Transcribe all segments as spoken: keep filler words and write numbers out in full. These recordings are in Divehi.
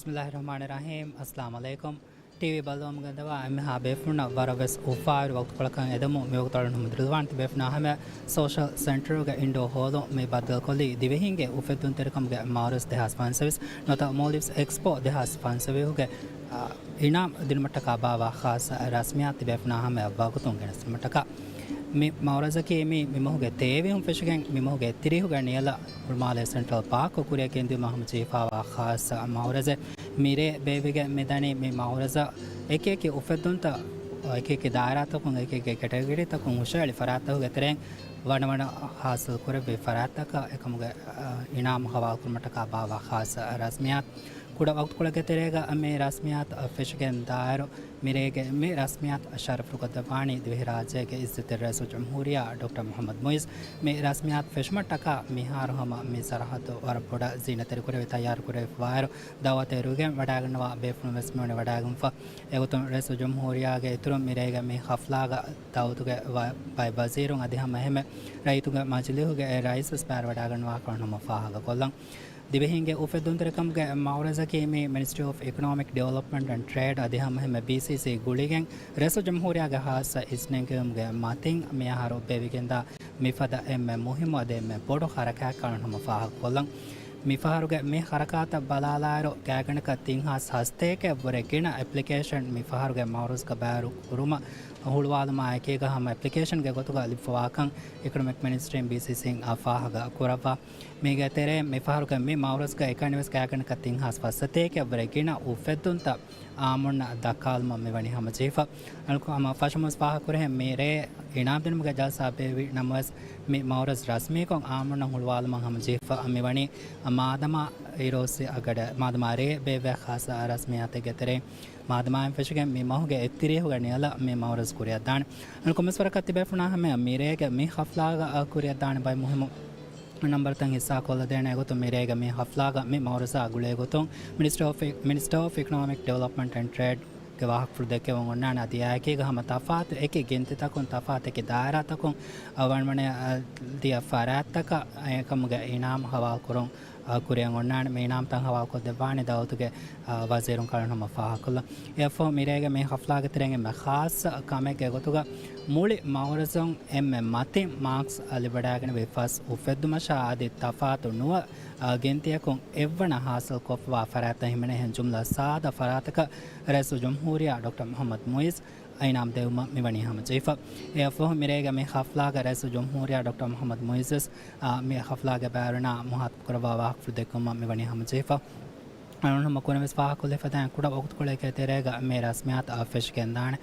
ބިސްމިއްލާހި ރަޙްމާނި ރަޙީމް. އައްސަލާމު ޢަލައިކުމް. ޓީވީ ބައްލަވަމުން ގެންދަވާ އެންމެހާ ބޭފުޅުންނަށް ވަރަށް ވެސް އުފާވެރި ވަގުތުކޮޅަކަށް އެދެމުން މިވަގުތު އަޅުގަނޑު ހަމަ ދުރުލަވާން ތިބޭފުޅުންނާ ހަމަ ސޯޝަލް ސެންޓަރުގެ އިންޑޯ ހޯލުން މި ބައްދަލުކޮށްލީ ދިވެހިންގެ އުފެއްދުންތެރިކަމުގެ މައުރަޒް ދެހާސް ފަންސަވީސް ނުވަތަ މޯލްޑިވްސް އެކްސްޕޯ ދެހާސް ފަންސަވީހުގެ، އާ، އިނާމް ދިނުމަށްޓަކާ ބާއްވާ ޚާއްޞަ ރަސްމިއްޔާތު ތިބޭފުނާ ހަމަޔަށް ވަގުތުން ގެނެސްދިނުމަށްޓަކާ. މި މައުރަޒަކީ މި، މި މަހުގެ ތޭވީހުން ފެށިގެން މި މަހުގެ އެއްތިރީހުގެ ނިޔަލަށް ހުޅުމާލޭ ސެންޓްރަލް ޕާކް ކުރިއަށް ގެންދިއުމަށް ހަމަޖެހިފައިވާ ޚާއްޞަ މައުރަޒެއް. މިރޭ ބޭއްވިގެން މިދަނީ މި މައުރަޒަށް އެކިއެކި އުފެއްދުންތައް، އެކިއެކި ދާއިރާތަކުން، އެކިއެކި ކެޓަގަރީތަކުން ހުށަހެޅި ފަރާތްތަކުގެ ތެރެއިން ވަނަވަނަ ހާސިލް ކުރެއްވި ފަރާތްތަކަށް އެކަމުގެ، އަ، އިނާމް ހަވާލުކުރުމަށްޓަކާ ބާއްވާ ޚާއްޞަ ރަސްމިއްޔާތު. ކުޑަ ވަގުތުކޮޅެއްގެ ތެރޭގަ މި ރަސްމިއްޔާތު ފެށިގެން ދާއިރު، މިރޭގެ މި ރަސްމިއްޔާތު ޝަރަފުކޮށްދެއްވާނީ ދިވެހިރާއްޖޭގެ އިއްޒަތްތެރި ރައީސުލްޖުމްހޫރިއްޔާ ޑޮކްޓަރ މުޙައްމަދު މުޢިއްޒު. މި ރަސްމިއްޔާތު ފެށުމަށްޓަކާ މިހާރު ހަމަ މި ސަރަހައްދު ވަރަށް ބޮޑަށް ޒީނަތްތެރިކުރެވި ތައްޔާރުކުރެވިފައިވާއިރު، ދައުވަތު އެރުވިގެން ވަޑައިގަންނަވާ ބޭފުޅުން ވެސް މިވަނީ ވަޑައިގެންފަ. އެގޮތުން ރައީސުލްޖުމްހޫރިއްޔާގެ އިތުރުން މިރޭގެ މި ޙަފްލާގަ ދައުވަތުގެ ވަ-، ބައެއް ވަޒީރުން އަދި ހަމަ އެހެންމެ ރައްޔިތުންގެ މަޖިލީހުގެ ރައީސް ވެސް ބައިވެރިވެވަޑައިގަންނަވާކަމަށް ހަމަ ފާހަގަކޮށްލަން. ދިވެހިންގެ އުފެއްދުންތެރިކަމުގެ މައުރަޒަކީ މި މިނިސްޓްރީ އޮފް އިކޮނޮމިކް ޑިވެލޮޕްމަންޓް އެންޑް ޓްރޭޑް އަދި ހަމަ އެހެންމެ ބީސީސީ ގުޅިގެން ރައީސުލްޖުމްހޫރިއްޔާގެ ޚާއްޞަ އިސްނެންގެވުމުގެ މަތިން މިއަހަރު ބޭއްވިގެންދާ މިފަދަ އެންމެ މުހިއްމު އަދި އެންމެ ބޮޑު ހަރަކާތް ކަން ހަމަ ފާހަގަކޮށްލަން. މިފަހަރުގެ މި ހަރަކާތަށް ބަލާލާއިރު، ގާތްގަނޑަކަށް ތިން ހާސް ހަސަތޭކައަށްވުރެ ގިނަ އެޕްލިކޭޝަން މި ފަހަރުގެ މައުރަޒްގަ ބައިވެރި ކުރުމަށް ހުޅުވާލުމާ އެކީގަ ހަމަ އެޕްލިކޭޝަންގެ ގޮތުގަ ލިބިފަވާކަން އިކޮނޮމިކް މިނިސްޓްރީން ބީސީސީއިން ފާހަގަ ކުރައްވާ. މީގެ ތެރެއިން މި ފަހަރުގެ މި މައުރަޒްގަ އެކަނިވެސް ގާތްގަނޑަކަށް ތިން ހާސް ފަސް ސަތޭކައަށްވުރެ ގިނަ އުފެއްދުންތައް އާއްމުންނަށް ދައްކާލުމަށް މިވަނީ ހަމަޖެހިފަ. އަނެއްކާ ހަމަ ފަށަމުން ފާހަގަކުރެހެން މި ރޭ އިނާމްދިނުމުގެ ޖަލްސާ ބޭއްވި ނަމަވެސް، މި މައުރަޒް ރަސްމީކޮށް އާއްމުންނަށް ހުޅުވާލުމަށް ހަމަޖެހިފަ މިވަނީ މާދަމާ އިރޯސި އަގަޑަ، މާދަމާ ރޭ ބޭއްވޭ ޚާއްޞަ ރަސްމިއްޔާތެއްގެ ތެރެއިން. މާދަމާއިން ފެށިގެން މި މަހުގެ އެއްތިރީހުގެ ނިޔަލަށް މި މައުރަޒް ކުރިއަށްދާނެ. އަނެއްކާ ކޮންމެސް ވަރަކަށް ތިބޭފުނާ ހަމަޔަށް މިރޭގެ މި ޙަފްލާގަ ކުރިއަށްދާނެ ބައެއް މުހިއްމު ނަންބަރުތައް ހިއްސާކޮށްލަދޭނެ ގޮތުން މިރޭގެ މި ޙަފްލާގަ މި މައުރަޒާ ގުޅޭ ގޮތުން މިނިސްޓަރ އޮފް، މިނިސްޓަރ އޮފް އިކޮނޮމިކް ޑިވެލޮޕްމަންޓް އެންޑް ޓްރޭޑްގެ ވާހަކަފުޅު ދެއްކެވުން އޮންނާނެ. އަދި އެއާއެކީގަ ހަމަ ތަފާތު އެކި ގިންތިތަކުން ތަފާތު އެކި ދާއިރާތަކުން ވަންވަނަ ދިޔަ ފަރާތްތަކަށް އެކަމުގެ އިނާމް ހަވާލުކުރުން އަ، ކުރިއަށް އޮންނާނެ. މި އިނާމްތައް ހަވާލުކޮށްދެއްވާނެ ދައުލަތުގެ، އަ، ވަޒީރުން ކަން ހަމަ ފާހަގަކޮށްލަން. އެއަށްފަހު މިރޭގެ މި ޙަފްލާގެ ތެރެއިން އެންމެ ޚާއްޞަ ކަމެއްގެ ގޮތުގަ މުޅި މައުރަޒުން އެންމެ މަތިން މާކްސް ލިބިވަޑައިގަނެވި ފަސް އުފެއްދުމަށާ އަދި ތަފާތު ނުވަ، އަ، ގިންތިއަކުން އެއްވަނަ ހާސިލްކޮށްފަވާ ފަރާތްތައް ހިމެނޭ އެހެން ޖުމްލަ ސާދަ ފަރާތަކަށް ރައީސުލްޖުމްހޫރިއްޔާ ޑޮކްޓަރ މުޙައްމަދު މުޢިއްޒު އިނާމް ދެއްވުމަށް މިވަނީ ހަމަޖެހިފަ. އެއަށްފަހު މިރޭގެ މި ޙަފްލާގަ ރައީސުލްޖުމްހޫރިއްޔާ ޑޮކްޓަރ މުޙައްމަދު މުޢިއްޒު ވެސް އާ، މި ޙަފްލާގެ ބައިވެރިންނާ މުޚާތަބު ކުރައްވާ ވާހަކަފުޅު ދެއްކުމަށް މިވަނީ ހަމަޖެހިފަ. އަޅުގަނޑު ހަމަ ކުރިންވެސް ފާހަގަކޮށްލިފަދައިން ކުޑަ ވަގުތުކޮޅެއްގެ ތެރޭގަ މި ރަސްމިއްޔާތު އަށް ފެށިގެންދާނެ.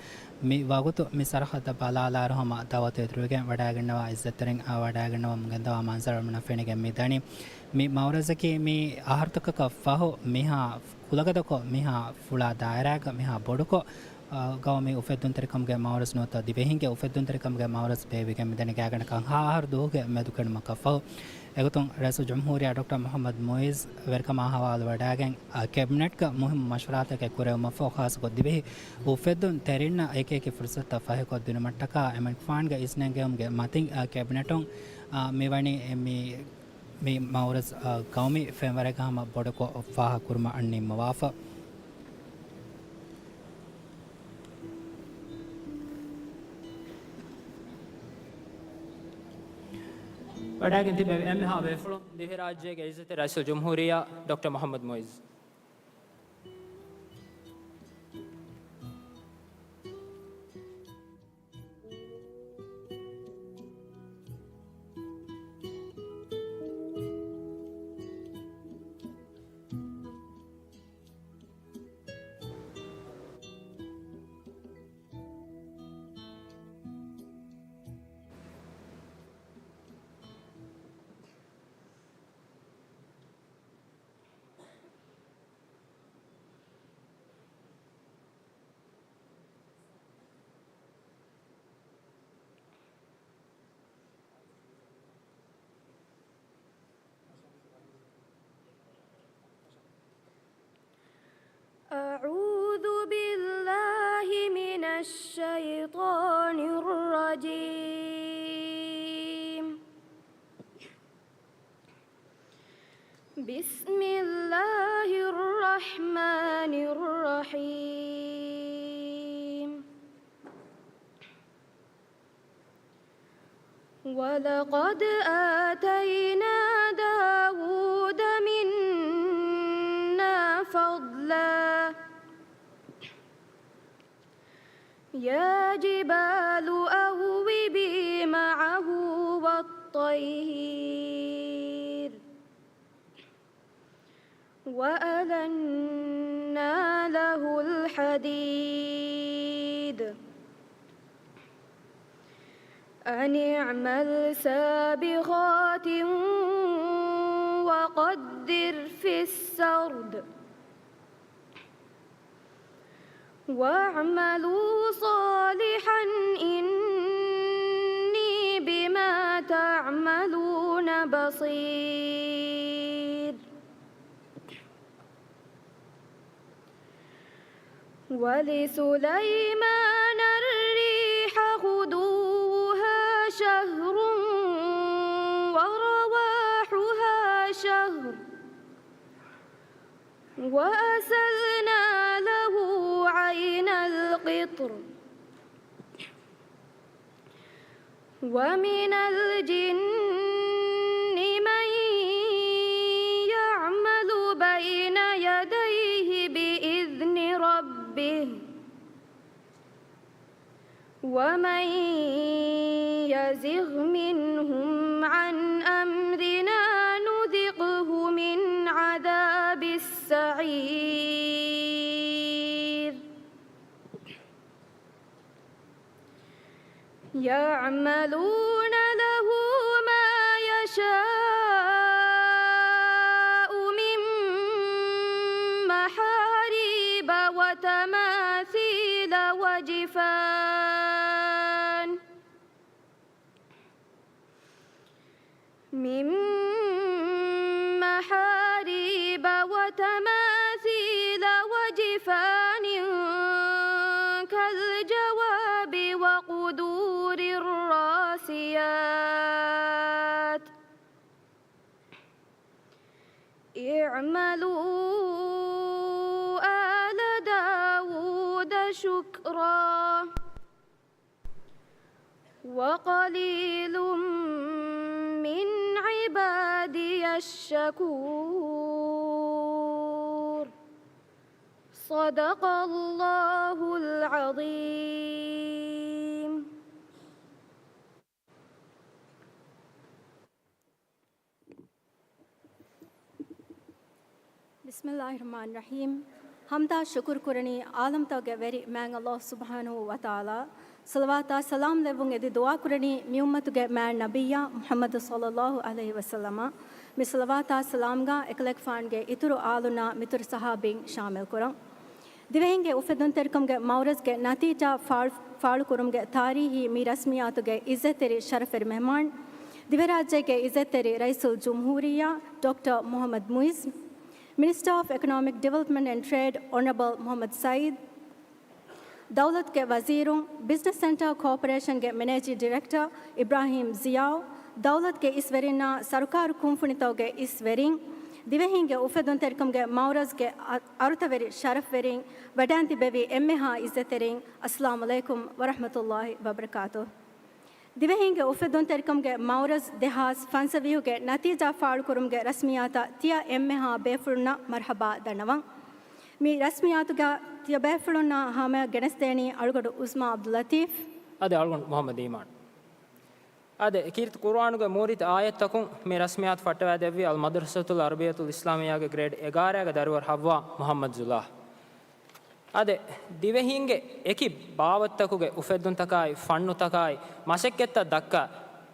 މި ވަގުތު މި ސަރަހައްދަށް ބަލާލާއިރު ހަމަ ދައުވަތު އެދުރުވެގެން ވަޑައިގަންނަވާ އިއްޒަތްތެރިން އާ ވަޑައިގަންނަވަމުން ގެންދަވާ މަންޒަރު އަޅުގަނޑަށް ފެނިގެން މި ދަނީ. މި މައުރަޒަކީ މި އަހަރުތަކަކަށް ފަހު މިހާ ކުލަގަދަކޮށް، މިހާ ފުޅާ ދާއިރާގަ، މިހާ ބޮޑުކޮށް، އާ، ގައުމީ އުފެއްދުންތެރިކަމުގެ މައުރަޒް ނުވަތަ ދިވެހިންގެ އުފެއްދުންތެރިކަމުގެ މައުރަޒް ބޭއްވިގެން މިދަނީ ގާތްގަނޑަކަށް ހަ އަހަރު ދުވަހުގެ މެދުކެނޑުމަކަށްފަހު. އެގޮތުން ރައީސުލްޖުމްހޫރިއްޔާ ޑޮކްޓަރ މުޙައްމަދު މުޢިއްޒު ވެރިކަމާ ހަވާލުވެވަޑައިގެން، އާ، ކެބިނެޓްގަ މުހިއްމު މަޝްވަރާތަކެއް ކުރެވުމަށްފަހު، ޚާއްޞަކޮށް ދިވެހި އުފެއްދުންތެރިންނަށް އެކިއެކި ފުރުޞަތުތައް ފަހިކޮށްދިނުމަށްޓަކާ އެމަނިކުފާނުގެ އިސްނެންގެވުމުގެ މަތިން، އާ، ކެބިނެޓުން، އާ، މިވަނީ މި މި މައުރަޒް، އާ، ގައުމީ ފެންވަރެއްގަ ހަމަ ބޮޑުކޮށް ފާހަގަކުރުމަށް ނިންމަވާފަ. ވަޑައިގެން ތިބެވި އެންމެހާ ބޭފުޅުން ދިވެހިރާއްޖޭގެ އިއްޒަތްތެރި ރައީސުލްޖުމްހޫރިއްޔާ ޑޮކްޓަރ މުޙައްމަދު މުޢިއްޒު. أعوذ بالله من الشيطان الرجيم. بسم الله الرحمن الرحمن الرحيم. ولقد آتينا داود منا فضلا. يا جبال أوبي معه والطير. وألنا له الحديد. أن اعمل سابغات وقدر في السرد. واعملوا صالحا إني بما تعملون بصير. ولسليمان الريح غدوها شهر ورواحها شهر وأسلنا له عين القطر ومن الجن من يعمل بين يديه بإذن ربه ومن يزغ منهم عن أمرنا نذقه من عذاب السعير. يعملون له ما يشاء من محاريب وتماثيل وجفان من محاريب وتماثيل وجفان كالجواب وقدور الراسيات. اعملوا آل داود شكرا. وقليل من عبادي الشكور. صدق الله العظيم. بسم الله الرحمن الرحيم. ޙަމްދާ ޝުކުރު ކުރަނީ ޢާލަމްތަކުގެ ވެރި މާތް ﷲ ސުބްޙާނަހޫ ވަތަޢާލާ. ޞަލަވާތާ ސަލާމް ލެއްވުން އެދި ދުޢާ ކުރަނީ މި އުއްމަތުގެ މާތް ނަބިއްޔާ މުޙައްމަދު ޞައްލައްލާހު ޢަލައިހި ވަސައްލަމަށް. މި ޞަލަވާތާ ސަލާމްގާ އެކަލޭގެފާނުގެ އިތުރު އާލުންނާ މިތުރު ޞަޙާބީން ޝާމިލް ކުރަން. ދިވެހިންގެ އުފެއްދުންތެރިކަމުގެ މައުރަޒްގެ ނަތީޖާ ފާޅު، ފާޅުކުރުމުގެ ތާރީހީ މި ރަސްމިއްޔާތުގެ އިއްޒަތްތެރި ޝަރަފްވެރި މެހްމާން، ދިވެރާއްޖޭގެ އިއްޒަތްތެރި ރައީސުލްޖުމްހޫރިއްޔާ ޑޮކްޓަރ މުޙައްމަދު މުޢިއްޒު، މިނިސްޓަރ އޮފް އެކޮނޮމިކް ޑިވެލޮޕްމަންޓް އެންޑް ޓްރޭޑް އޮނަރަބަލް މުޙައްމަދު ސައީދު، ދައުލަތުގެ ވަޒީރުން، ބިޒްނަސް ސެންޓަރ ކޯޕަރޭޝަންގެ މެނޭޖިން ޑިރެކްޓަރ އިބްރާހީމް ޒިޔާއު، ދައުލަތުގެ އިސްވެރިންނާ ސަރުކާރު ކުންފުނިތަކުގެ އިސްވެރިން، ދިވެހިންގެ އުފެއްދުންތެރިކަމުގެ މައުރަޒްގެ އަ-، އަރުތަވެރި ޝަރަފްވެރިން، ވަޑައިން ތިއްބެވި އެންމެހާ އިއްޒަތްތެރިން، އައްސަލާމް ޢަލައިކުމް ވަރަޙްމަތުﷲ ވަބަރަކާތުހު. ދިވެހިންގެ އުފެއްދުންތެރިކަމުގެ މައުރަޒް ދެހާސް ފަންސަވީހުގެ ނަތީޖާ ފާޅުކުރުމުގެ ރަސްމިއްޔާތަށް ތިޔަ އެންމެހާ ބޭފުޅުންނަށް މަރްޙަބާ ދަންނަވަން. މި ރަސްމިއްޔާތުގަ ތިޔަބޭފުޅުންނާ ހަމަޔަށް ގެނެސްދޭނީ އަޅުގަނޑު ޢުސްމާ ޢަބްދުއްލަތީފް. އަދި އަޅުގަނޑު މުޙައްމަދު އީމާން. އާދެ، ކީރިތި ޤުރުއާނުގެ މޫރިތި އާޔަތްތަކުން މި ރަސްމިއްޔާތު ފައްޓަވައިދެއްވީ އަލް މަދްރަސަތުލް ޢަރަބިއްޔަތުލް އިސްލާމިއްޔާގެ ގްރޭޑް އެގާރައިގެ ދަރިވަރު ޙައްވާ މުޙައްމަދު ޒުލާހް. އާދެ، ދިވެހިންގެ އެކި ބާވަތްތަކުގެ އުފެއްދުންތަކާއި ފަންނުތަކާއި މަސައްކަތްތައް ދައްކާ،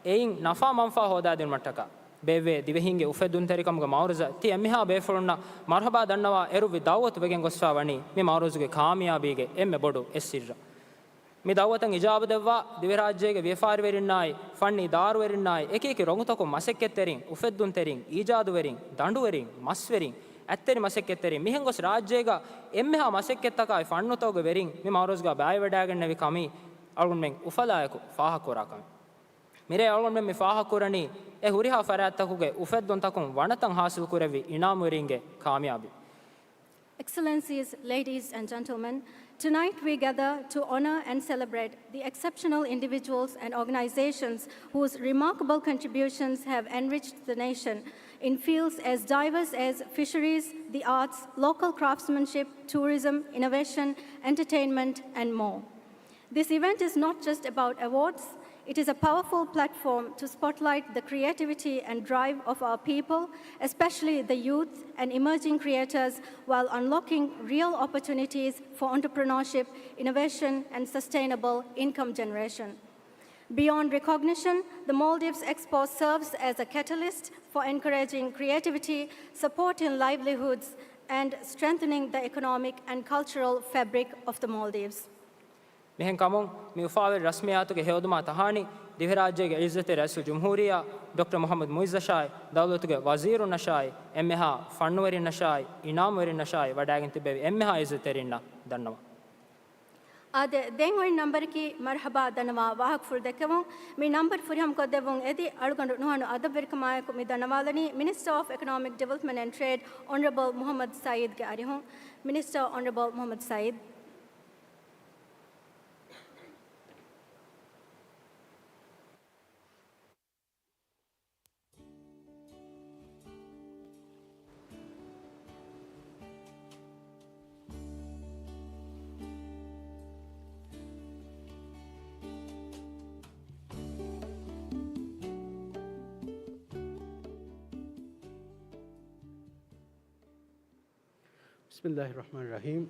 އެއިން ނަފާ މަންފާ ހޯދާދިނުމަށްޓަކާ ބޭއްވޭ ދިވެހިންގެ އުފެއްދުންތެރިކަމުގެ މައުރަޒަށް ތި އެންމެހާ ބޭފުޅުންނަށް މަރްޙަބާ ދަންނަވާ އެރުވި ދަޢުވަތު ވެގެން ގޮސްފާ ވަނީ މި މައުރަޒުގެ ކާމިޔާބީގެ އެންމެ ބޮޑު އެއް ސިއްރަށް. މި ދަޢުވަތަށް އިޖާބަ ދެއްވާ، ދިވެހިރާއްޖޭގެ ވިޔަފާރިވެރިންނާއި، ފަންނީ ދާރުވެރިންނާއި، އެކިއެކި ރޮނގުތަކުން މަސައްކަތްތެރިން، އުފެއްދުންތެރިން، އީޖާދުވެރިން، ދަނޑުވެރިން، މަސްވެރިން، އަތްތެރި މަސައްކަތްތެރިން، މިހެން ގޮސް ރާއްޖޭގަ އެންމެހާ މަސައްކަތްތަކާއި ފަންނުތަކުގެ ވެރިން މި މައުރަޒުގަ ބައިވެވަޑައިގެންނެވި ކަމީ އަޅުގަނޑުމެން އުފަލާއެކު ފާހަގަކުރާ ކަމެއް. މިރޭ އަޅުގަނޑުމެން މި ފާހަގަކުރަނީ އެ ހުރިހާ ފަރާތްތަކުގެ އުފެއްދުންތަކުން ވަނަތައް ހާސިލްކުރެއްވި އިނާމުވެރިންގެ ކާމިޔާބީ. Excellencies, ladies and gentlemen, tonight we gather to honor and celebrate the exceptional individuals and organizations whose remarkable contributions have enriched the nation in fields as diverse as fisheries, the arts, local craftsmanship, tourism, innovation, entertainment, and more. This event is not just about awards, it is a powerful platform to spotlight the creativity and drive of our people, especially the youth and emerging creators, while unlocking real opportunities for entrepreneurship, innovation, and sustainable income generation. Beyond recognition, the Maldives Expo serves as a catalyst for encouraging creativity, supporting livelihoods, and strengthening the economic and cultural fabric of the Maldives. މިހެން ކަމުން، މި އުފާވެރި ރަސްމިއްޔާތުގެ ހެޔޮދުމާ ތަހާނީ، ދިވެހިރާއްޖޭގެ ޢިއްޒަތްތެރި ރައީސުލްޖުމްހޫރިއްޔާ ޑޮކްޓަރ މުޙައްމަދު މުޢިއްޒަށާއި، ދައުލަތުގެ ވަޒީރުންނަށާއި، އެންމެހާ ފަންނުވެރިންނަށާއި، އިނާމުވެރިންނަށާއި ވަޑައިގެން ތިއްބެވި އެންމެހާ ޢިއްޒަތްތެރިންނަށް ދަންނަވަން. އާދެ، ދެން އޮތް ނަންބަރަކީ މަރްޙަބާ ދަންނަވާ ވާހަކަފުޅު ދެއްކެވުން. މި ނަންބަރު ފުރިހަމަކޮށްދެއްވުން އެދި، އަޅުގަނޑު ނުހަނު އަދަބުވެރިކަމާއެކު މި ދަންނަވާލަނީ މިނިސްޓަރ އޮފް އެކޮނޮމިކް ޑިވެލޮޕްމަންޓް އެންޑް ޓްރޭޑް އޮނަރަބަލް މުޙައްމަދު ސައީދްގެ އަރިހުން. މިނިސްޓަރ އޮނަރަބަލް މުޙައްމަދު ސައީދް. بسم الله الرحمن الرحيم.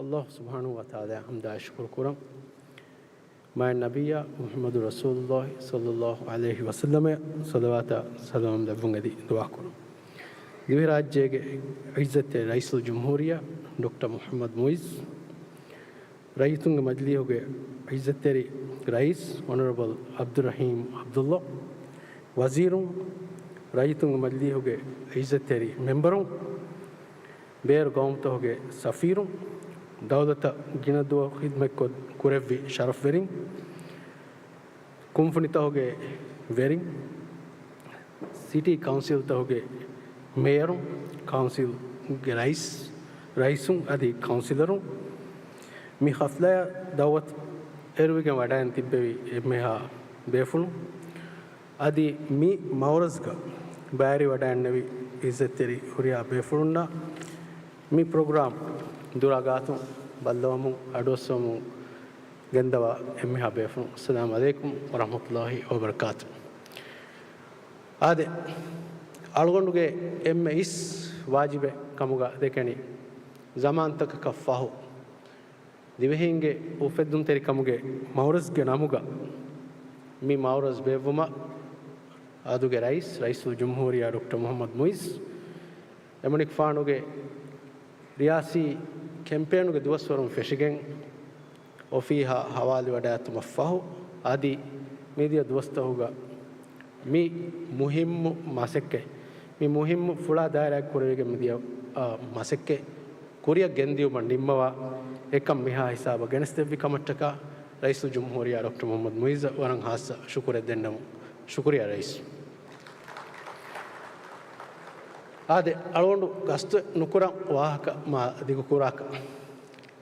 الله سبحانه وتعالى ޙަމްދާއި ޝުކުރު ކުރަން. މާތް ނަބިއްޔާ މުޙައްމަދު ރަސޫލުﷲ ޞައްލަﷲ ޢަލައިހި ވަސައްލަމަށް ޞަލަވާތާ ސަލާމް ލެއްވުން އެދި ދުޢާ ކުރަން. ދިވެހިރާއްޖޭގެ ޢިއްޒަތްތެރި ރައީސުލްޖުމްހޫރިއްޔާ ޑޮކްޓަރ މުޙައްމަދު މުޢިއްޒު، ރައްޔިތުންގެ މަޖިލީހުގެ ޢިއްޒަތްތެރި ރައީސް އޮނަރަބަލް ޢަބްދުއްރަޙީމް ޢަބްދުﷲ، ވަޒީރުން، ރައްޔިތުންގެ މަޖިލީހުގެ ޢިއްޒަތްތެރި މެމްބަރުން، ބޭރު ގައުމުތަކުގެ ސަފީރުން، ދައުލަތަށް ގިނަ ދުވަހު ޚިދްމަތްކޮށް ކުރެއްވި ޝަރަފްވެރިން، ކުންފުނިތަކުގެ ވެރިން، ސިޓީ ކައުންސިލްތަކުގެ މޭޔަރުން، ކައުންސިލްގެ ރައީސް، ރައީސުން އަދި ކައުންސިލަރުން، މި ޙަފްލަޔަށް ދަޢުވަތު އެރުވިގެން ވަޑައިގެން ތިއްބެވި އެންމެހާ ބޭފުޅުން، އަދި މި މައުރަޒްގަ ބައިވެރިވަޑައިގެންނެވި ޢިއްޒަތްތެރި ހުރިހާ ބޭފުޅުންނަށް މި ޕްރޮގްރާމް ދުރާ ގާތުން ބައްލަވަމުން އަޑުއައްސަވަމުން ގެންދަވާ އެންމެހާ ބޭފުޅުން، އައްސަލާމު ޢަލައިކުމް ވަރަޙްމަތުﷲ ވަބަރަކާތު. އާދެ، އަޅުގަނޑުގެ އެންމެ އިސް ވާޖިބެއް ކަމުގަ ދެކެނީ، ޒަމާންތަކަކަށް ފަހު ދިވެހީންގެ އުފެއްދުންތެރިކަމުގެ މައުރަޒްގެ ނަމުގަ މި މައުރަޒް ބޭއްވުމަށް އަދުގެ ރައީސް، ރައީސުލްޖުމްހޫރިއްޔާ ޑޮކްޓަރ މުޙައްމަދު މުޢިއްޒު، އެމަނިކުފާނުގެ ރިޔާސީ ކެމްޕޭނުގެ ދުވަސްވަރުން ފެށިގެން، އޮފީހާ ހަވާލުވެވަޑައިގަތުމަށްފަހު، އަދި މިދިޔަ ދުވަސްތަކުގަ މި މުހިއްމު މަސައްކަތް، މި މުހިއްމު ފުޅާ ދާއިރާއެއް ކުރެވިގެން މިދިޔަ، އާ، މަސައްކަތް ކުރިއަށް ގެންދިއުމަށް ނިންމަވާ އެކަން މިހާ ހިސާބަށް ގެނެސްދެއްވި ކަމަށްޓަކާ ރައީސުލްޖުމްހޫރިއްޔާ ޑޮކްޓަރ މުޙައްމަދު މުޢިއްޒަށް ވަރަށް ހާއްސަ ޝުކުރެއް ދެންނެވުން. ޝުކުރިއްޔާ ރައީސް. އާދެ، އަޅުގަނޑު ގަސްތު ނުކުރަން ވާހަކަ މާ ދިގުކުރާކަށް.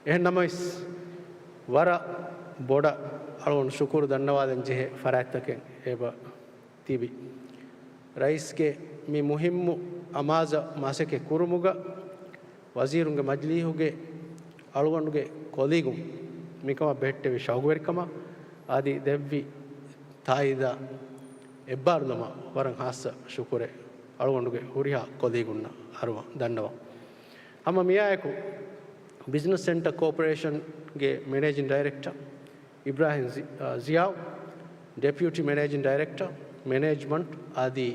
އެހެން ނަމަވެސް، ވަރަށް ބޮޑަށް އަޅުގަނޑު ޝުކުރު ދަންނަވާލަން ޖެހޭ ފަރާތްތަކެއް އެބަ ތިބި. ރައީސްގެ މި މުހިއްމު އަމާޒަށް މަސައްކަތް ކުރުމުގަ ވަޒީރުންގެ މަޖިލީހުގެ އަޅުގަނޑުގެ ކޮލީގުން މިކަމަށް ބެހެއްޓެވި ޝައުގުވެރިކަމަށް އަދި ދެއްވި ތާއީދަށް އެއްބާރުލުމަށް ވަރަށް ހާއްސަ ޝުކުރެއް އަޅުގަނޑުގެ ހުރިހާ ކޮލީގުންނަށް އަރުވަން ދަންނަވަން. ހަމަ މިއާއެކު ބިޒްނަސް ސެންޓަރ ކޯޕަރޭޝަންގެ މެނޭޖިން ޑައިރެކްޓަރ އިބްރާހިމް ޒި-، އާ، ޒިޔާއު، ޑެޕިއުޓީ މެނޭޖިން ޑައިރެކްޓަރ، މެނޭޖްމަންޓް އަދި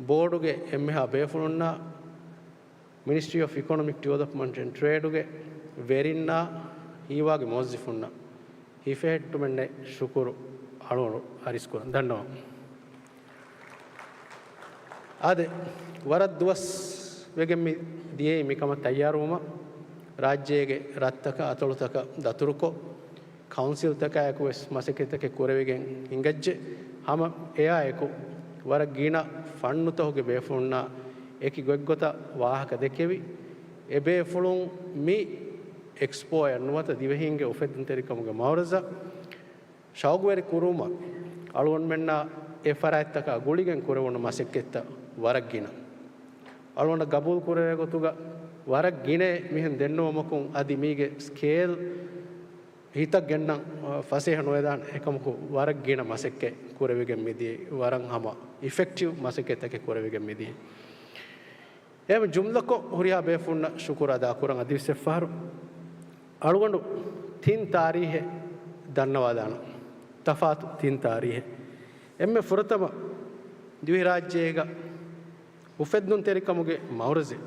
ބޯޑުގެ އެންމެހާ ބޭފުޅުންނާ، މިނިސްޓްރީ އޮފް އިކޮނޮމިކް ޑިވެލޮޕްމަންޓް އެންޑް ޓްރޭޑުގެ ވެރިންނާ، ހީވާގެ މުވައްޒިފުންނަށް ހިފެހެއްޓުމެއްނެތް ޝުކުރު އަޅުގަނޑު އަރިސްކުރަން ދަންނަވަން. އާދެ، ވަރަށް ދުވަސް ވެގެން މި ދިޔައީ މިކަމަށް ތައްޔާރުވުމަށް. ރާއްޖޭގެ ރަށްތަކަށް އަތޮޅުތަކަށް ދަތުރުކޮށް، ކައުންސިލްތަކާއެކު ވެސް މަސައްކަތްތަކެއް ކުރެވިގެން ހިނގައްޖެ. ހަމަ އެއާއެކު، ވަރަށް ގިނަ ފަންނުތަކުގެ ބޭފުޅުންނާ އެކި ގޮތްގޮތަށް ވާހަކަ ދެކެވި، އެބޭފުޅުން މި އެކްސްޕޯއަށް ނުވަތަ ދިވެހީންގެ އުފެއްދުންތެރިކަމުގެ މައުރަޒަށް ޝައުގުވެރި ކުރުމަށް އަޅުގަނޑުމެންނަށް އެ ފަރާތްތަކާ ގުޅިގެން ކުރެވުނު މަސައްކަތްތައް ވަރަށް ގިނަ. އަޅުގަނޑަށް ގަބޫލު ކުރެވޭ ގޮތުގަ ވަރަށް ގިނަ މިހެން ދެންނެވުމަކުން އަދި މީގެ ސްކޭލް ހިތަށް ގެންނަން ފަސޭހަ ނުވެދާނެ. އެކަމަކު ވަރަށް ގިނަ މަސައްކަތް ކުރެވިގެން މިދިޔައީ، ވަރަށް ހަމަ އިފެކްޓިވް މަސައްކަތްތަކެއް ކުރެވިގެން މިދިޔައީ. އެހެން ޖުމްލަކޮށް ހުރިހާ ބޭފުންނަށް ޝުކުރު އަދާކުރަން. އަދިވެސް އެއްފަހަރު އަޅުގަނޑު ތިން ތާރީހެއް ދަންނަވާލާނަން. ތަފާތު ތިން ތާރީހެއް. އެންމެ ފުރަތަމަ ދިވެހިރާއްޖޭގަ އުފެއްދުންތެރިކަމުގެ މައުރަޒެއް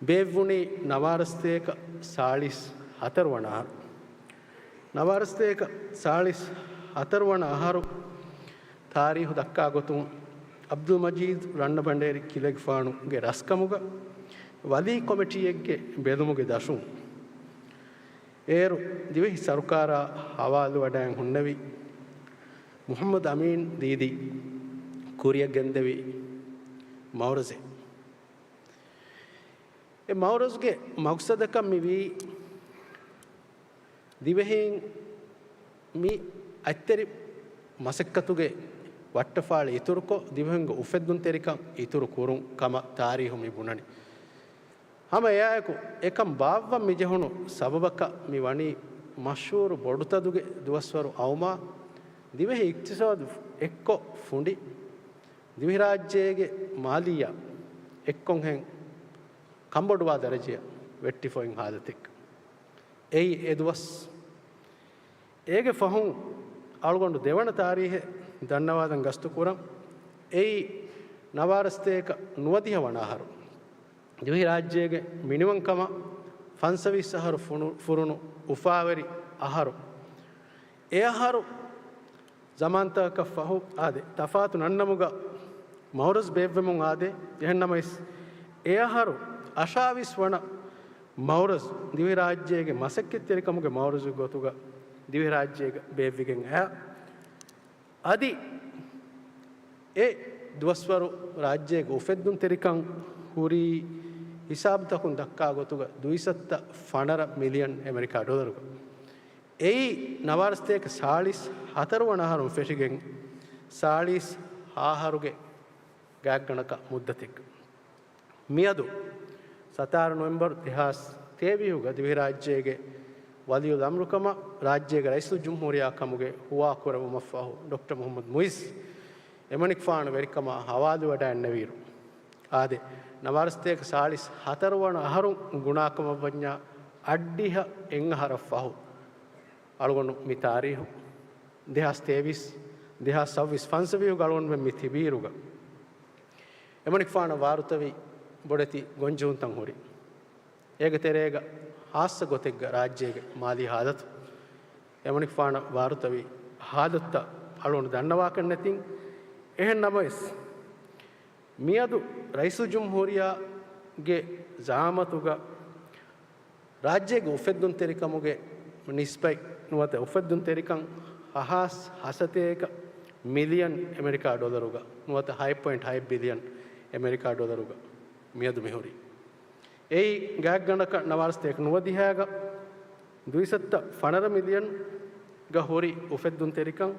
ބޭއްވުނީ ނަވާރަސަތޭކަ ސާޅީސް ހަތަރު ވަނަ އަހަރު. ނަވާރަސަތޭކަ ސާޅީސް ހަތަރު ވަނަ އަހަރު ތާރީހު ދައްކާ ގޮތުން، އަބްދުލް މަޖީދު ރަންނަބަނޑޭރި ކިލެގެފާނުގެ ރަސްކަމުގަ ވަލީ ކޮމިޓީއެއްގެ ބެލުމުގެ ދަށުން، އޭރު ދިވެހި ސަރުކާރާ ހަވާލުވަޑައިން ހުންނެވި މުޙައްމަދު އަމީން ދީދީ ކުރިއަށް ގެންދެވި މައުރަޒެއް. އެ މައުރަޒުގެ މަގްސަދަކަށް މިވީ، ދިވެހީން މި އަތްތެރި މަސައްކަތުގެ ވައްޓަފާޅި އިތުރުކޮށް، ދިވެހިންގެ އުފެއްދުންތެރިކަން އިތުރު ކުރުން ކަމަށް ތާރީހު މި ބުނަނީ. ހަމަ އެއާއެކު، އެކަން ބާއްވަން މިޖެހުނު ސަބަބަކަށް މި ވަނީ މަޝްހޫރު ބޮޑުތަދުގެ ދުވަސްވަރު އައުމާ، ދިވެހި އިޤްތިޞާދު އެއްކޮށް ފުނޑި، ދިވެހިރާއްޖޭގެ މާލިއްޔާ އެއްކޮށްހެން ކަންބޮޑުވާ ދަރަޖަޔަށް ވެއްޓިފައި ހާލަތެއް. އެއީ އެ ދުވަސް. އޭގެ ފަހުން އަޅުގަނޑު ދެވަނަ ތާރީހެއް ދަންނަވާލަން ގަސްތު ކުރަން. އެއީ ނަވާރަސަތޭކަ ނުވަދިހަ ވަނަ އަހަރު. ދިވެހިރާއްޖޭގެ މިނިވަންކަމަށް ފަންސަވީސް އަހަރު ފުނު-، ފުރުނު އުފާވެރި އަހަރު. އެ އަހަރު ޒަމާންތަކަކަށް ފަހު އާދެ، ތަފާތު ނަންނަމުގަ މައުރަޒް ބޭއްވެމުން އާދޭ. އެހެންނަމަވެސް، އެ އަހަރު އަށާވީސް ވަނަ މައުރަޒް ދިވެހިރާއްޖޭގެ މަސައްކަތްތެރިކަމުގެ މައުރަޒުގެ ގޮތުގަ ދިވެހިރާއްޖޭގަ ބޭއްވިގެން އައި. އަދި އެ ދުވަސްވަރު ރާއްޖޭގެ އުފެއްދުންތެރިކަން ހުރީ ހިސާބުތަކުން ދައްކާ ގޮތުގަ ދުއިސައްތަ ފަނަރަ މިލިއަން އެމެރިކާ ޑޮލަރުގަ. އެއީ ނަވާރަސަތޭކަ ސާޅީސް ހަތަރު ވަނަ އަހަރުން ފެށިގެން ސާޅީސް ހަ އަހަރުގެ ގާތްގަނޑަކަށް މުއްދަތެއްގަ. މިއަދު ސަތާރަ ނޮވެމްބަރު ދެހާސް ތޭވީހުގަ ދިވެހިރާއްޖޭގެ ވަލީއުލްއަމްރުކަމަށް ރާއްޖޭގެ ރައީސުލްޖުމްހޫރިއްޔާ ކަމުގެ ހުވާކުރެވުމަށްފަހު، ޑޮކްޓަރ މުޙައްމަދު މުޢިއްޒު އެމަނިކުފާނު ވެރިކަމާ ހަވާލުވެވަޑައިންނެވިއިރު، އާދެ، ނަވާރަސަތޭކަ ސާޅީސް ހަތަރު ވަނަ އަހަރުން ގުނާކަމަށްވަންޏާ އަށްޑިހަ އެއްއަހަރަށްފަހު، އަޅުގަނޑު މި ތާރީހު ދެހާސް ތޭވީސް، ދެހާސް ސައުވީސް ފަންސަވީހުގަ އަޅުގަނޑުމެން މި ތިބިއިރުގަ، އެމަނިކުފާނަށް ވާރުތަވި ބޮޑެތި ގޮންޖެހުންތައް ހުރި. އޭގެ ތެރޭގަ ހާއްސަ ގޮތެއްގަ ރާއްޖޭގެ މާލީ ހާލަތު، އެމަނިކުފާނަށް ވާރުތަވި ހާލަތުތައް އަޅުގަނޑު ދަންނަވާކަށް ނެތިން. އެހެން ނަމަވެސް، މިއަދު ރައީސުލްޖުމްހޫރިއްޔާގެ ޒަޢާމަތުގަ ރާއްޖޭގެ އުފެއްދުންތެރިކަމުގެ ނިސްބަތް ނުވަތަ އުފެއްދުންތެރިކަން ހަ ހާސް ހަ ސަތޭކަ މިލިއަން އެމެރިކާ ޑޮލަރުގަ ނުވަތަ ހަތް ޕޮއިންޓް ހަތް ބިލިއަން އެމެރިކާ ޑޮލަރުގަ މިއަދު މިހުރީ. އެއީ ގާތްގަނޑަކަށް ނަވާރަސަތޭކަ ނުވަދިހައިގަ ދުއިސައްތަ ފަނަރަ މިލިއަން ގަ ހުރި އުފެއްދުންތެރިކަން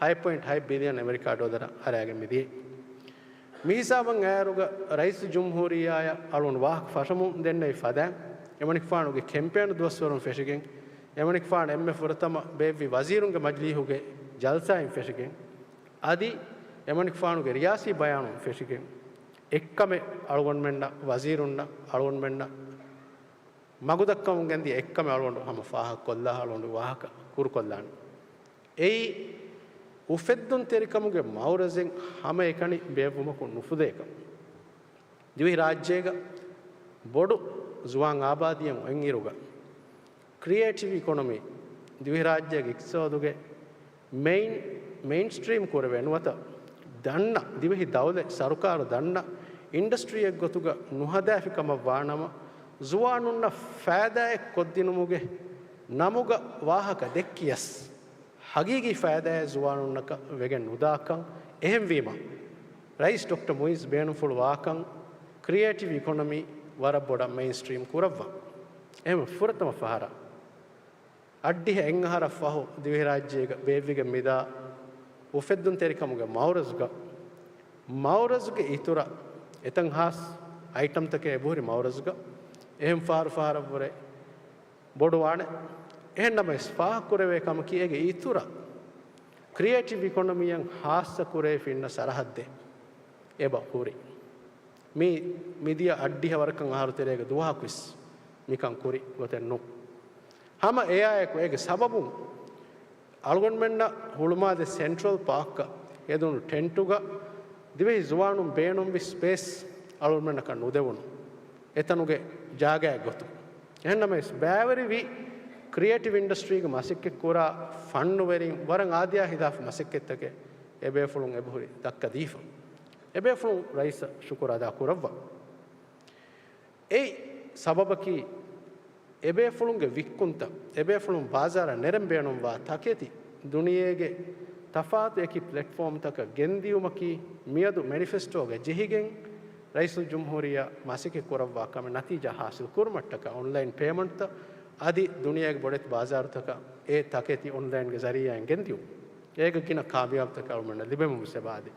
ހަތް ޕޮއިންޓް ހަތް ބިލިއަން އެމެރިކާ ޑޮލަރަށް އަރައިގެން މިދިޔައީ. މިހިސާބަށް އައިއިރުގަ ރައީސުލްޖުމްހޫރިއްޔާއަށް އަޅުގަނޑު ވާހަކަ ފަށަމުން ދެންނެވި ފަދައިން، އެމަނިކުފާނުގެ ކެމްޕޭނު ދުވަސްވަރުން ފެށިގެން، އެމަނިކުފާނު އެންމެ ފުރަތަމަ ބޭއްވި ވަޒީރުންގެ މަޖިލީހުގެ ޖަލްސާއިން ފެށިގެން، އަދި އެމަނިކުފާނުގެ ރިޔާސީ ބަޔާނުން ފެށިގެން، އެއްކަމެއް އަޅުގަނޑުމެންނަށް، ވަޒީރުންނަށް، އަޅުގަނޑުމެންނަށް މަގުދައްކަމުން ގެންދިޔަ އެއްކަމެއް އަޅުގަނޑު ހަމަ ފާހަގަކޮށްލާ، އަޅުގަނޑު ވާހަކަ ކުރުކޮށްލާނެ. އެއީ، އުފެއްދުންތެރިކަމުގެ މައުރަޒެއް ހަމައެކަނި ބޭއްވުމަކުން ނުފުދޭކަން. ދިވެހިރާއްޖޭގަ ބޮޑު ޒުވާން އާބާދީއެއް އޮތްއިރުގަ، ކްރިއޭޓިވް އިކޮނޮމީ ދިވެހިރާއްޖޭގެ އިޤްތިޞާދުގެ މެއިން، މެއިންސްޓްރީމް ކުރެވޭ ނުވަތަ ދަންނަ، ދިވެހި ދައުލަތް ސަރުކާރު ދަންނަ އިންޑަސްޓްރީއެއްގޮތުގަ ނުހަދާފި ކަމަށް ވާނަމަ، ޒުވާނުންނަށް ފައިދާއެއް ކޮށްދިނުމުގެ ނަމުގަ ވާހަކަ ދެއްކިޔަސް، ހަގީގީ ފައިދާއެއް ޒުވާނުންނަކަށް ވެގެން ނުދާކަން. އެހެންވީމަ، ރައީސް ޑޮކްޓަރ މުޢިއްޒު ބޭނުންފުޅު ވާކަން، ކްރިއޭޓިވް އިކޮނޮމީ ވަރަށް ބޮޑަށް މެއިންސްޓްރީމް ކުރައްވާ. އެހެން ފުރަތަމަ ފަހަރަށް އަށްޑިހަ އެއް އަހަރަށް ފަހު ދިވެހިރާއްޖޭގަ ބޭއްވިގެން މިދާ އުފެއްދުންތެރިކަމުގެ މައުރަޒުގަ، މައުރަޒުގެ އިތުރަށް އެތަން ހާސް އައިޓަމްތަކެއް އެބަހުރި މައުރަޒުގަ، އެހެން ފަހަރު ފަހަރަށްވުރެ ބޮޑުވާނެ. އެހެންނަމަވެސް ފާހަގަކުރެވޭ ކަމަކީ އޭގެ އިތުރަށް ކްރިއޭޓިވް އިކޮނޮމީއަށް ހާއްސަ ކުރެވިފަ އިންނަ ސަރަހައްދެއް އެބަ ހުރި. މީ މިދިޔަ އަށްޑިހަ ވަރަކަށް އަހަރު ތެރޭގަ ދުވަހަކުވެސް މިކަން ކުރި ގޮތެއް ނޫން. ހަމަ އެއާއެކު އޭގެ ސަބަބުން އަޅުގަނޑުމެންނަށް ހުޅުމާލެ ސެންޓްރަލް ޕާކަށް ހެދުނު ޓެންޓުގަ ދިވެހި ޒުވާނުން ބޭނުންވި ސްޕޭސް އަޅުގަނޑުމެންނަކަށް ނުދެވުނު. އެތަނުގެ ޖާގައެއް ގޮތުން. އެހެންނަމަވެސް، ބައިވެރިވި ކްރިއޭޓިވް އިންޑަސްޓްރީގެ މަސައްކަތްކުރާ ފަންނުވެރިން ވަރަށް އާދަޔާ ހިލާފު މަސައްކަތްތަކެއް އެބޭފުޅުން އެބަހުރި ދައްކަދީފަ. އެބޭފުޅުން ރައީސަށް ޝުކުރު އަދާ ކުރައްވާ. އެއީ ސަބަބަކީ، އެބޭފުޅުންގެ ވިއްކުންތައް، އެބޭފުޅުން ބާޒާރަށް ނެރެން ބޭނުންވާ ތަކެތި، ދުނިޔޭގެ ތަފާތު އެކި ޕްލެޓްފޯމްތަކަށް ގެންދިޔުމަކީ، މިއަދު މެނިފެސްޓޯގަ ޖެހިގެން، ރައީސުލްޖުމްހޫރިއްޔާ މަސައްކަތް ކުރައްވާ ކަމެއް ނަތީޖާ ހާސިލް ކުރުމަށްޓަކާ އޮންލައިން ޕޭމަންޓްތައް އަދި ދުނިޔޭގެ ބޮޑެތި ބާޒާރުތަކަށް އެ ތަކެތި އޮންލައިންގެ ޒަރީއާއިން ގެންދިޔުން. އޭގަ ގިނަ ކާމިޔާބުތަކެއް އަޅުގަނޑަށް ލިބެމުން ވެސް އެބައާދޭ.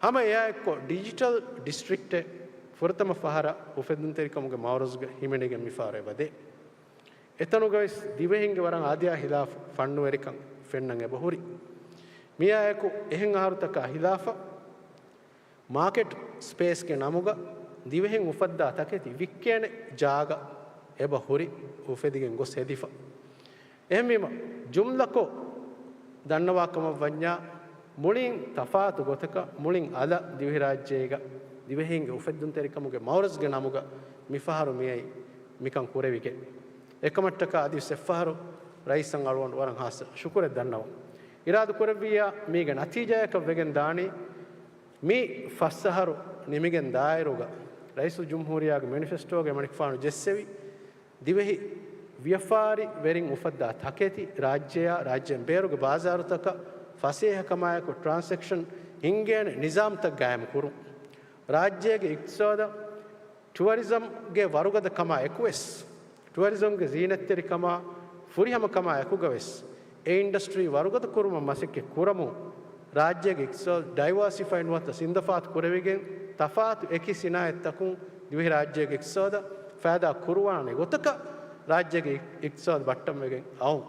ހަމަ އެއާއެއްކޮށް، ޑިޖިޓަލް ޑިސްޓްރިކްޓެއް ފުރަތަމަ ފަހަރަށް އުފެއްދުންތެރިކަމުގެ މައުރަޒުގަ ހިމެނިގެން މިފަހަރު އެބަދޭ. އެތަނުގަވެސް ދިވެހިންގެ ވަރަށް އާދަޔާ ހިލާފު ފަންނުވެރިކަން ފެންނަން އެބަހުރި. މިއާއެކު އެހެން އަހަރުތަކާ ހިލާފަށް، މާކެޓް ސްޕޭސްގެ ނަމުގަ ދިވެހިން އުފައްދާ ތަކެތި ވިއްކޭނެ ޖާގަ އެބަ ހުރި އުފެދިގެން ގޮސް ހެދިފަ. އެހެންވީމަ، ޖުމްލަކޮށް ދަންނަވާ ކަމަށް ވަންޏާ، މުޅިން ތަފާތު ގޮތަކަށް މުޅިން އަލަށް ދިވެހިރާއްޖޭގަ ދިވެހީންގެ އުފެއްދުންތެރިކަމުގެ މައުރަޒުގެ ނަމުގަ މިފަހަރު މިއައީ މިކަން ކުރެވިގެން. އެކަމަށްޓަކާ އަދިވެސް އެއްފަހަރު ރައީސަށް އަޅުގަނޑު ވަރަށް ހާއްސަ ޝުކުރެއް ދަންނަވަން. އިރާދަކުރެއްވިއްޔާ މީގެ ނަތީޖާއަކަށް ވެގެން ދާނީ، މި ފަސް އަހަރު ނިމިގެން ދާއިރުގަ ރައީސުލްޖުމްހޫރިއްޔާގެ މެނިފެސްޓޯގަ އެމަނިކުފާނު ޖެއްސެވި، ދިވެހި ވިޔަފާރިވެރިން އުފައްދާ ތަކެތި ރާއްޖެއާ ރާއްޖޭން ބޭރުގެ ބާޒާރުތަކަށް ފަސޭހަކަމާއެކު ޓްރާންސެކްޝަން ހިންގޭނެ ނިޒާމްތައް ގާއިމްކުރުން. ރާއްޖޭގެ އިޤްތިޞާދަށް ޓުއަރިޒަމްގެ ވަރުގަދަކަމާ އެކުވެސް، ޓުއަރިޒަމްގެ ޒީނަތްތެރިކަމާ ފުރިހަމަކަމާ އެކުގަވެސް، އެ އިންޑަސްޓްރީ ވަރުގަދަ ކުރުމަށް މަސައްކަތް ކުރަމުން، ރާއްޖޭގެ އިޤްތިޞާދު ޑައިވާސިފައި ނުވަތަ ސިންދަފާތު ކުރެވިގެން، ތަފާތު އެކި ސިނާއަތްތަކުން ދިވެހިރާއްޖޭގެ އިޤްތިޞާދަށް ފައިދާ ކުރުވާނެ ގޮތަކަށް ރާއްޖޭގެ އިޤްތިޞާދު ބައްޓަންވެގެން އައުން.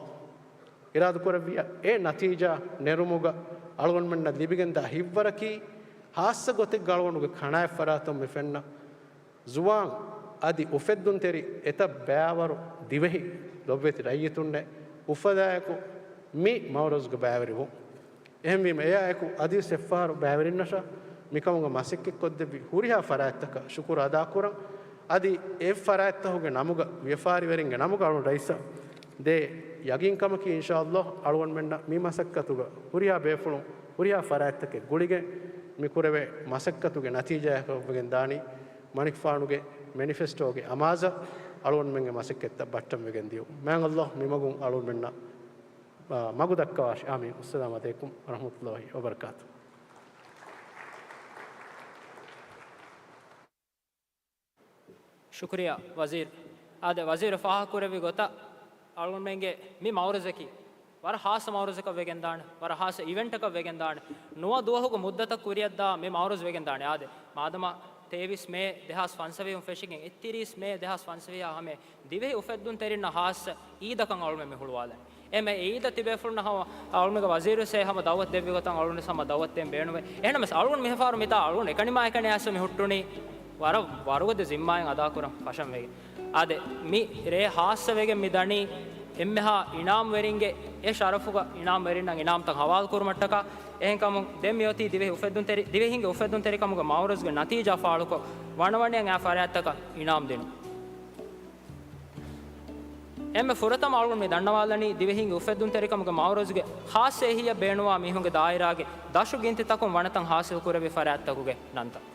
އިރާދަކުރެއްވިއްޔާ އެ ނަތީޖާ ނެރުމުގަ އަޅުގަނޑުމެންނަށް ލިބިގެންދާ ހިތްވަރަކީ، ހާއްސަ ގޮތެއްގަ އަޅުގަނޑުގެ ކަނާތް ފަރާތުން މި ފެންނަ ޒުވާން އަދި އުފެއްދުންތެރި އެތައް ބައިވަރު ދިވެހި ލޮބުވެތި ރައްޔިތުންނެއް އުފަލާއެކު މި މައުރަޒުގެ ބައިވެރިވުން. އެހެންވީމަ، އެއާއެކު އަދިވެސް އެއްފަހަރު ބައިވެރިންނަށާ މިކަމުގަ މަސައްކަތްކޮށްދެއްވި ހުރިހާ ފަރާތްތަކަށް ޝުކުރު އަދާކުރަން. އަދި އެ ފަރާތްތަކުގެ ނަމުގަ ވިޔަފާރިވެރިންގެ ނަމުގަ އަޅުން ރައީސަށް ދޭ ޔަގީންކަމަކީ، އިންޝާﷲ، އަޅުގަނޑުމެންނަށް މި މަސައްކަތުގަ ހުރިހާ ބޭފުޅުން ހުރިހާ ފަރާތްތަކެއް ގުޅިގެން މި ކުރެވޭ މަސައްކަތުގެ ނަތީޖާއަކަށްވެގެން ދާނީ، މަނިކުފާނުގެ މެނިފެސްޓޯގެ އަމާޒަށް އަޅުގަނޑުމެންގެ މަސައްކަތްތައް ބައްޓަންވެގެން ދިޔުން. މާތް ﷲ މިމަގުން އަޅުގަނޑުމެންނަށް މަގު ދައްކަވާށި. އާމީން. އައްސަލާމު ޢަލައިކުމް ވަރަޙްމަތުﷲި ވަބަރަކާތުހު. ޝުކުރިއްޔާ ވަޒީރު. އާދެ، ވަޒީރު ފާހަގަކުރެއްވި ގޮތަށް އަޅުގަނޑުމެންގެ މި މައުރަޒަކީ ވަރަށް ހާއްސަ މައުރަޒަކަށް ވެގެންދާނެ، ވަރަށް ހާއްސަ އިވެންޓަކަށް ވެގެންދާނެ. ނުވަ ދުވަހުގެ މުއްދަތަށް ކުރިއަށްދާ މި މައުރަޒު ވެގެންދާނެ. އާދެ، މާދަމާ ތޭވީސް މޭ ދެހާސް ފަންސަވީހުން ފެށިގެން އެއްތިރީސް މޭ ދެހާސް ފަންސަވީހާ ހަމަޔަށް ދިވެހި އުފެއްދުންތެރިންނަށް ހާއްސަ އީދަކަށް އަޅުމެން މި ހުޅުވާލަނީ. އެމެ އީދަށް ތިބޭފުޅުންނަށް ހަމަ އަޅުމެންގެ ވަޒީރުވެސް ހަމަ ދައުވަތު ދެއްވި ގޮތަށް އަޅުންވެސް ހަމަ ދައުވަތު ދޭން ބޭނުންވޭ. އެހެންނަމަވެސް އަޅުން މިހެފާރު މިތާ އަޅުން އެކަނިމާ އެކަނި އައިސް މި ހުއްޓުނީ ވަރަށް ވަރުގަދަ ޒިންމާއެއް އަދާކުރަން ފަށަން ވެގެން. އާދެ، މި ރޭ ހާއްސަވެގެން މި ދަނީ އެންމެހާ އިނާމްވެރިންގެ އެ ޝަރަފުގަ އިނާމްވެރިންނަށް އިނާމްތައް ހަވާލު ކުރުމަށްޓަކާ. އެހެންކަމުން ދެން މިއޮތީ ދިވެހި އުފެއްދުންތެރި، ދިވެހިންގެ އުފެއްދުންތެރިކަމުގެ މައުރަޒުގެ ނަތީޖާ ފާޅުކޮށް، ވަނަވަނައިން އައި ފަރާތްތަކަށް އިނާމް ދިނުން. އެންމެ ފުރަތަމަ އަޅުގަނޑު މި ދަންނަވާލަނީ ދިވެހިންގެ އުފެއްދުންތެރިކަމުގެ މައުރަޒުގެ ޚާއްޞަ އެހީއަށް ބޭނުންވާ މީހުންގެ ދާއިރާގެ ދަށު ގިންތިތަކުން ވަނަތަން ހާސިލް ކުރެއްވި ފަރާތްތަކުގެ ނަންތައް.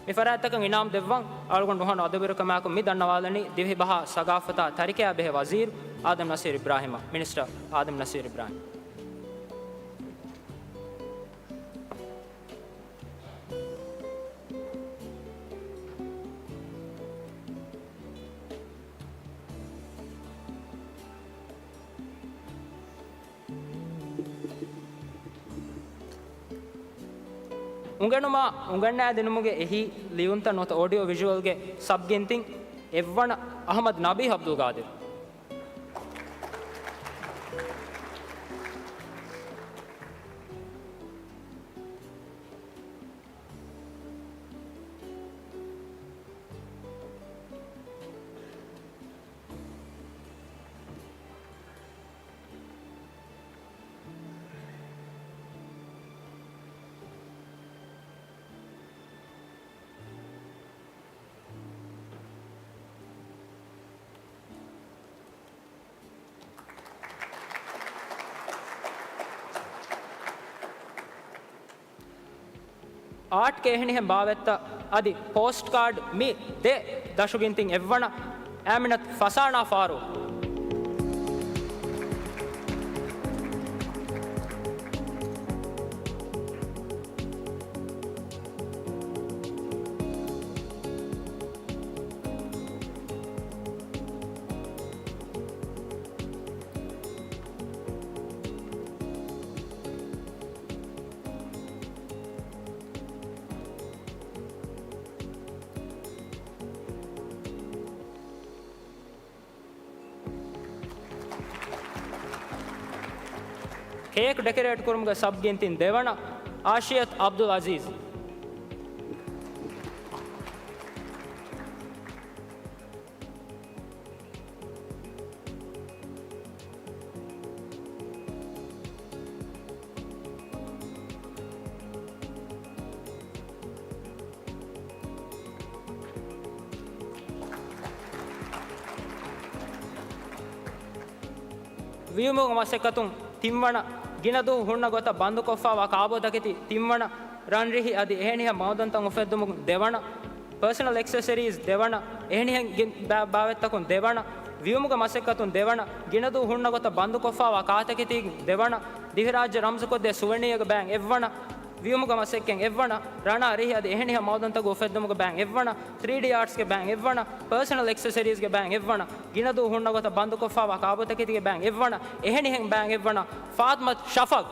މި ފަރާތްތަކަށް އިނާމް ދެއްވަން އަޅުގަނޑު ނުހަނު އަދަބުވެރިކަމާއެކު މި ދަންނަވާލަނީ ދިވެހިބަހާ ސަގާފަތާ ތަރިކަޔާ ބެހޭ ވަޒީރު އާދަމް ނަސީރު އިބްރާހިމަށް. މިނިސްޓަރ އާދަމް ނަސީރު އިބްރާހިމް. އުނގެނުމާ އުނގަންނާދިނުމުގެ އެހީ ލިޔުންތައް ނުވަތަ އޮޑިއޯ ވިޝުއަލްގެ ސަބް ގިންތިން އެއްވަނަ އަހްމަދު ނަބީހް އަބްދުލް ގާދިރު. އާޓްގެ އެހެނިހެން ބާވަތްތައް އަދި ޕޯސްޓް ކާޑް މި ދެ ދަށުގިންތިން އެއްވަނަ އާމިނަތު ފަސާނާ ފާރޫޤް. ކޭކް ޑެކަރޭޓް ކުރުމުގެ ސަބް ގިންތިން ދެވަނަ، އާޝިޔަތު އަބްދުލް އަޒީޒް. ވިޔުމުގެ މަސައްކަތުން ތިންވަނަ، ގިނަ ދުވަހު ހުންނަ ގޮތަށް ބަންދުކޮށްފައިވާ ކާބޯތަކެތި ތިންވަނަ، ރަންރިހި އަދި އެހެނިހެން މައުދަންތައް އުފެއްދުމުގެ ދެވަނަ، ޕާސަނަލް އެކްސެސަރީޒް ދެވަނަ، އެހެނިހެން ގިން ބާ-، ބާވަތްތަކުން ދެވަނަ، ވިޔުމުގެ މަސައްކަތުން ދެވަނަ، ގިނަ ދުވަހު ހުންނަ ގޮތަށް ބަންދުކޮށްފައިވާ ކާތަކެތީގެ ދެވަނަ، ދިވެހިރާއްޖެ ރަމްޒުކޮށްދޭ ސުވެނިއަރގެ ބައިން އެއްވަނަ، ވިޔުމުގެ މަސައްކަތް އެއްވަނަ، ރަނާ ރިހި އަދި އެހެނިހެން މައުދަންތަކުގެ އުފެއްދުމުގެ ބައިން އެއްވަނަ، ތްރީޑީ އާޓްސްގެ ބައިން އެއްވަނަ، ޕާސަނަލް އެކްސެސަރީޒްގެ ބައިން އެއްވަނަ، ގިނަ ދުވަހު ހުންނަ ގޮތަށް ބަންދުކޮށްފައިވާ ކާބޯތަކެތީގެ ބައިން އެއްވަނަ، އެހެނިހެން ބައިން އެއްވަނަ، ފާތްމަތު ޝަފަގް.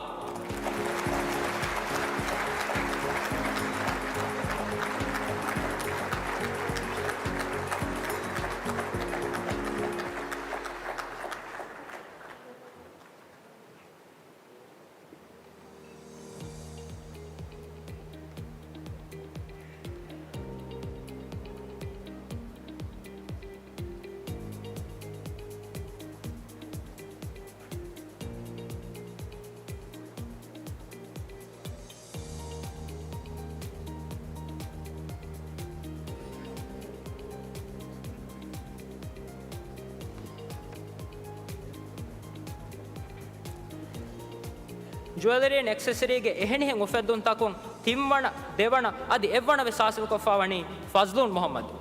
ޖުވެލަރީ އެންޑް އެކްސެސަރީގެ އެހެނިހެން އުފެއްދުންތަކުން ތިންވަނަ، ދެވަނަ އަދި އެއްވަނަ ވެސް ހާސިލްކޮށްފައިވަނީ ފަޒްލޫން މުހައްމަދު.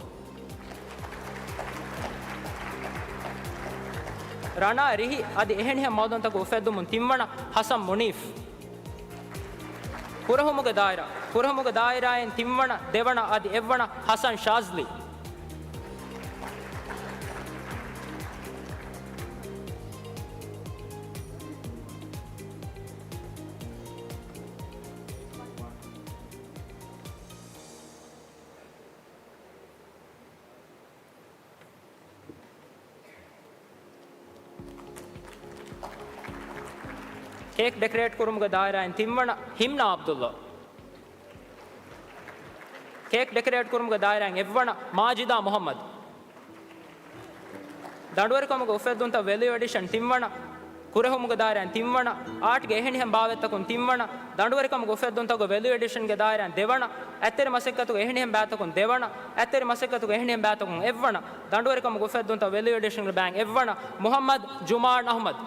ރަނާ ރިހި އަދި އެހެނިހެން މައުދަންތަކުގެ އުފެއްދުމުން ތިންވަނަ ހަސަން މުނީފް. ކުރެހުމުގެ ދާއިރާ، ކުރެހުމުގެ ދާއިރާއިން ތިންވަނަ، ދެވަނަ އަދި އެއްވަނަ ހަސަން ޝާޒްލީ. ކޭކް ޑެކަރޭޓް ކުރުމުގެ ދާއިރާއިން ތިންވަނަ ހިމްނާ އަބްދުއްލާ. ކޭކް ޑެކަރޭޓް ކުރުމުގެ ދާއިރާއިން އެއްވަނަ މާޖިދާ މުހައްމަދު. ދަނޑުވެރިކަމުގެ އުފެއްދުންތައް ވެލިއު އެޑިޝަން ތިންވަނަ، ކުރެހުމުގެ ދާއިރާއިން ތިންވަނަ، އާޓްގެ އެހެނިހެން ބާވަތްތަކުން ތިންވަނަ، ދަނޑުވެރިކަމުގެ އުފެއްދުންތަކުގެ ވެލިއު އެޑިޝަންގެ ދާއިރާއިން ދެވަނަ، އަތްތެރި މަސައްކަތުގެ އެހެނިހެން ބާތަކުން ދެވަނަ، އަތްތެރި މަސައްކަތުގެ އެހެނިހެން ބާތަކުން އެއްވަނަ، ދަނޑުވެރިކަމުގެ އުފެއްދުންތައް ވެލިއު އެޑިޝަންގެ ބައިން އެއްވަނަ، މުހައްމަދު ޖުމާން އަހްމަދު.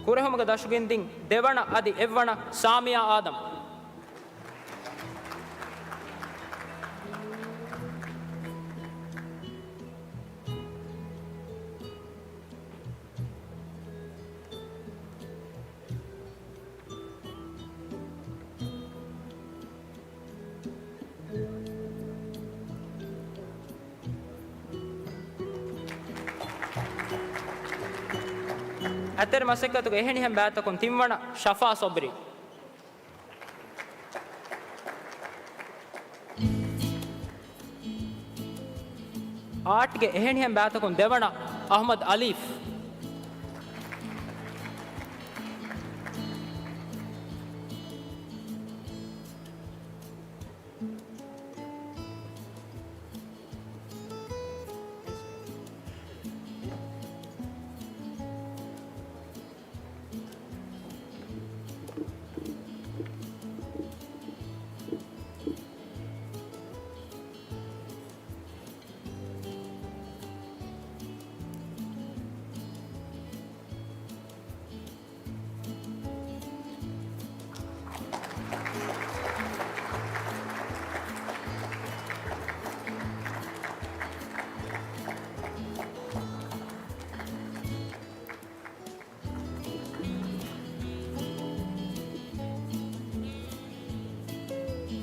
ކުރެހުމުގެ ދަށުގިންތިން ދެވަނަ އަދި އެއްވަނަ ސާމިޔާ އާދަމް. އަތްތެރި މަސައްކަތުގެ އެހެނިހެން ބައިތަކުން ތިންވަނަ ޝަފާ ޞަބްރީ. އާޓްގެ އެހެނިހެން ބައިތަކުން ދެވަނަ އަޙްމަދު އަލީފް.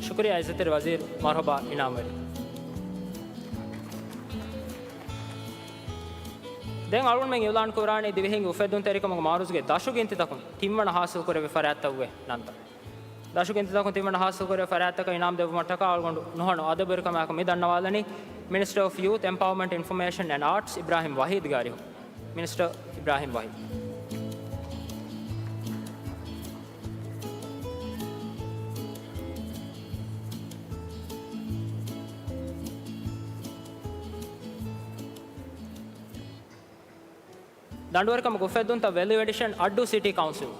ޝުކުރިއްޔާ ޢިއްޒަތްތެރި ވަޒީރު، މަރުޙަބާ އިނާމުވެރި. ދެން އަޅުގަނޑުމެން އިޢުލާން ކުރާނީ ދިވެހިންގެ އުފެއްދުންތެރިކަމުގެ މަޢުރަޒުގެ ދަށުގެ އިންތިތަކުން ތިންވަނަ ޙާޞިލް ކުރެވޭ ފަރާތްތަކުގެ ނަންތައް. ދަށުގެ އިންތިތާކުން ތިންވަނަ ޙާޞިލްކުރެވޭ ފަރާތްތަކަށް އިނާމް ދެއްވުމަށްޓަކާ އަޅުގަނޑު ނުހަނު އަދަބުވެރިކަމާއެކު މި ދަންނަވާލަނީ މިނިސްޓަރ އޮފް ޔޫތު އެމްޕަވަރމަންޓް އިންފޮމޭޝަން އެންޑް އާޓްސް އިބްރާހިމް ވަޙީދުގެ އަރިހުން. މިނިސްޓަރ އިބްރާހިމް ވަޙީދު. ދަނޑުވެރިކަމުގެ އުފެއްދުންތައް ވެލިއު އެޑިޝަން އައްޑޫ ސިޓީ ކައުންސިލް.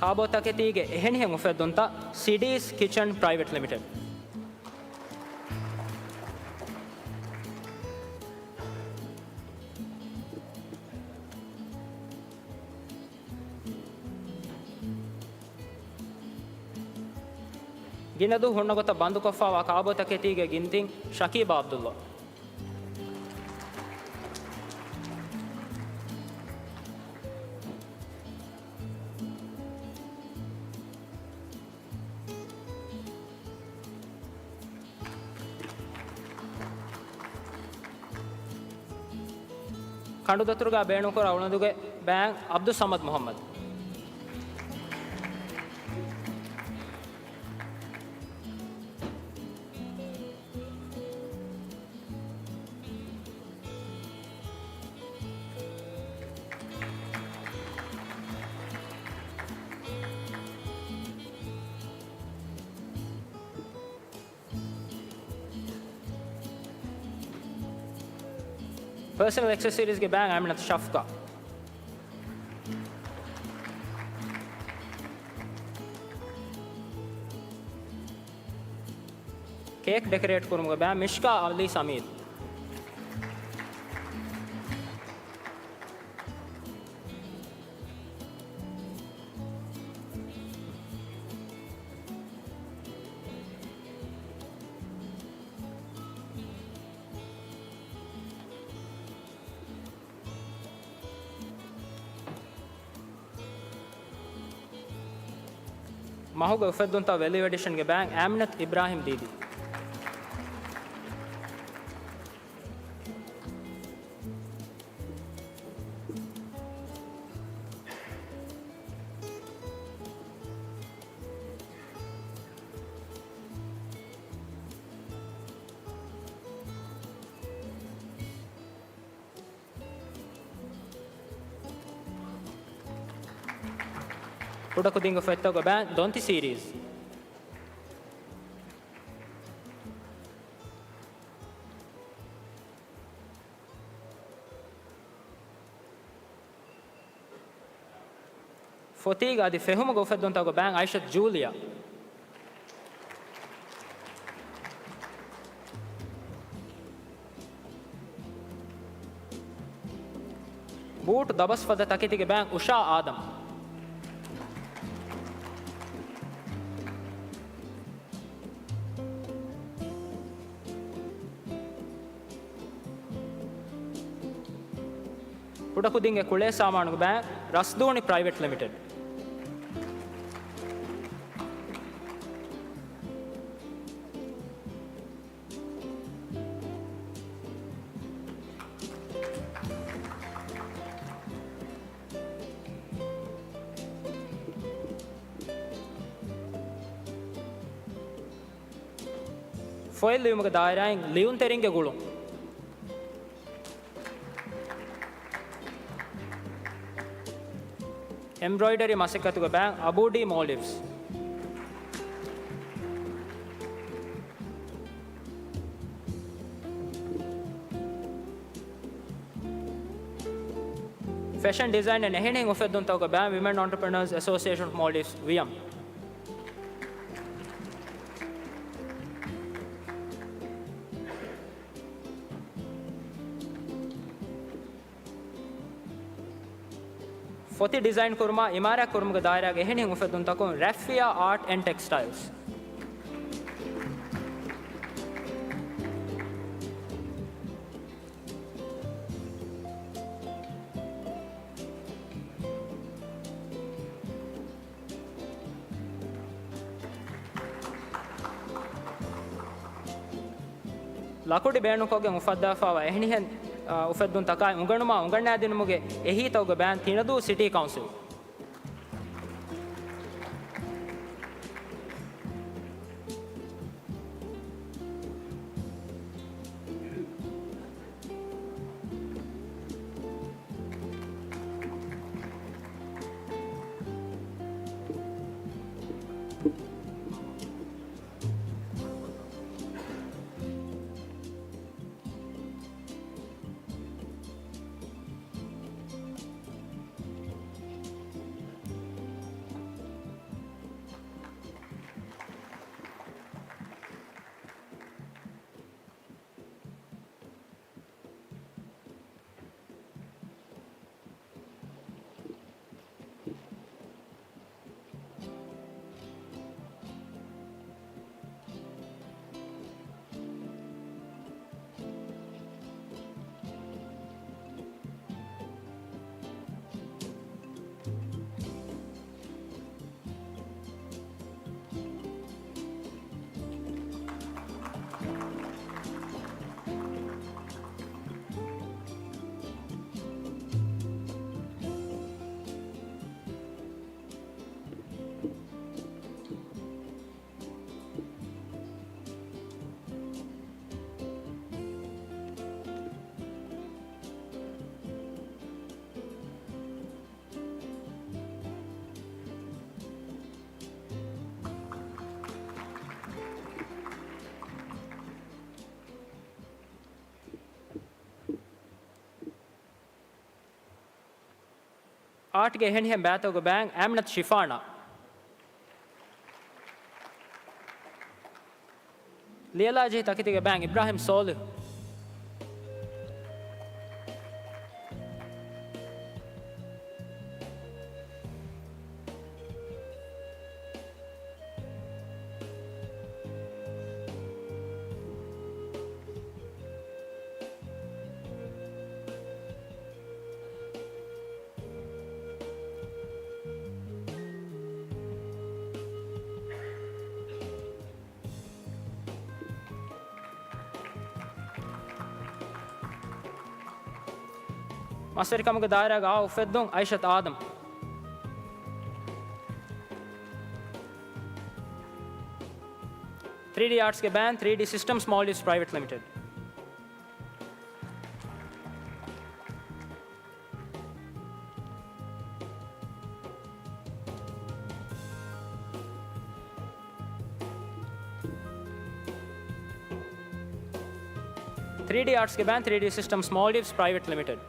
ކާބޯ ތަކެތީގެ އެހެނިހެން އުފެއްދުންތައް ސިޑީސް ކިޗަން ޕްރައިވެޓް ލިމިޓެޑް. ގިނަ ދުވަހު ހުންނަ ގޮތަށް ބަންދުކޮށްފައިވާ ކާބޯ ތަކެތީގެ ގިންތިން ޝަކީބާ ޢަބްދުﷲ. ކަނޑުދަތުރުގަ ބޭނުންކުރާ އުޅަނދުގެ ބައިން ޢަބްދުއްޞަމަދު މުޙައްމަދު. ޕާސަނަލް އެކްސެސަރީޒްގެ ބައިން އަމިނަތު ޝަފްޤާ. ކޭކް ޑެކަރޭޓް ކުރުމުގެ ބައިން މިޝްކާ އަލީ ސަމީރު. މަހުގެ އުފެއްދުންތައް ވެލިއު އެޑިޝަންގެ ބައިން އާމިނަތު އިބްރާހިމް ދީދީ. ކުޑަކުދިންގެ ފޮތްތަކުގެ ބައިން ދޮންތި ސީރީޒް. ފޮތީގަ އަދި ފެށުމުގެ އުފެއްދުންތަކުގެ ބައިން އައިޝަތު ޖޫލިޔާ. ބޫޓު ދަބަސް ފަދަ ތަކެތިގެ ބައިން އުޝާ އާދަމް. ކުޑަކުދިންގެ ކުޅޭ ސާމާނުގެ ބައިން ރަސްދޫނި ޕްރައިވެޓް ލިމިޓެޑް. ފޮތް ލިޔުމުގެ ދާއިރާއިން ލިޔުންތެރިންގެ ގުޅުން. އެމްބްރޮއިޑަރީ މަސައްކަތުގެ ބައިން އަބޫ ޑީ މޯލިވްސް. ފެޝަން ޑިޒައިން އެންޑް އެހެނިހެން އުފެއްދުންތަކުގެ ބައިން ވިމެން އޮންޓަޕްރެނަރސް އެސޯސިއޭޝަން އޮފް މޯލްޑިވްސް، ވިއަމް. ފޮތި ޑިޒައިން ކުރުމާ އިމާރާތް ކުރުމުގެ ދާއިރާގެ އެހެނިހެން އުފެއްދުންތަކުން ރަފްއިޔާ އާޓް އެންޑް ޓެކްސްޓައިލްސް. ލަކުޑި ބޭނުންކޮށްގެން އުފައްދާފައިވާ އެހެނިހެން، އާ، އުފެއްދުންތަކާއި އުނގަނުމާ އުނގަންނާދިނުމުގެ އެހީތަކުގެ ބައިން ތިނަދޫ ސިޓީ ކައުންސިލް. އާޓްގެ އެހެނިހެން ބައިތަކުގެ ބައިން އަމިނަތު ޝިފާނާ. ލިޔެލާޖެހި ތަކެތީގެ ބައިން އިބްރާހިމް ސޯލިހު. މަސްވެރިކަމުގެ ދާއިރާގަ އާ އުފެއްދުން އައިޝަތު އާދަމް. ތްރީޑީ އާޓްސްގެ ބައިން ތްރީޑީ ސިސްޓަމްސް މޯލްޑިވްސް ޕްރައިވެޓް ލިމިޓެޑް. ތްރީޑީ އާޓްސްގެ ބައިން ތްރީޑީ ސިސްޓަމްސް މޯލްޑިވްސް ޕްރައިވެޓް ލިމިޓެޑް.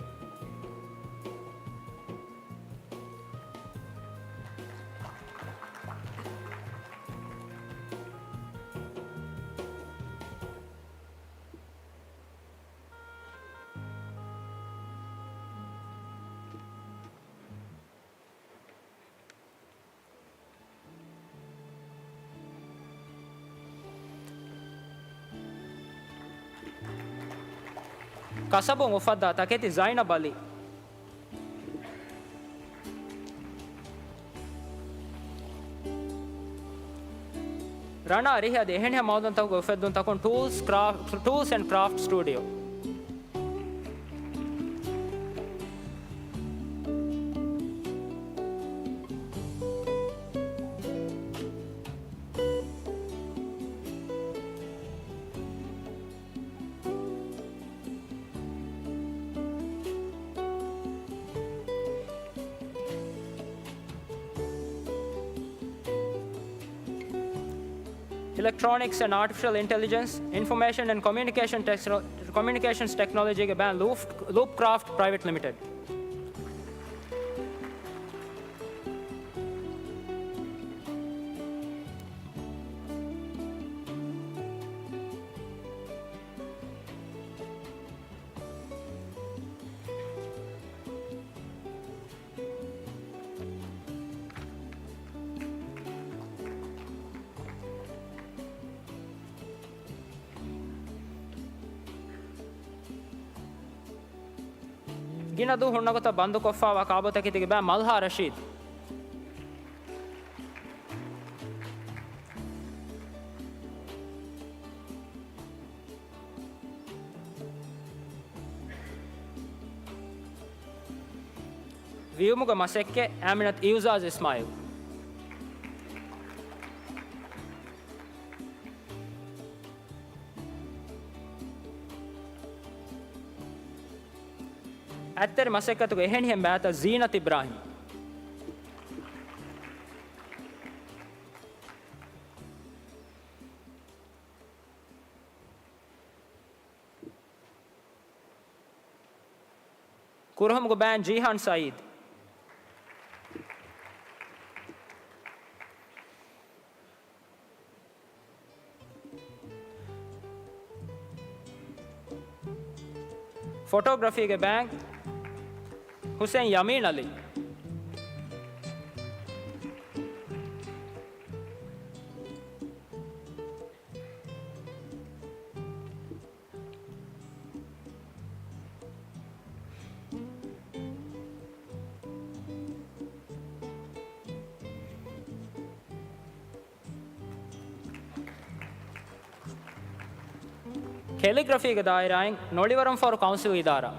ކަސަބުން އުފައްދާ ތަކެތި ޒައިނަބް އަލީ. ރަނާ ރިހި އަދި އެހެނިހެން މައުދަންތަކުގެ އުފެއްދުންތަކުން ޓޫލްސް ކްރާފްޓް، ޓޫލްސް އެންޑް ކްރާފްޓް ސްޓޫޑިއޯ. Electronics and Artificial Intelligence, Information and Communication Techno-, Communications Technology ގެ ބައިން ލޫޕް، ލޫޕް ކްރާފްޓް ޕްރައިވެޓް ލިމިޓެޑް. ގިނަ ދުވަހު ހުންނަ ގޮތަށް ބަންދުކޮށްފައިވާ ކާބޯތަކެތީގެ ބައިން މަލްހާ ރަޝީދު. ވިޔުމުގެ މަސައްކަތް އާމިނަތު އިއުޒާޒް އިސްމާއިލް. އަތްތެރި މަސައްކަތުގެ އެހެނިހެން ބައިތައް ޒީނަތް އިބްރާހިމް. ކުރުހަމުގެ ބައިން ޖީހާން ސައީދު. ފޮޓޯގްރަފީގެ ބައިން ހުސެން ޔަމީން އަލީ. ކެލިގްރަފީގެ ދާއިރާއިން ނޮޅިވަރަންފަހަރު ކައުންސިލް އިދާރާ.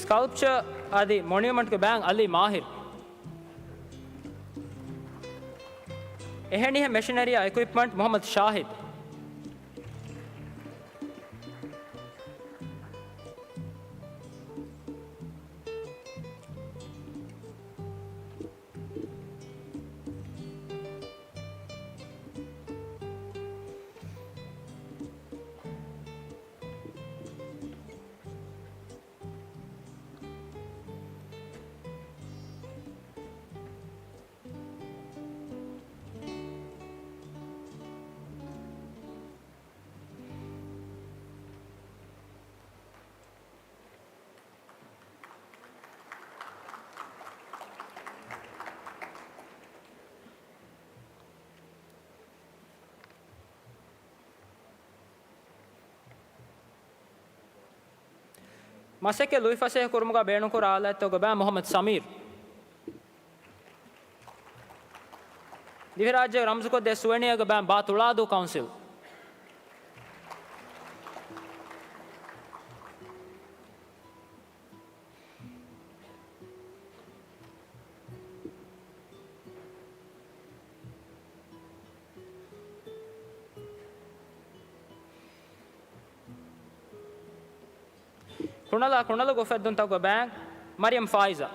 ސްކަލްޕްޗަ އަދި މޮނިއުމަންޓްގެ ބައިން އަލީ މާހިރު. އެހެނިހެން މެޝިނަރީއާ އިކުއިޕްމަންޓް މުހައްމަދު ޝާހިދު. މަސައްކަތް ލުއިފަސޭހަކުރުމުގަ ބޭނުންކުރާ އާލާތްތަކުގެ ބައިން މުހައްމަދު ސަމީރު. ދިވެހިރާއްޖޭގެ ރަމްޒުކޮށްދޭ ސުވެނިއާގެ ބައިން ބާތުޅާދޫ ކައުންސިލް. ކުނަލާ ކުނަލުގެ އުފެއްދުންތަކުގެ ބައިން މަރިޔަމް ފާއިޒާ.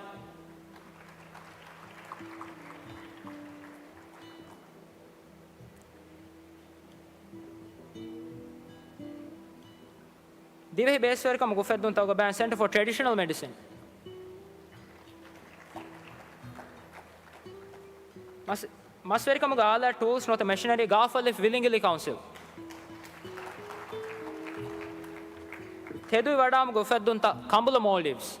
ދިވެހި ބޭސްވެރިކަމުގެ އުފެއްދުންތަކުގެ ބައިން ސެންޓަރ ފޯ ޓްރެޑިޝަނަލް މެޑިސިން. މަސް-، މަސްވެރިކަމުގެ އާލާތް، ޓޫލްސް ނުވަތަ މެޝިނަރީ، ގާފަލިފް ވިލިނގިލި ކައުންސިލް. ތެދުވި ވަޑާމުގެ އުފެއްދުންތައް ކަނބުލަ މޯލްޑިވްސް.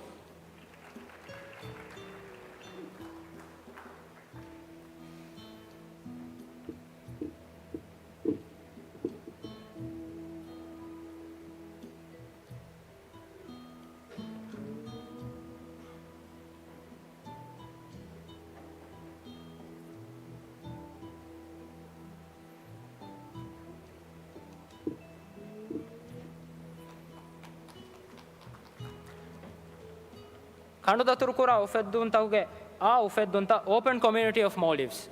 ކަނޑުދަތުރުކުރާ އުފެއްދުންތަކުގެ އާ އުފެއްދުންތައް، އޯޕަން ކޮމިއުނިޓީ އޮފް މޯލްޑިވްސް.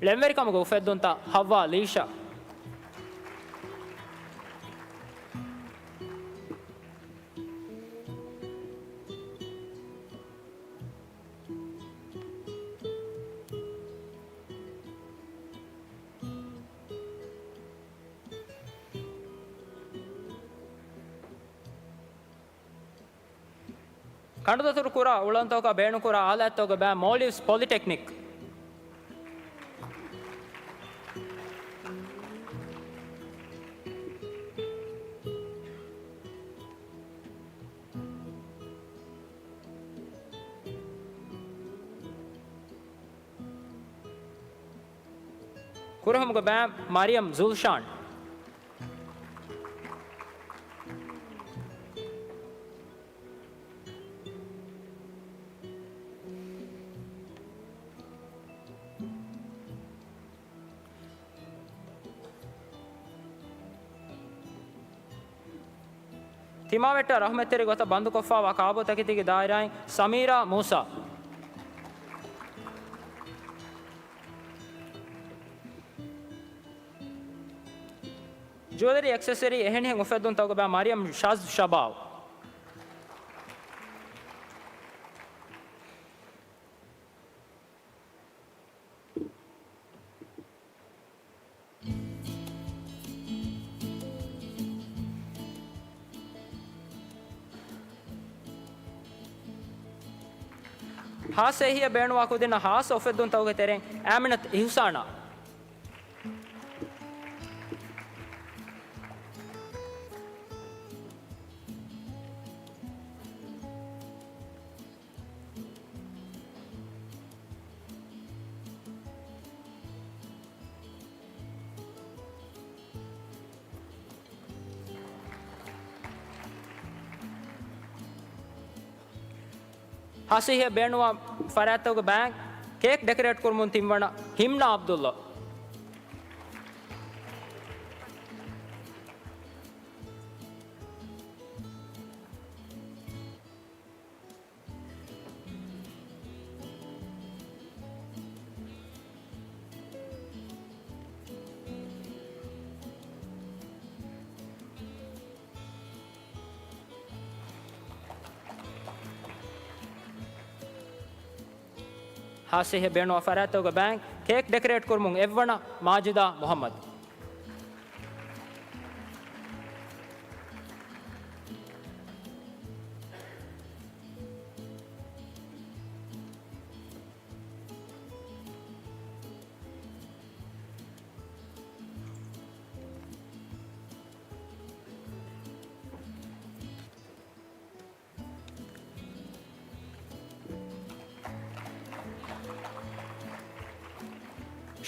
ޅެންވެރިކަމުގެ އުފެއްދުންތައް، ހައްވާ ލީޝާ. ކަނޑުދަތުރު ކުރާ އުޅަނދުތަކަށް ބޭނުންކުރާ އާލާތްތަކުގެ ބައި، މޯލްޑިވްސް ޕޮލިޓެކްނިކް. ކުރެހުމުގެ ބައި، މަރިޔަމް ޒުލްޝާން. ތިމާވެއްޓާ ރަހުމަތްތެރި ގޮތަށް ބަންދުކޮށްފައިވާ ކާބޯތަކެތީގެ ދާއިރާއިން ސަމީރާ މޫސާ. ޖުވެލަރީ އެކްސެސަރީ އެހެނިހެން އުފެއްދުންތަކުގެ ބައި، މަރިޔަމް ޝާޒް ޝަބާވް. ހާއްސަ އެހީއަށް ބޭނުންވާ ކުދިންނަށް ހާއްސަ އުފެއްދުންތަކުގެ ތެރެއިން އާމިނަތު އިހުސާނާ. ހާއްސަ އެހީއަށް ބޭނުންވާ ފަރާތްތަކުގެ ބައި، ކޭކް ޑެކަރޭޓް ކުރުމުން ތިންވަނަ ހިމްނާ އަބްދުއްލާ. ހާއްސަ އެހީއަށް ބޭނުންވާ ފަރާތްތަކުގެ ބައި، ކޭކް ޑެކަރޭޓް ކުރުމުން އެއްވަނަ މާޖިދާ މުހައްމަދު.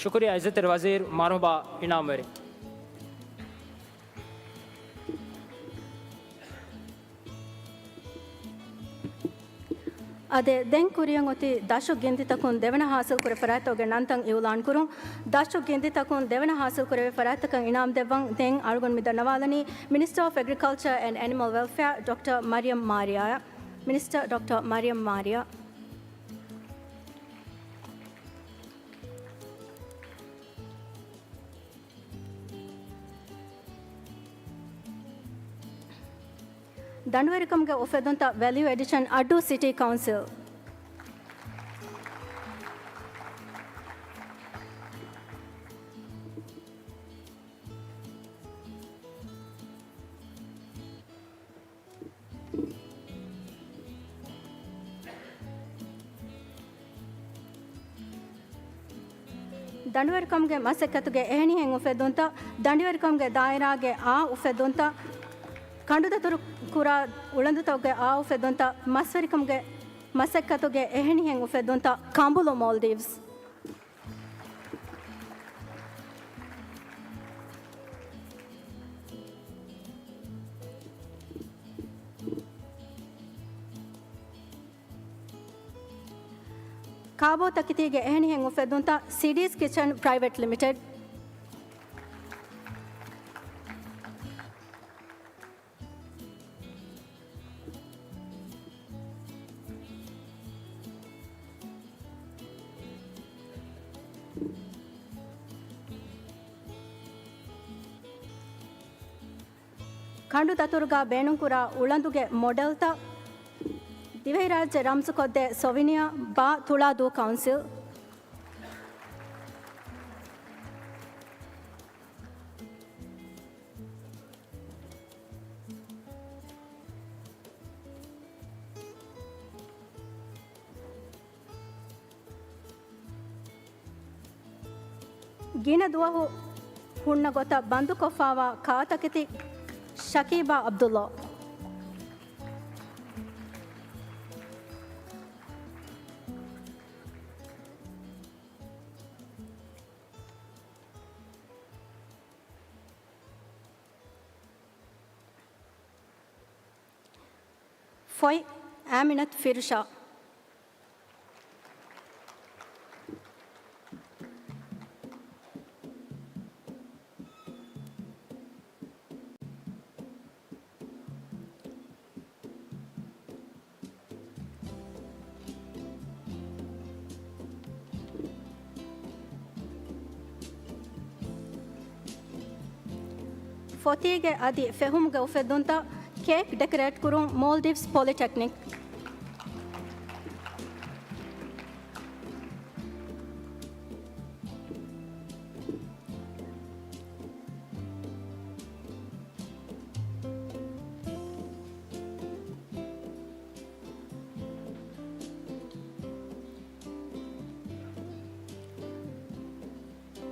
ޝުކުރިއްޔާ އިއްޒަތްތެރި ވަޒީރު، މަރުޙަބާ އިނާމުވެރިން. އާދެ، ދެން ކުރިއަށް އޮތީ ދަށު ގިންދިތަކުން ދެވަނަ ހާސިލް ކުރި ފަރާތްތަކުގެ ނަންތައް އިއުލާން ކުރުން. ދަށު ގިންދިތަކުން ދެވަނަ ހާސިލް ކުރެވޭ ފަރާތްތަކަށް އިނާމް ދެއްވަން ދެން އަޅުގަނޑު މި ދަންނަވާލަނީ މިނިސްޓަރ އޮފް އެގްރިކަލްޗަރ އެންޑް އެނިމަލް ވެލްފެއާ ޑޮކްޓަރ މަރިޔަމް މާރިޔާއަށް. މިނިސްޓަރ ޑޮކްޓަރ މަރިޔަމް މާރިޔާ. ދަނޑުވެރިކަމުގެ އުފެދުންތައް، ވެލިއު އެޑިޝަން، އައްޑޫ ސިޓީ ކައުންސިލް. ދަނޑުވެރިކަމުގެ މަސައްކަތުގެ އެހެނިހެން އުފެދުންތައް، ދަނޑުވެރިކަމުގެ ދާއިރާގެ އާ އުފެދުންތައް، ކަނޑުދަތުރު ކުރާ އުޅަނދުތަކުގެ އާ އުފެދުންތައް، މަސްވެރިކަމުގެ މަސައްކަތުގެ އެހެނިހެން އުފެދުންތައް، ކަނބުލު މޯލްޑިވްސް. ކާބޯ ތަކެތީގެ އެހެނިހެން އުފެދުންތައް، ސީޑީސް ކިޗަން ޕްރައިވެޓް ލިމިޓެޑް. ކަނޑު ދަތުރުގަ ބޭނުންކުރާ އުޅަނދުގެ މޮޑެލްތައް، ދިވެހިރާއްޖެ ރަމްޒުކޮށްދޭ ސޮވިނިއާ ބާ ތުޅާދޫ ކައުންސިލް. ގިނަ ދުވަހު ހުންނަ ގޮތަށް ބަންދުކޮށްފާވާ ކާތަކެތި، ޝަކީބާ ޢަބްދުﷲ. ފޮތް، އާމިނަތު ފިރުޝާ. ފޮތީގެ އަދި ފެހުމުގެ އުފެއްދުންތައް، ކޭކް ޑެކަރޭޓް ކުރުން، މޯލްޑިވްސް ޕޮލިޓެކްނިކް.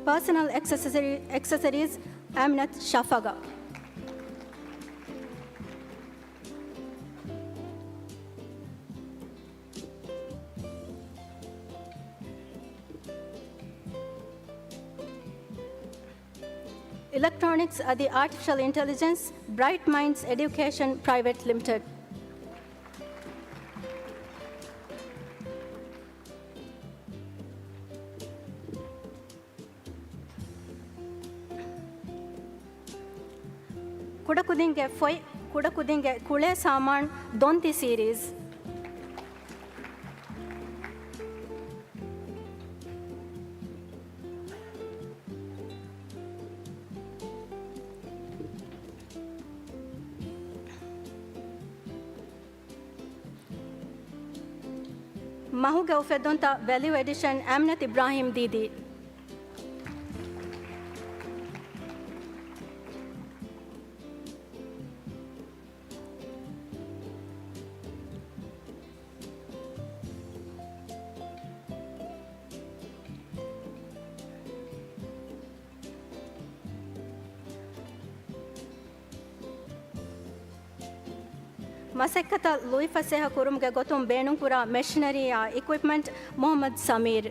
ޕާސަނަލް އެކްސެސަރީ، އެކްސެސަރީޒް، އާމިނަތު ޝަފަގާ. އިލެކްޓްރޯނިކްސް އަދި އާޓިފިޝަލް އިންޓެލިޖެންސް، ބްރައިޓް މައިންޑްސް އެޑިއުކޭޝަން ޕްރައިވެޓް ލިމިޓެޑް. ކުޑަކުދިންގެ ފޮތް، ކުޑަކުދިންގެ ކުޅޭ ސާމާން، ދޮންތި ސީރީޒް. މަހުގެ އުފެއްދުންތައް، ވެލިއު އެޑިޝަން، އާމިނަތު އިބްރާހީމް ދީދީ. މަސައްކަތަށް ލުއިފަސޭހަ ކުރުމުގެ ގޮތުން ބޭނުންކުރާ މެޝިނަރީއާ އިކުއިޕްމަންޓް، މުޙައްމަދު ސަމީރު.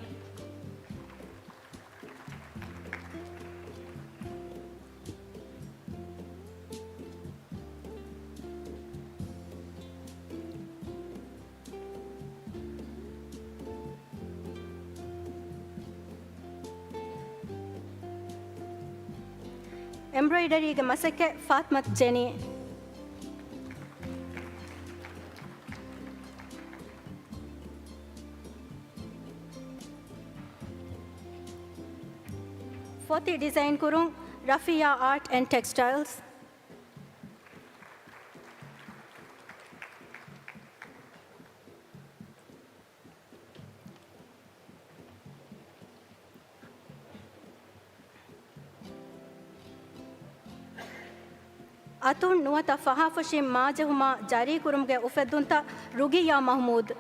އެމްބްރޮއިޑަރީގެ މަސައްކަތް ފާތްމަތު ޖެނީ. ފޮތި ޑިޒައިން ކުރުން، ރަފިޔާ އާޓް އެންޑް ޓެކްސްޓައިލްސް. އަތުން ނުވަތަ ފަހާފަށިން މާޖެހުމާ ޖަރީކުރުމުގެ އުފެއްދުންތައް، ރުގިއްޔާ މަހްމޫދު.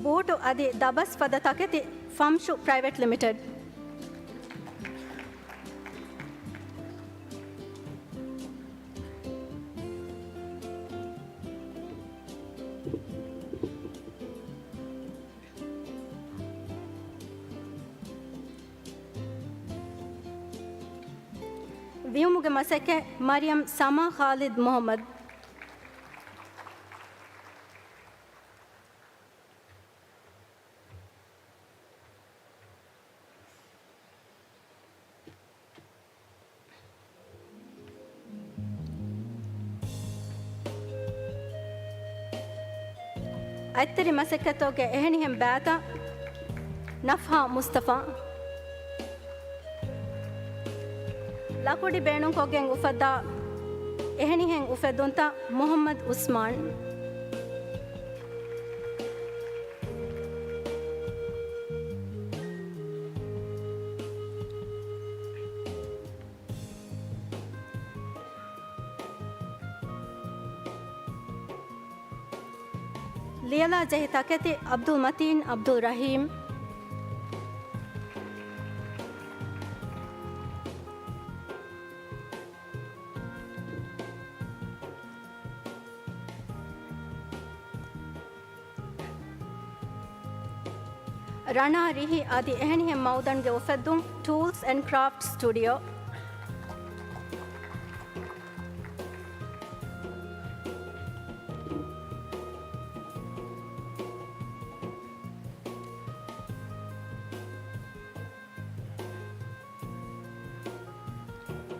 ބޫޓު އަދި ދަބަސް ފަދަ ތަކެތި، ފަމްޝު ޕްރައިވެޓް ލިމިޓެޑް. ވިޔުމުގެ މަސައްކަތް، މަރިޔަމް ސަމާ ޚާލިދް މުޙައްމަދު. އަތްތެރި މަސައްކަތުގެ އެހެނިހެން ބައިތައް، ނަފްހާ މުސްތަފާ. ލަކުޑި ބޭނުންކޮށްގެން އުފައްދާ އެހެނިހެން އުފެއްދުންތައް، މުޙައްމަދު އުސްމާން. ލިޔެލާ ޖެހި ތަކެތި، ޢަބްދުލް މަތީން ޢަބްދުލް ރަޙީމް. ރަނާ ރިހި އަދި އެހެނިހެން މައުދަންގެ އުފެއްދުން، ޓޫލްސް އެންޑް ކްރާފްޓް ސްޓުޑިއޯ.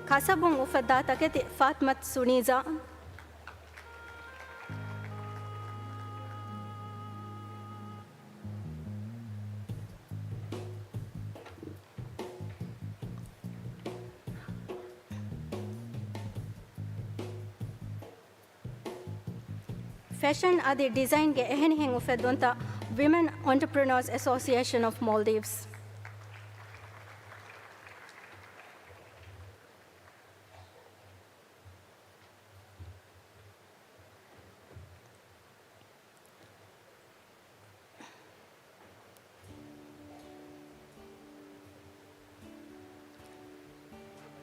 ކަސަބުން އުފައްދާ ތަކެތި، ފާތްމަތު ސުނީޒާ. ފެޝަން އަދި ޑިޒައިންގެ އެހެނިހެން އުފެއްދުންތައް، ވިމެން އޮންޓަޕްރެނަރސް އެސޯސިއޭޝަން އޮފް މޯލްޑިވްސް.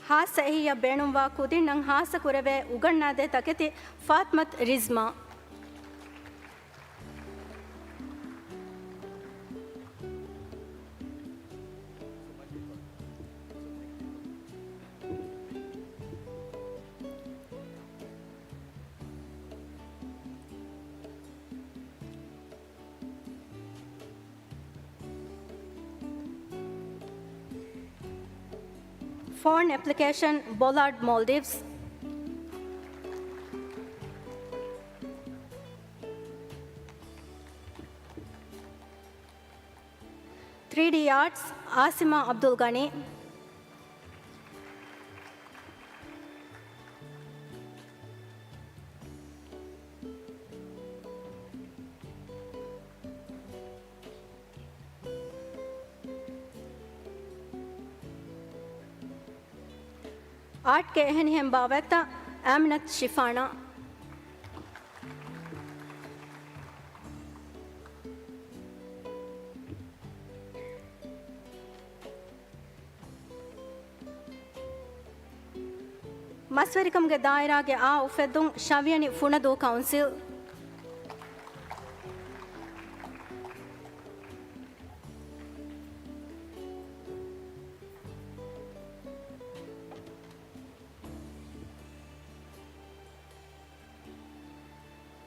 ހާއްސަ އެހީއަށް ބޭނުންވާ ކުދިންނަށް ހާއްސަ ކުރެވޭ އުގަންނާދޭ ތަކެތި، ފާތްމަތު ރިޒްމާ. ފޯން އެޕްލިކޭޝަން، ބޮލާޑް މޯލްޑިވްސް. ތްރީޑީ އާޓްސް، އާސިމާ އަބްދުލް ޣަނީ. އާޓްގެ އެހެނިހެން ބާވަތްތައް، އާމިނަތު ޝިފާނާ. މަސްވެރިކަމުގެ ދާއިރާގެ އާ އުފެއްދުން، ޝަވިޔަނި ފުނަދޫ ކައުންސިލް.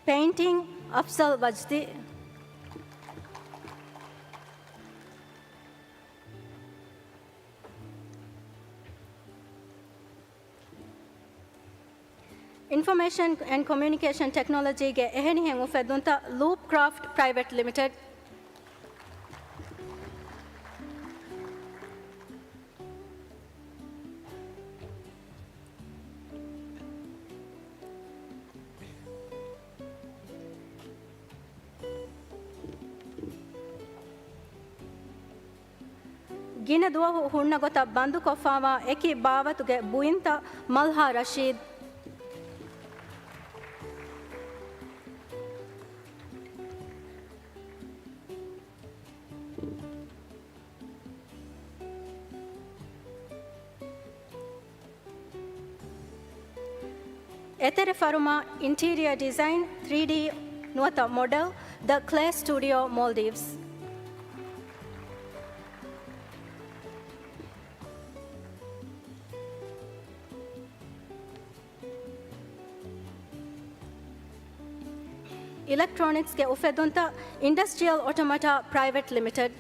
ޕެއިންޓިން، އަފްޒަލް ވަޖްދީ. އިންފޮމޭޝަން އެންޑް ކޮމިއުނިކޭޝަން ޓެކްނޮލޮޖީގެ އެހެނިހެން އުފެއްދުންތައް، ލޫޕް ކްރާފްޓް ޕްރައިވެޓް ލިމިޓެޑް. ގިނަ ދުވަހު ހުންނަ ގޮތަށް ބަންދުކޮށްފާވާ އެކި ބާވަތުގެ ބުއިންތައް، މަލްހާ ރަޝީދު. އެތެރެ ފަރުމާ، އިންޓީރިއަރ ޑިޒައިން، ތްރީޑީ ނުވަތަ މޮޑެލް، ދަ ކްލޭ ސްޓޫޑިއޯ، މޯލްޑިވްސް. އިލެކްޓްރޯނިކްސްގެ އުފެއްދުންތައް، އިންޑަސްޓްރިއަލް އޮޓޮމަޓާ ޕްރައިވެޓް ލިމިޓެޑް.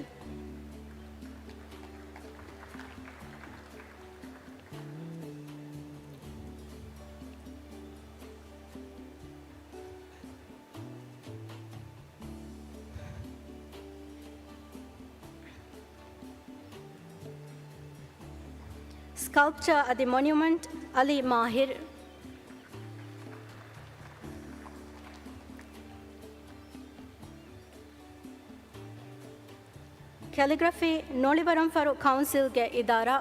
ސްކަލްޕްޗާ އަދި މޮނިއުމަންޓް، އަލީ މާހިރު. ކެލިގްރަފީ، ނޮޅިވަރަންފަރު ކައުންސިލްގެ އިދާރާ.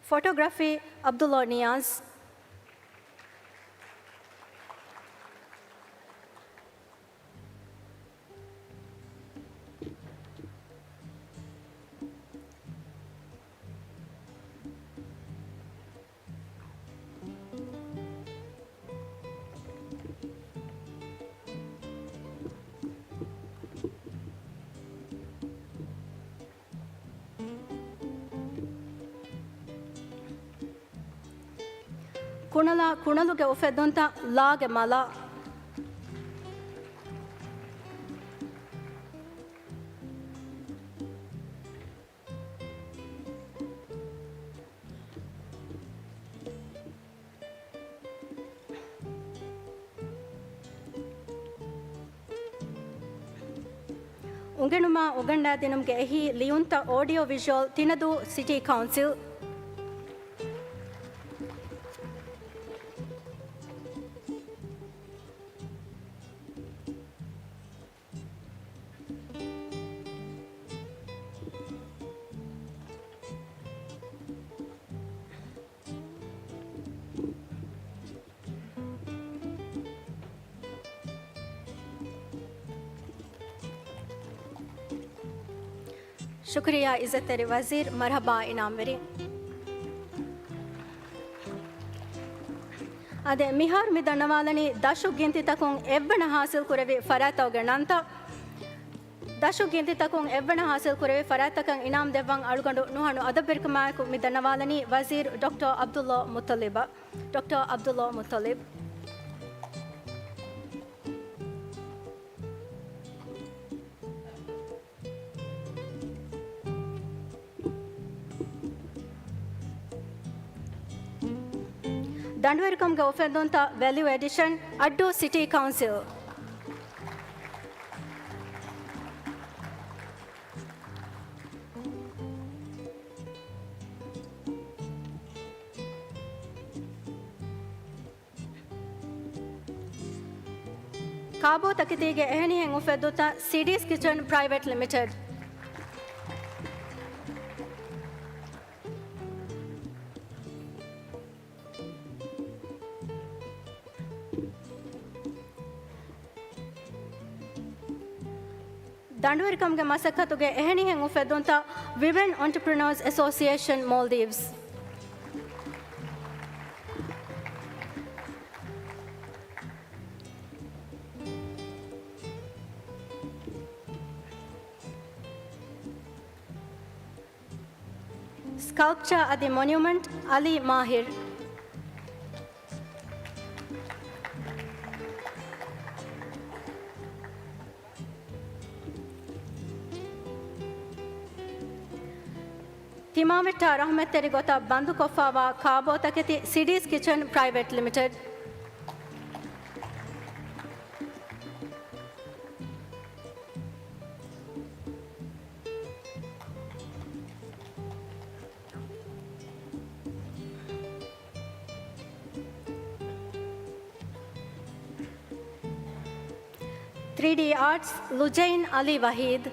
ފޮޓޯގްރަފީ، ޢަބްދުﷲ ނިޔާޒް. ކުނަލާ ކުނަލުގެ އުފެއްދުންތައް، ލާގެ މަލާ. އުނގެނުމާ އުނގަންނާދިނުމުގެ އެހީ، ލިޔުންތައް، އޯޑިއޯ ވިޝުއަލް، ތިނަދޫ ސިޓީ ކައުންސިލް. ޝުކުރިއްޔާ އިއްޒަތްތެރި ވަޒީރު، މަރުޙަބާ އިނާމްވެރިން. އާދެ، މިހާރު މި ދަންނަވާލަނީ ދަށު ގިންތިތަކުން އެއްވަނަ ޙާޞިލް ކުރެވި ފަރާތްތަކުގެ ނަންތައް. ދަށު ގިންތިތަކުން އެއްވަނަ ޙާޞިލް ކުރެވި ފަރާތްތަކަށް އިނާމް ދެއްވަން އަޅުގަނޑު ނުހަނު އަދަބުވެރިކަމާއެކު މި ދަންނަވާލަނީ ވަޒީރު ޑޮކްޓަރ ޢަބްދުﷲ މުއްޠަލިބަށް. ޑޮކްޓަރ ޢަބްދުﷲ މުއްޠަލިބް. ދަނޑުވެރިކަމުގެ އުފެއްދުންތައް، ވެލިއު އެޑިޝަން، އައްޑޫ ސިޓީ ކައުންސިލް. ކާބޯ ތަކެތީގެ އެހެނިހެން އުފެއްދުންތައް، ސީޑީސް ކިޗަން ޕްރައިވެޓް ލިމިޓެޑް. ދަނޑުވެރިކަމުގެ މަސައްކަތުގެ އެހެނިހެން އުފެއްދުންތައް، ވިމެން އޮންޓަޕްރެނަރސް އެސޯސިއޭޝަން މޯލްޑިވްސް. ސްކަލްޕްޗާ އަދި މޮނިއުމަންޓް، އަލީ މާހިރު. ތިމާވެއްޓާ ރަޙްމަތްތެރި ގޮތަށް ބަންދުކޮށްފާވާ ކާބޯތަކެތި ސިޑީސް ކިޗަން ޕްރައިވެޓް ލިމިޓެޑް. ތްރީޑީ އާޓްސް، ލުޖައިން އަލީ ވަހީދު.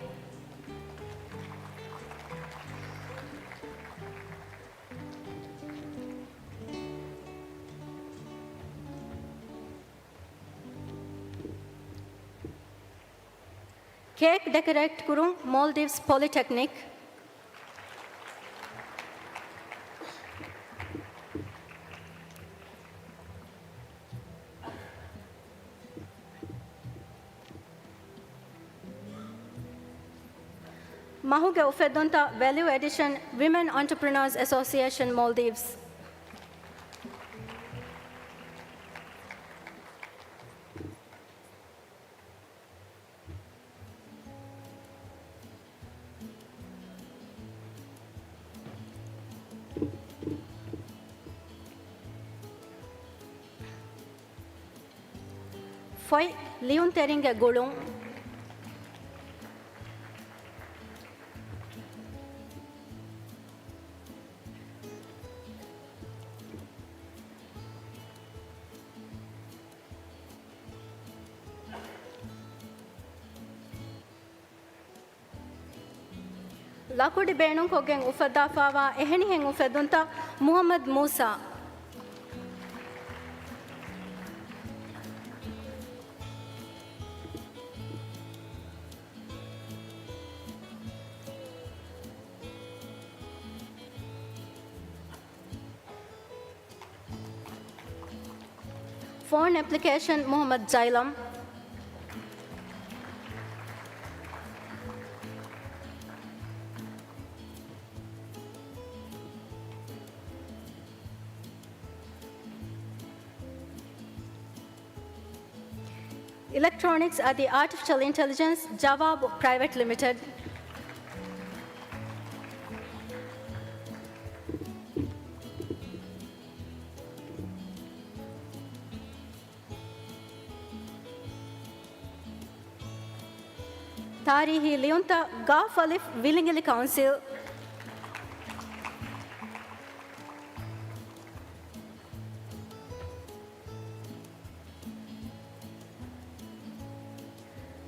ކޭކް ޑެކޮރޭޓް ކުރުން، މޯލްޑިވްސް ޕޮލިޓެކްނިކް. މަހުގެ އުފެއްދުންތައް، ވެލިއު އެޑިޝަން، ވިމެން އޮންޓަޕްރެނަރސް އެސޯސިއޭޝަން، މޯލްޑިވްސް. ފޮތް ލިޔުންތެރިންގެ ގުޅުން. ލަކުޑި ބޭނުންކޮށްގެން އުފައްދާފާވާ އެހެނިހެން އުފެއްދުންތައް، މުޙައްމަދު މޫސާ. ފޯން އެޕްލިކޭޝަން، މުޙައްމަދު ޖައިލަމް. އިލެކްޓްރޯނިކްސް އަދި އާޓިފިޝަލް އިންޓެލިޖެންސް، ޖަވާބު ޕްރައިވެޓް ލިމިޓެޑް. ތާރީހީ ލިޔުންތައް، ގާފް އަލިފް، ވިލިނގިލި ކައުންސިލް.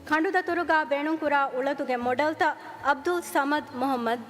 ކަނޑުދަތުރުގަ ބޭނުންކުރާ އުޅަދުގެ މޮޑެލްތައް، ޢަބްދުލް ޞަމަދު މުޙައްމަދު.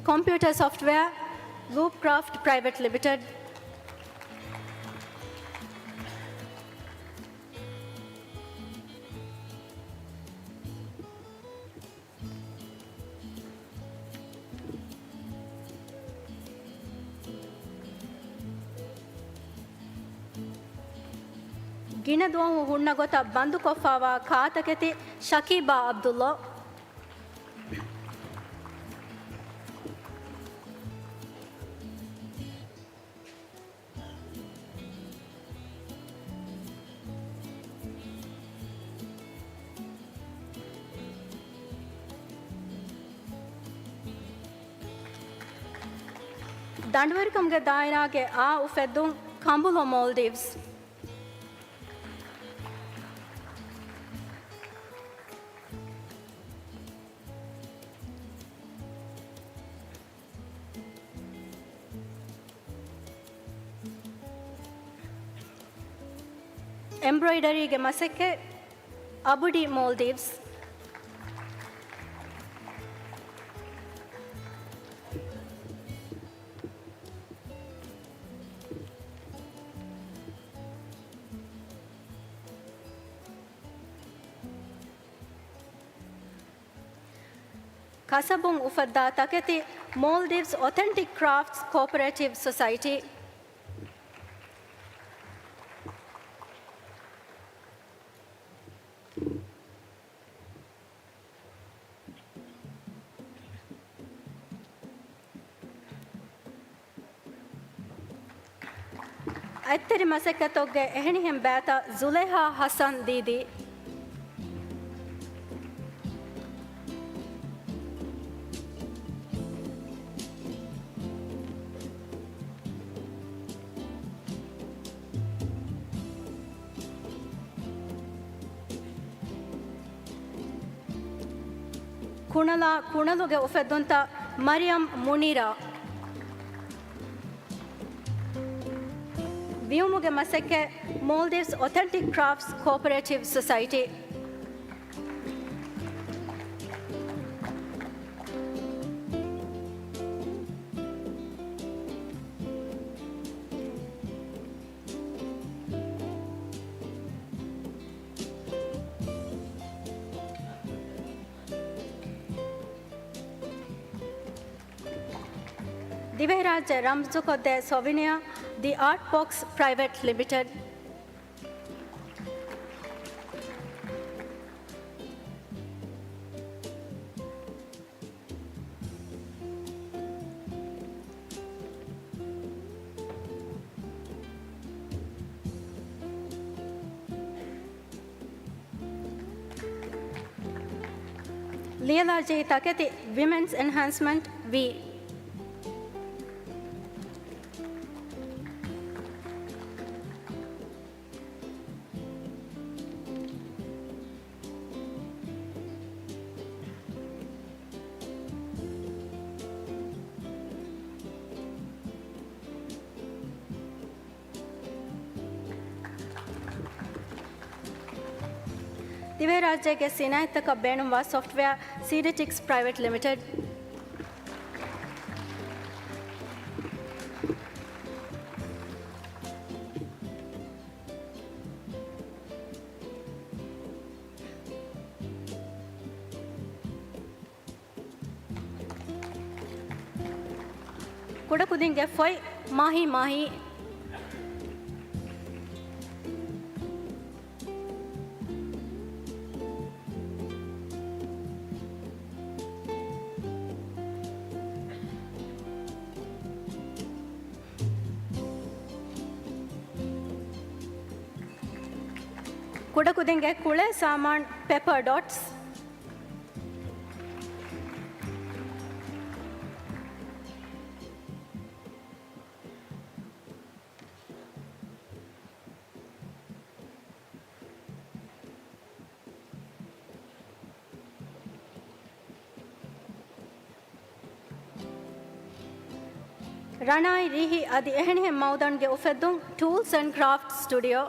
ކޮމްޕިއުޓަރ ސޮފްޓްވެއާ، ލޫޕްކްރާފްޓް ޕްރައިވެޓް ލިމިޓެޑް. ގިނަ ދުވަހު ހުންނަ ގޮތަށް ބަންދުކޮށްފާވާ ކާތަކެތި، ޝަކީބާ ޢަބްދުﷲ. ދަނޑުވެރިކަމުގެ ދާއިރާގެ އާ އުފެއްދުން، ކަނބުލޮ މޯލްޑިވްސް. އެމްބްރޮއިޑަރީގެ މަސައްކަތް، އަބުޑި މޯލްޑިވްސް. ކަސަބުން އުފައްދާ ތަކެތި މޯލްޑިވްސް އޮތެންޓިކް ކްރާފްޓްސް ކޯޕަރޭޓިވް ސޮސައިޓީ. އަތްތެރި މަސައްކަތުގެ އެހެނިހެން ބައިތައް ޒުލޭހާ ހަސަން ދީދީ. ކުނަލާ ކުނަލުގެ އުފެއްދުންތައް މަރިޔަމް މުނީރާ. ވިއުމުގެ މަސައްކަތް މޯލްޑިވްސް އޮތެންޓިކް ކްރާފްޓްސް ކޯޕަރޭޓިވް ސޮސައިޓީ. ދިވެހިރާއްޖެ ރަމްޒުކޮށްދޭ ސޮވިނިއާ، ދި އާޓް ބޮކްސް ޕްރައިވެޓް ލިމިޓެޑް. ލިޔެލާ ޖެހި ތަކެތި ވިމެންސް އެންހާންސްމަންޓް ވީ. ދިވެހިރާއްޖޭގެ ސިނާއަތްތަކަށް ބޭނުންވާ ސޮފްޓްވެއާ ސީޑެޓިކްސް ޕްރައިވެޓް ލިމިޓެޑް. ކުޑަކުދިންގެ ފޮތް މާހި މާހި. ކުޑަކުދިންގެ ކުޅޭ ސާމާން ޕެޕަރ ޑޮޓްސް. ރަނާއި ރީހި އަދި އެހެނިހެން މައުދަންގެ އުފެއްދުން ޓޫލްސް އެންޑް ކްރާފްޓް ސްޓުޑިއޯ.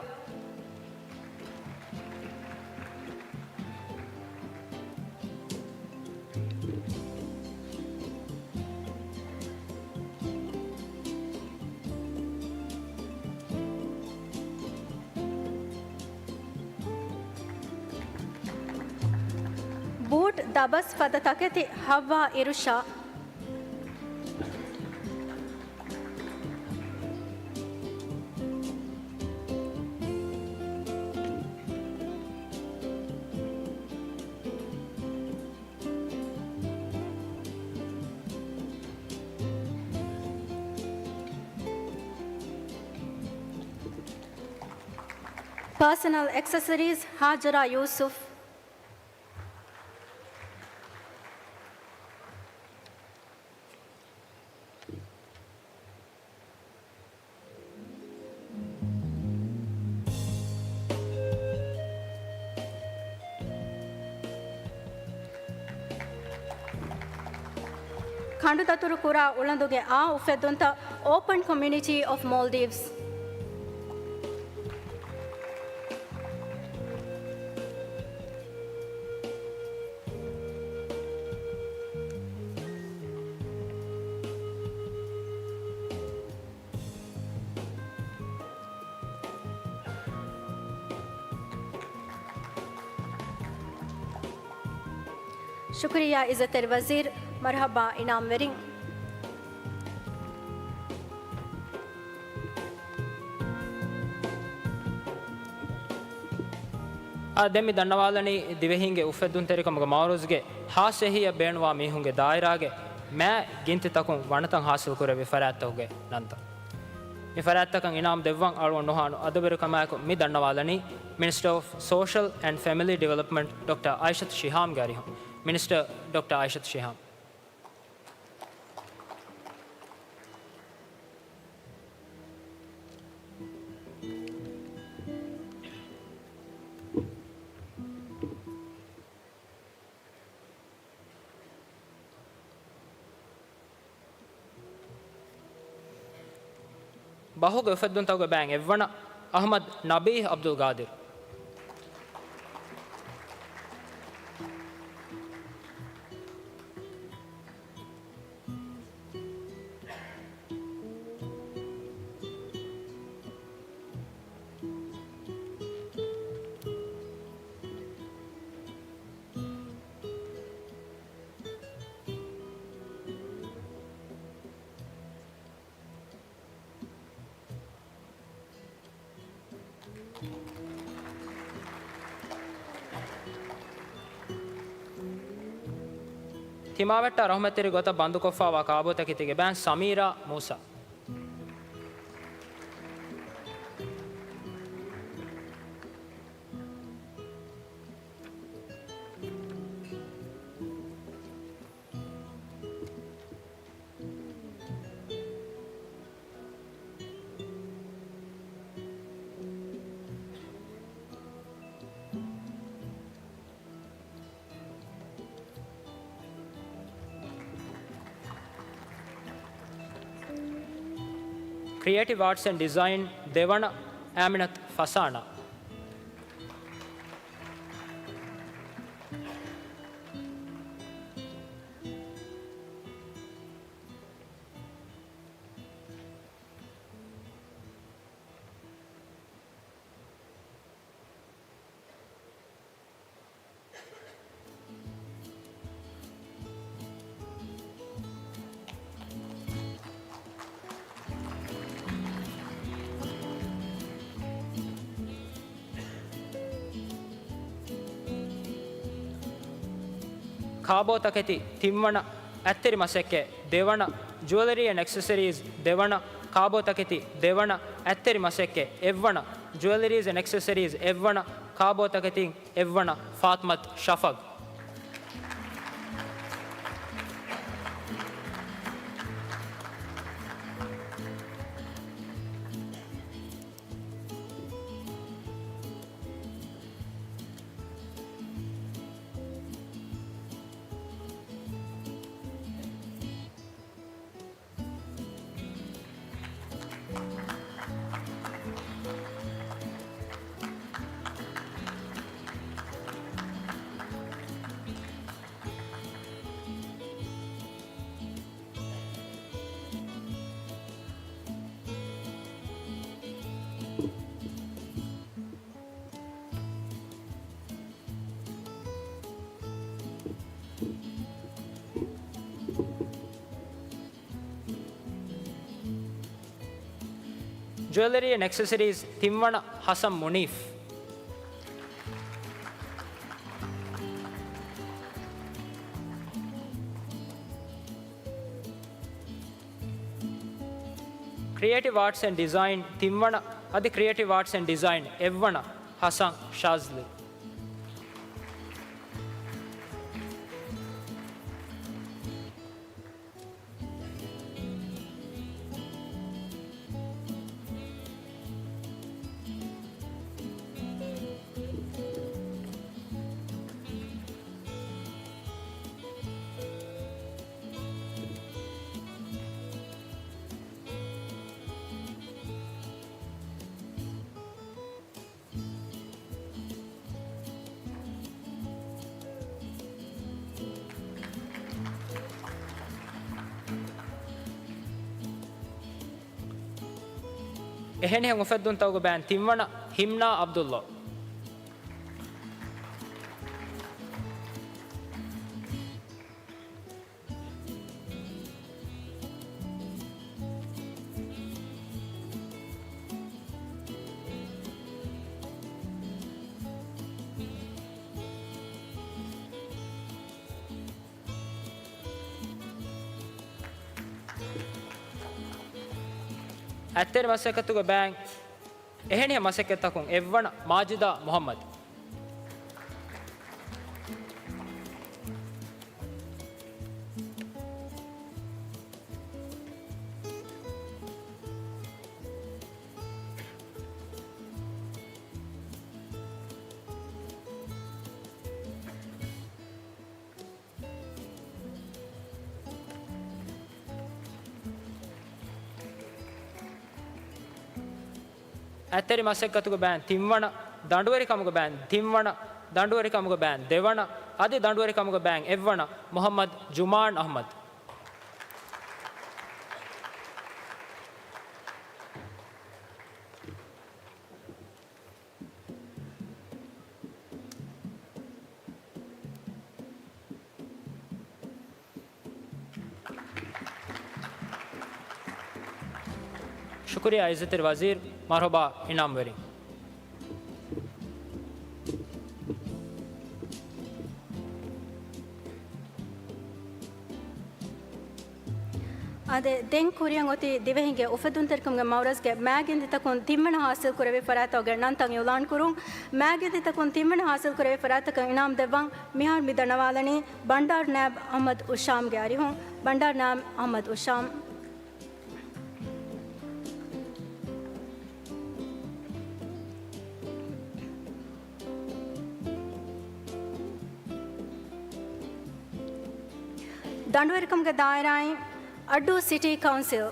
ބޫޓް ދަބަސް ފަދަ ތަކެތި ހައްވާ އިރުޝާ. ޕާސަނަލް އެކްސެސަރީޒް، ހާޖަރާ ޔޫސުފް. ކަނޑުދަތުރު ކުރާ އުޅަނދުގެ އާ އުފެއްދުންތައް، އޯޕަން ކޮމިއުނިޓީ އޮފް މޯލްޑިވްސް. ޝުކުރިއްޔާ އިއްޒަތްތެރި ވަޒީރު، މަރުޙަބާ އިނާމްވެރިން. އާ، ދެން މި ދަންނަވާލަނީ ދިވެހީންގެ އުފެއްދުންތެރިކަމުގެ މައުރަޒްގެ ހާސް އެހީއަށް ބޭނުންވާ މީހުންގެ ދާއިރާގެ މާތް ގިންތިތަކުން ވަނަތައް ހާސިލްކުރެއްވި ފަރާތްތަކުގެ ނަންތައް. މި ފަރާތްތަކަށް އިނާމް ދެއްވަން އަޅުގަނޑު ނުހާނު އަދަބުވެރިކަމާއެކު މި ދަންނަވާލަނީ މިނިސްޓަރ އޮފް ސޯޝަލް އެންޑް ފެމިލީ ޑިވެލޮޕްމަންޓް ޑޮކްޓަރ އައިޝަތު ޝިހާމްގެ އަރިހުން. މިނިސްޓަރ ޑޮކްޓަރ އައިޝަތު ޝިހާމް. ބަހުގެ އުފެއްދުންތަކުގެ ބައިން އެއްވަނަ، އަޙްމަދު ނަބީހް އަބްދުލް ގާދިރު. ތިމާވެއްޓާ ރަޙުމަތްތެރި ގޮތަށް ބަންދުކޮށްފައިވާ ކާބޯތަކެތީގެ ބައިން ސަމީރާ މޫސާ. ކްރިއޭޓިވް އާޓްސް އެންޑް ޑިޒައިން ދެވަނަ، އާމިނަތު ފަސާނާ. ކާބޯތަކެތި ތިންވަނަ، އަތްތެރި މަސައްކަތް ދެވަނަ، ޖުވެލަރީ އެންޑް އެކްސެސަރީޒް ދެވަނަ، ކާބޯތަކެތި ދެވަނަ، އަތްތެރި މަސައްކަތް އެއްވަނަ، ޖުވެލަރީސް އެންޑް އެކްސެސަރީޒް އެއްވަނަ، ކާބޯތަކެތިން އެއްވަނަ، ފާތްމަތު ޝަފަގް. ޖުވެލަރީ އެންޑް އެކްސެސަރީސް ތިންވަނަ، ހަސަން މުނީފް. ކްރިއޭޓިވް އާޓްސް އެންޑް ޑިޒައިން ތިންވަނަ، އަދި ކްރިއޭޓިވް އާޓްސް އެންޑް ޑިޒައިން އެއްވަނަ، ހަސަން ޝާޒްލީ. އެހެނިހެން އުފެއްދުންތަކުގެ ބައިން ތިންވަނަ، ހިމްނާ އަބްދުﷲ. އަތްތެރި މަސައްކަތުގެ ބައިން އެހެނިހެން މަސައްކަތްތަކުން އެއްވަނަ މާޖިދާ މުހައްމަދު. އަތްތެރި މަސައްކަތުގެ ބައިން ތިންވަނަ، ދަނޑުވެރިކަމުގެ ބައިން ތިންވަނަ، ދަނޑުވެރިކަމުގެ ބައިން ދެވަނަ، އަދި ދަނޑުވެރިކަމުގެ ބައިން އެއްވަނަ، މުހައްމަދު ޖުމާން އަހްމަދު. ޝުކުރިއްޔާ އިއްޒަތްތެރި ވަޒީރު، މަރުޙަބާ އިނާމްވެރިން. އާދެ، ދެން ކުރިއަށް އޮތީ ދިވެހިންގެ އުފެދުންތެރިކަމުގެ މައުރަޒްގެ މާގިންދިތަކުން ތިންވަނަ ޙާޞިލް ކުރެވި ފަރާތްތަކުގެ ނަންތައް އިޢުލާން ކުރުން. މާގިންދިތަކުން ތިންވަނަ ޙާޞިލް ކުރެވި ފަރާތްތަކަށް އިނާމް ދެއްވަން މިހާރު މި ދަންނަވާލަނީ ބަންޑާރު ނާއިބް އަޙްމަދު އުޝާމްގެ އަރިހުން. ބަންޑާރު ނާއިބް އަޙްމަދު އުޝާމް. ދަނޑުވެރިކަމުގެ ދާއިރާއިން އައްޑޫ ސިޓީ ކައުންސިލް.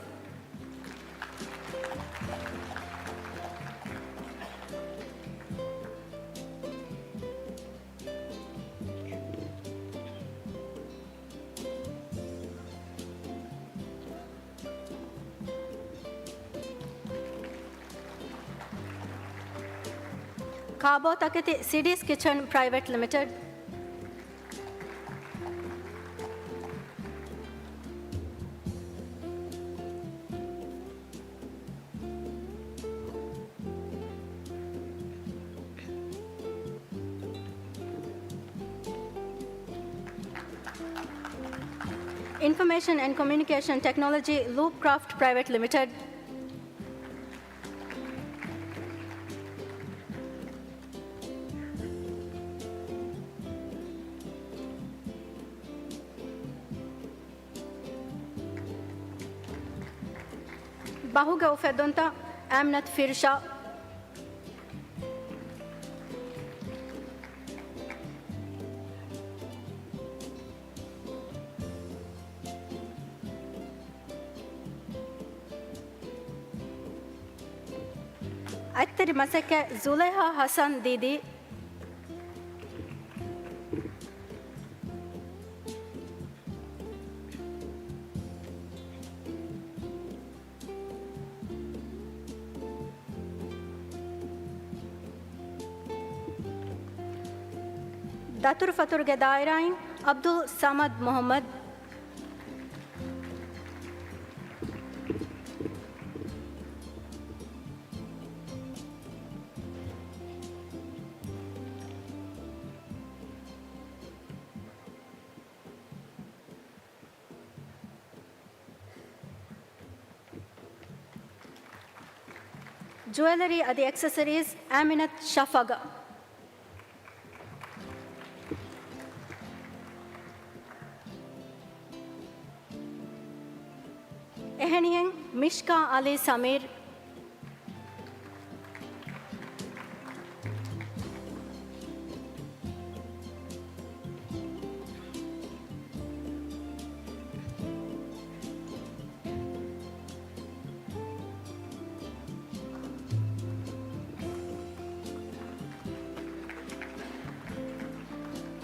ކާބޯ ތަކެތި ސިޑީސް ކިޗަން ޕްރައިވެޓް ލިމިޓެޑް. އިންފޮމޭޝަން އެންޑް ކޮމިއުނިކޭޝަން ޓެކްނޮލޮޖީ ލޫޕް ކްރާފްޓް ޕްރައިވެޓް ލިމިޓެޑް. ބަހުގެ އުފެއްދުންތައް، އާމިނަތު ފިރިޝާ. އަތްތެރި މަސައްކަތް، ޒުލައިހާ ހަސަން ދީދީ. ދަތުރުފަތުރުގެ ދާއިރާއިން އަބްދުލް ސަމަދް މުޙައްމަދު. ޖުއެލަރީ އަދި އެކްސެސަރީޒް، އާމިނަތު ޝަފަގަ. އެހެނިހެން މިޝްކާ އަލީ ސަމީރް.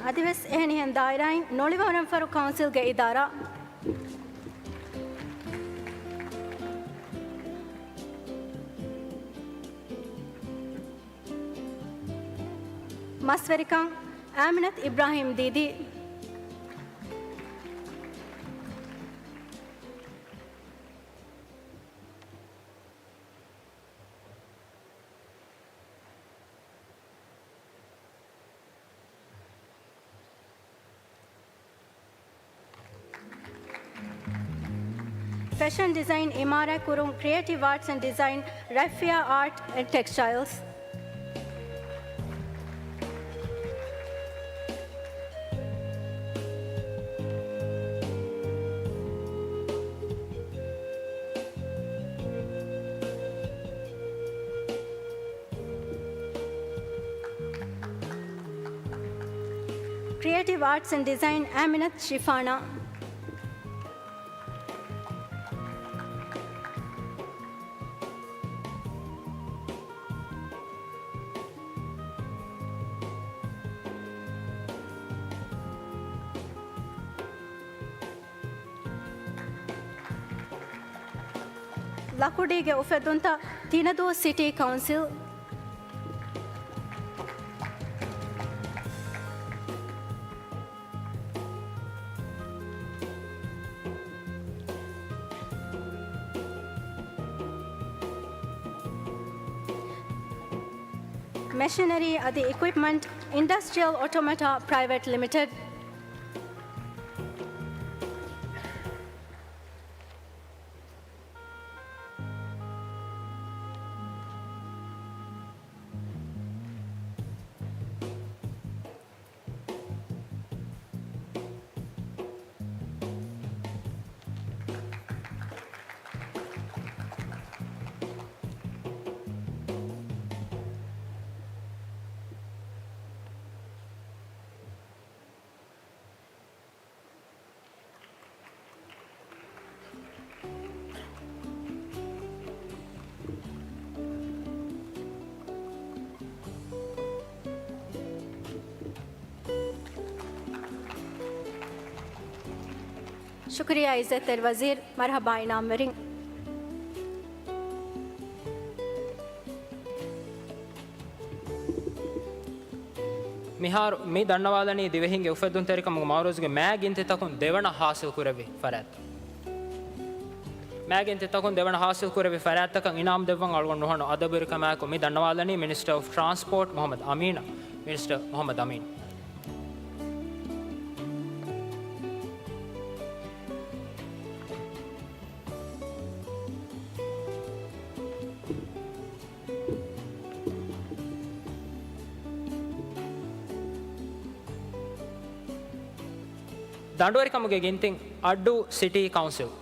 އަދިވެސް އެހެނިހެން ދާއިރާއިން ނޮޅިވަރަންފަރު ކައުންސިލްގެ އިދާރާ. މަސްވެރިކަން، އާމިނަތު އިބްރާހީމް ދީދީ. ފެޝަން ޑިޒައިން އިމާރާތް ކުރުން، ކްރިއޭޓިވް އާޓްސް އެންޑް ޑިޒައިން، ރައްފިޔާ އާޓް އެންޑް ޓެކްސްޓައިލްސް. ކްރިއޭޓިވް އާޓްސް އެންޑް ޑިޒައިން، އާމިނަތު ޝިފާނާ. ލަކުޑީގެ އުފެއްދުންތައް، ތިނަދޫ ސިޓީ ކައުންސިލް. މެޝިނަރީ އަދި އިކުއިޕްމަންޓް، އިންޑަސްޓްރިއަލް އޮޓޮމެޓާ ޕްރައިވެޓް ލިމިޓެޑް. ޝުކުރިއްޔާ އިއްޒަތްތެރި ވަޒީރު، މަރުޙަބާ އިނާމްވެރިން. މިހާރު މި ދަންނަވާލަނީ ދިވެހިންގެ އުފެއްދުންތެރިކަމުގެ މައުރަޒުގެ މާގިންތިތަކުން ދެވަނަ ހާސިލް ކުރެއްވި ފަރާތްތައް. މާގިންތިތަކުން ދެވަނަ ހާސިލް ކުރެއްވި ފަރާތްތަކަށް އިނާމް ދެއްވަން އަޅުގަނޑު ނުހަނު އަދަބުވެރިކަމާއެކު މި ދަންނަވާލަނީ މިނިސްޓަރ އޮފް ޓްރާންސްޕޯޓް މުޙައްމަދު އަމީނަށް. މިނިސްޓަރ މުޙައްމަދު އަމީން. ދަނޑުވެރިކަމުގެ ގިންތިން، އައްޑޫ ސިޓީ ކައުންސިލް.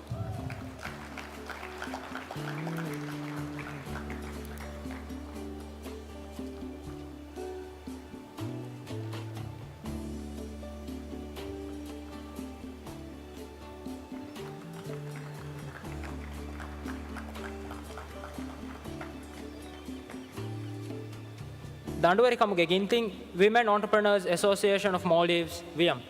ދަނޑުވެރިކަމުގެ ގިންތިން، ވިމެން އޮންޓަޕްރެނަރސް އެސޯސިއޭޝަން އޮފް މޯލްޑިވްސް، ވިއަމް.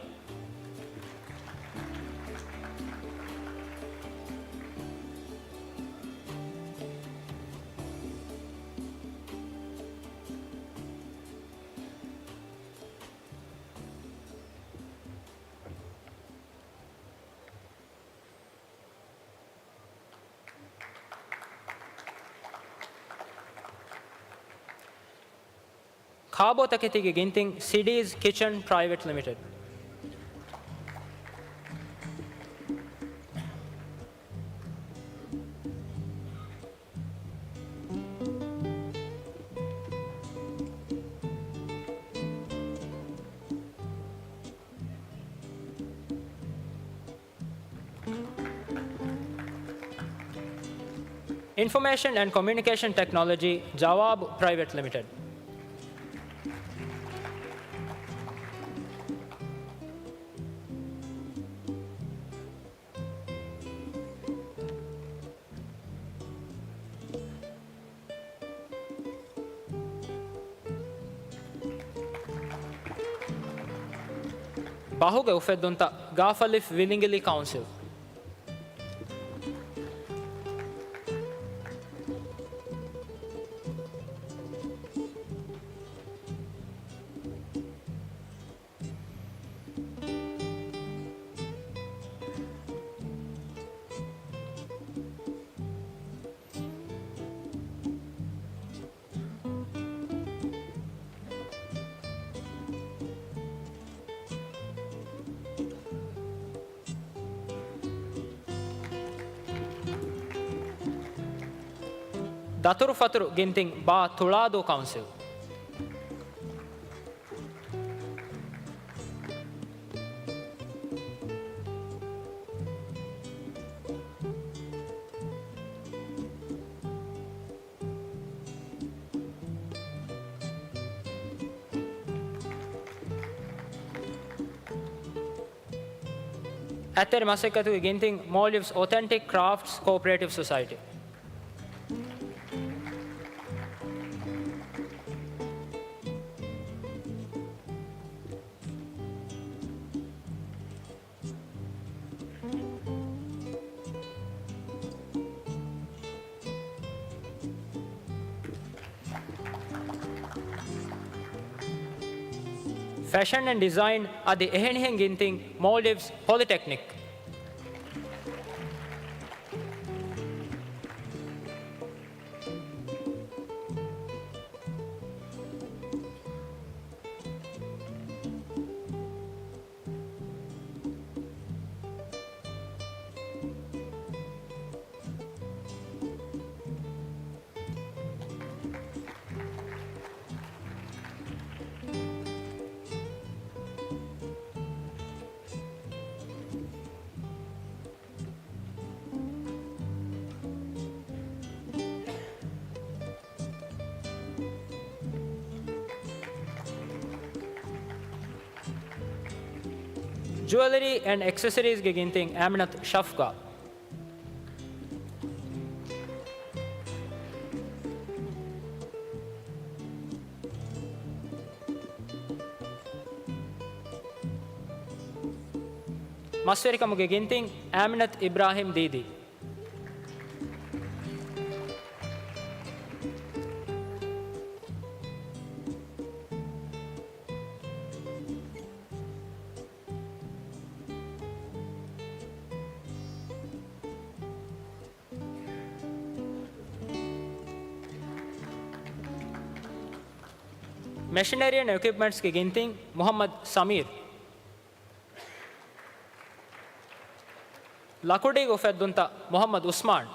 ކާބޯތަކެތީގެ ގިންތިން، ސިޑީޒް ކިޗަން ޕްރައިވެޓް ލިމިޓެޑް. އިންފޮމޭޝަން އެންޑް ކޮމިއުނިކޭޝަން ޓެކްނޮލޮޖީ، ޖަވާބު ޕްރައިވެޓް ލިމިޓެޑް. ބަހުގެ އުފެއްދުންތައް، ގާފަލިފް ވިލިނގިލީ ކައުންސިލް. ދަތުރުފަތުރު ގިންތިން ބާ ތުޅާދޫ ކައުންސިލް. އަތްތެރި މަސައްކަތުގެ ގިންތިން މޯލްޑިވްސް އޮތެންޓިކް ކްރާފްޓްސް ކޯޕަރޭޓިވް ސޮސައިޓީ. ފެޝަން އެންޑް ޑިޒައިން އަދި އެހެނިހެން ގިންތިން މޯލްޑިވްސް ޕޮލިޓެކްނިކް. ޖުއެލަރީ އެންޑް އެކްސެސަރީޒްގެ ގިންތިން އާމިނަތު ޝަފްގާ. މަސްވެރިކަމުގެ ގިންތިން އާމިނަތު އިބްރާހިމް ދީދީ. މެޝިނަރީ އެންޑް އިކްއިޕްމަންޓްސްގެ ގިންތިން މުހައްމަދު ސަމީރު. ލަކުޑީގެ އުފެއްދުންތައް މުހައްމަދު އުސްމާން.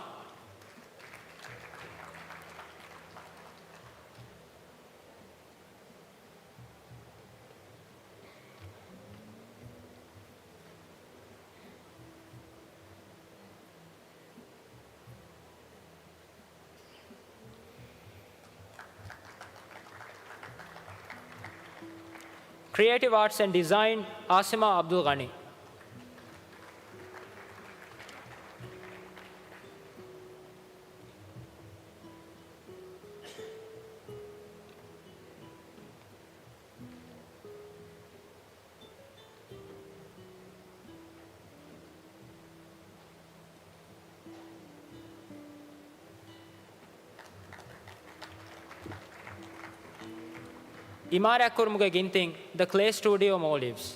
ކްރިއޭޓިވް އާޓްސް އެންޑް ޑިޒައިން، އާސިމާ އަބްދުލް ޣަނީ. އިމާރާތްކުރުމުގެ ގިންތިން، ދަ ކްލޭ ސްޓޫޑިއޯ މޯލްޑިވްސް.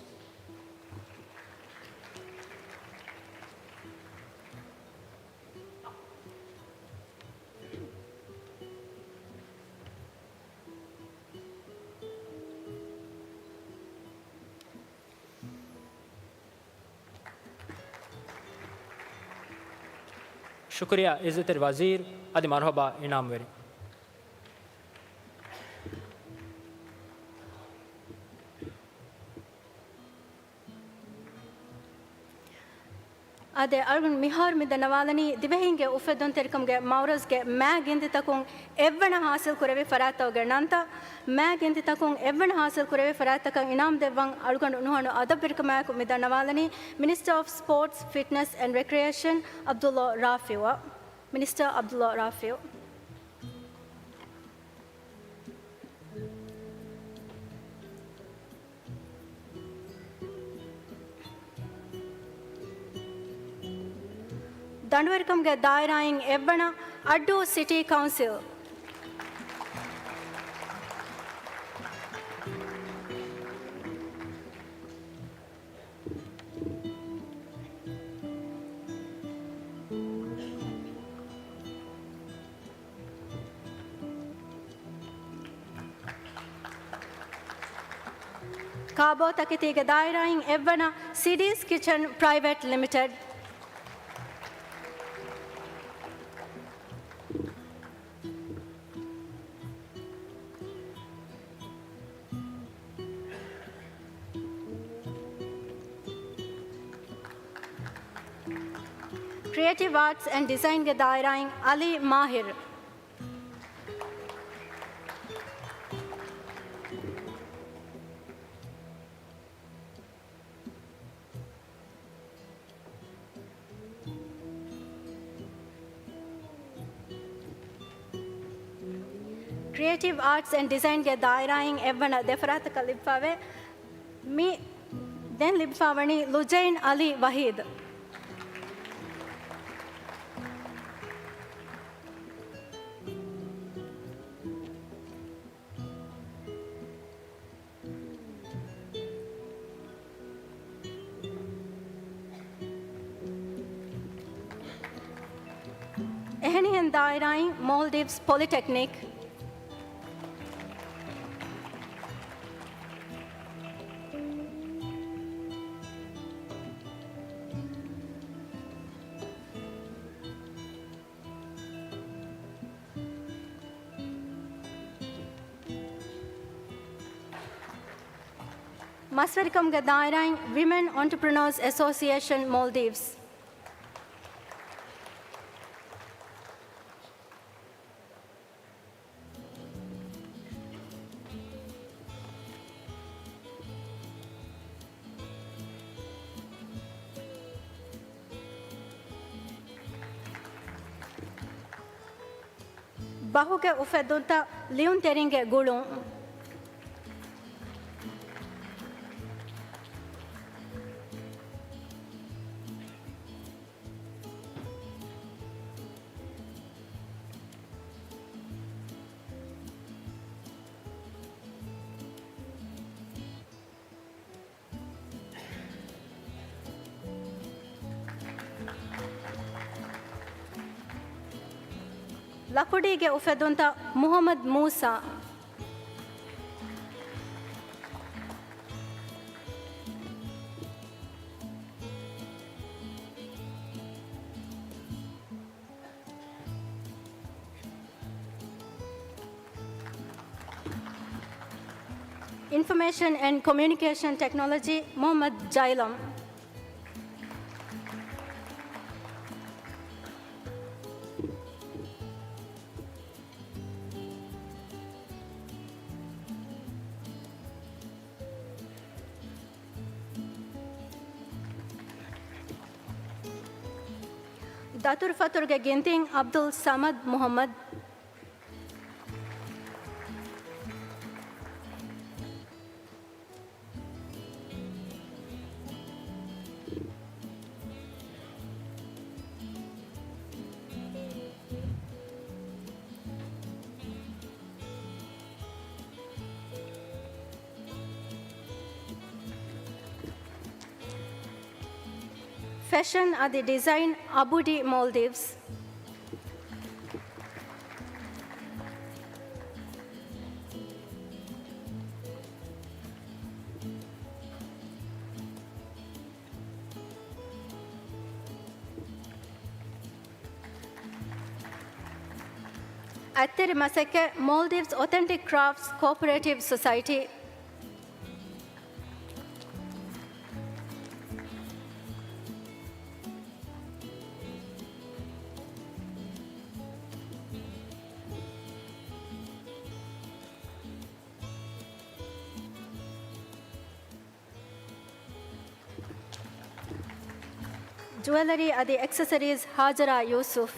ޝުކުރިއްޔާ އިއްޒަތްތެރި ވަޒީރު، އަދި މަރުޙަބާ އިނާމްވެރިން. އާދެ، އަޅުގަނޑު މިހާރު މި ދަންނަވާލަނީ ދިވެހިންގެ އުފެއްދުންތެރިކަމުގެ މައުރަޒްގެ މާ ގިންތިތަކުން އެއްވަނަ ހާސިލް ކުރެވި ފަރާތްތަކުގެ ނަންތައް، މާ ގިންތިތަކުން އެއްވަނަ ހާސިލް ކުރެވި ފަރާތްތަކަށް އިނާމް ދެއްވަން އަޅުގަނޑު ނުހަނު އަދަބުވެރިކަމާއެކު މި ދަންނަވާލަނީ މިނިސްޓަރ އޮފް ސްޕޯޓްސް، ފިޓްނަސް އެންޑް ރެކްރިއޭޝަން އަބްދުﷲ ރާފިޢުއަށް. މިނިސްޓަރ އަބްދުﷲ ރާފިޢު. ދަނޑުވެރިކަމުގެ ދާއިރާއިން އެއްވަނަ އައްޑޫ ސިޓީ ކައުންސިލް. ކާބޯ ތަކެތީގެ ދާއިރާއިން އެއްވަނަ ސިޑީސް ކިޗަން ޕްރައިވެޓް ލިމިޓެޑް. ކްރިއޭޓިވް އާޓްސް އެންޑް ޑިޒައިންގެ ދާއިރާއިން އަލީ މާހިރު. ކްރިއޭޓިވް އާޓްސް އެންޑް ޑިޒައިންގެ ދާއިރާއިން އެއްވަނަ ދެފަރާތަކަށް ލިބިފަވޭ. މި ދެން ލިބިފަވަނީ ލުޖައިން އަލީ ވަހީދު. އެހެނިހެން ދާއިރާއިން މޯލްޑިވްސް ޕޮލިޓެކްނިކް. މަސްވެރިކަމުގެ ދާއިރާއިން ވިމެން އޮންޓަޕްރެނޯސް އެސޯސިއޭޝަން މޯލްޑިވްސް. ބަހުގެ އުފެއްދުންތައް ލިޔުންތެރިންގެ ގުޅުން. ލަކުޑީގެ އުފެއްދުންތައް މުހައްމަދު މޫސާ. އިންފޮމޭޝަން އެންޑް ކޮމިއުނިކޭޝަން ޓެކްނޮލޮޖީ، މުހައްމަދު ޖައިލަމް. ދަތުރުފަތުރުގެ ގިންތިން، އަބްދުލް ސަމަދު މުހައްމަދު. ފެޝަން އަދި ޑިޒައިން، އަބުޑި މޯލްޑިވްސް. އަތްތެރި މަސައްކަތް، މޯލްޑިވްސް އޮތެންޓިކް ކްރާފްޓްސް ކޯޕަރޭޓިވް ސޮސައިޓީ. ޖުވެލަރީ އަދި އެކްސެސަރީޒް، ހާޖަރާ ޔޫސުފް.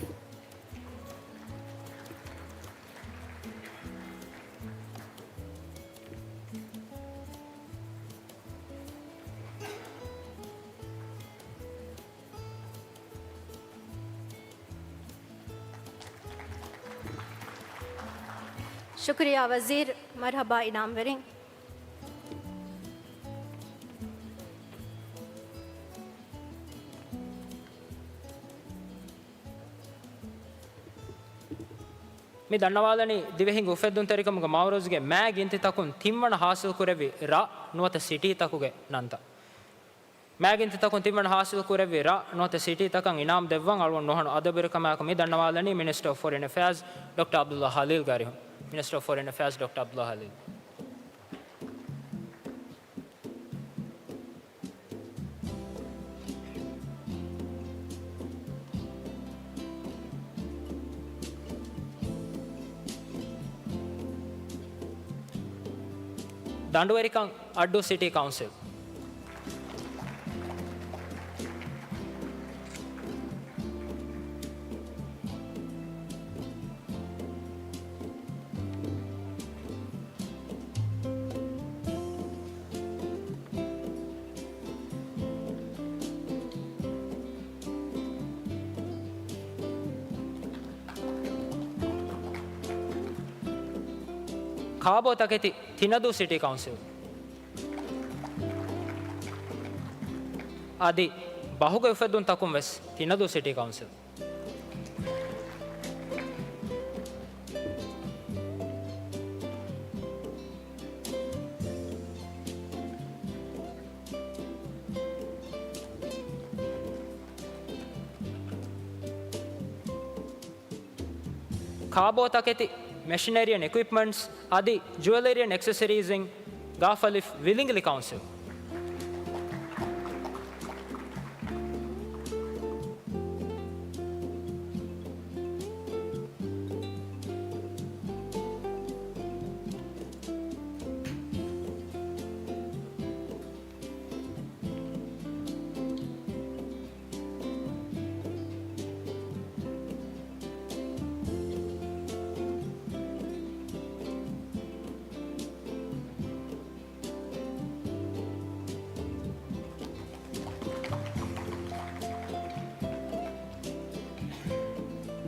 ޝުކުރިއްޔާ ވަޒީރު، މަރުޙަބާ އިނާމްވެރިން. މި ދަންނަވާލަނީ ދިވެހިންގެ އުފެއްދުންތެރިކަމުގެ މައުރަޒުގެ މާ ގިންތިތަކުން ތިންވަނަ ހާސިލްކުރެއްވި ރަށް ނުވަތަ ސިޓީތަކުގެ ނަންތައް. މާގިންތިތަކުން ތިންވަނަ ހާސިލް ކުރެއްވި ރަށް ނުވަތަ ސިޓީތަކަށް އިނާމް ދެއްވަން އަޅުގަނޑު ނުހަނު އަދަބުވެރިކަމާއެކު މި ދަންނަވާލަނީ މިނިސްޓަރ އޮފް ފޮރިން އެފެއާޒް ޑޮކްޓަރ އަބްދުﷲ ހަލީލް ގާރިހުން. މިނިސްޓަރ އޮފް ފޮރިން އެފެއާޒް ޑޮކްޓަރ އަބްދުﷲ ހަލީލް. ދަނޑުވެރިކަން، އައްޑޫ ސިޓީ ކައުންސިލް. ކާބޯ ތަކެތި، ތިނަދޫ ސިޓީ ކައުންސިލް. އަދި ބަހުގެ އުފެއްދުންތަކުން ވެސް ތިނަދޫ ސިޓީ ކައުންސިލް. ކާބޯ ތަކެތި، މެޝިނަރީ އެންޑް އިކުއިޕްމަންޓްސް އަދި ޖުއެލަރީ އެންޑް އެކްސެސަރީޒްއިން ގާފަލިފް ވިލިނގްލީ ކައުންސިލް.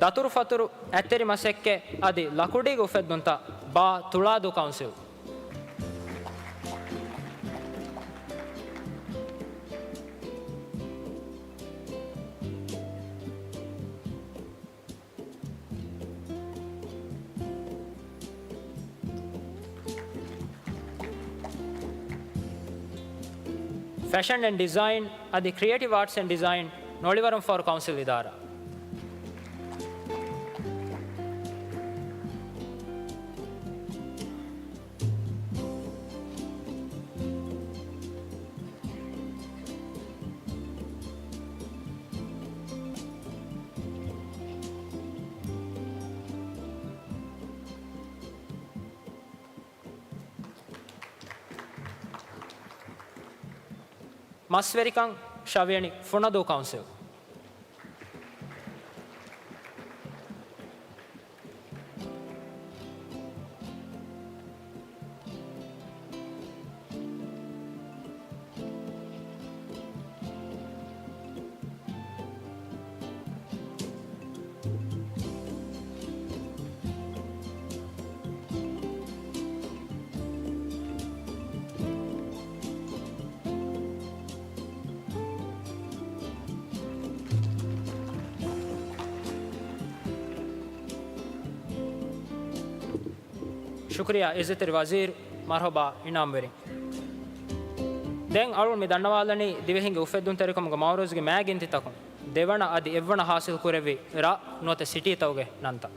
ދަތުރުފަތުރު، އަތްތެރި މަސައްކަތް އަދި ލަކުޑީގެ އުފެއްދުންތައް، ބާ ތުޅާދޫ ކައުންސިލް. ފެޝަން އެންޑް ޑިޒައިން އަދި ކްރިއޭޓިވް އާޓްސް އެންޑް ޑިޒައިން، ނޮޅިވަރުންފަހުރު ކައުންސިލް އިދާރާ. މަސްވެރިކަން، ޝަވިޔަނި ފުނަދޫ ކައުންސިލް. ޝުކުރިއްޔާ އިއްޒަތްތެރި ވަޒީރު، މަރުޙަބާ އިނާމްވެރިން. ދެން އަޅުގަނޑު މި ދަންނަވާލަނީ ދިވެހިންގެ އުފެއްދުންތެރިކަމުގެ މައުރަޒުގެ މާގިންތިތަކުން ދެވަނަ އަދި އެއްވަނަ ޙާޞިލް ކުރެއްވި ރަށް ނުވަތަ ސިޓީތަކުގެ ނަންތައް.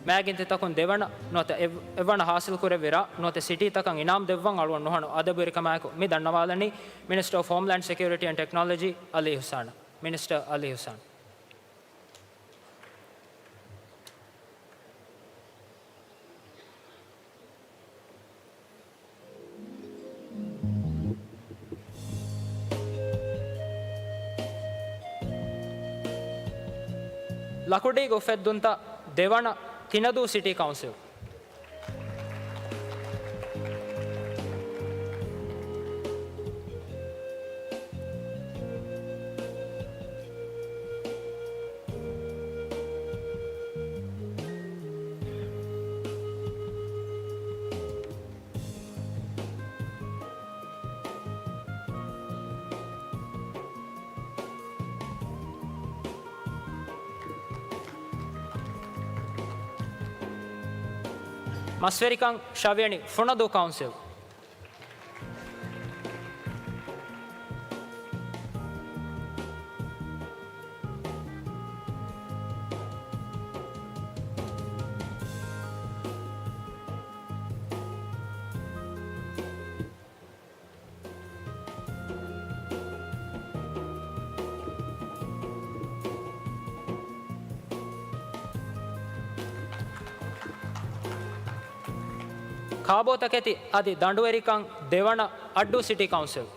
މާގިންތިތަކުން ދެވަނަ ނުވަތަ އެއް-، އެއްވަނަ ޙާޞިލް ކުރެއްވި ރަށް ނުވަތަ ސިޓީތަކަށް އިނާމް ދެއްވަން އަޅުގަނޑު ނުހަނު އަދަބުވެރިކަމާއެކު މި ދަންނަވާލަނީ މިނިސްޓަރ އޮފް ހޯމްލޭންޑް ސެކިއުރިޓީ އެންޑް ޓެކްނޮލޮޖީ އަލީ އިޙުސާނަށް. މިނިސްޓަރ އަލީ އިޙުސާން. ލަކުޑީގެ އުފެއްދުންތައް، ދެވަނަ، ތިނަދޫ ސިޓީ ކައުންސިލް. މަސްވެރިކަން، ޝަވިޔަނި ފުނަދޫ ކައުންސިލް. ކާބޯތަކެތި އަދި ދަނޑުވެރިކަން ދެވަނަ އައްޑޫ ސިޓީ ކައުންސިލް.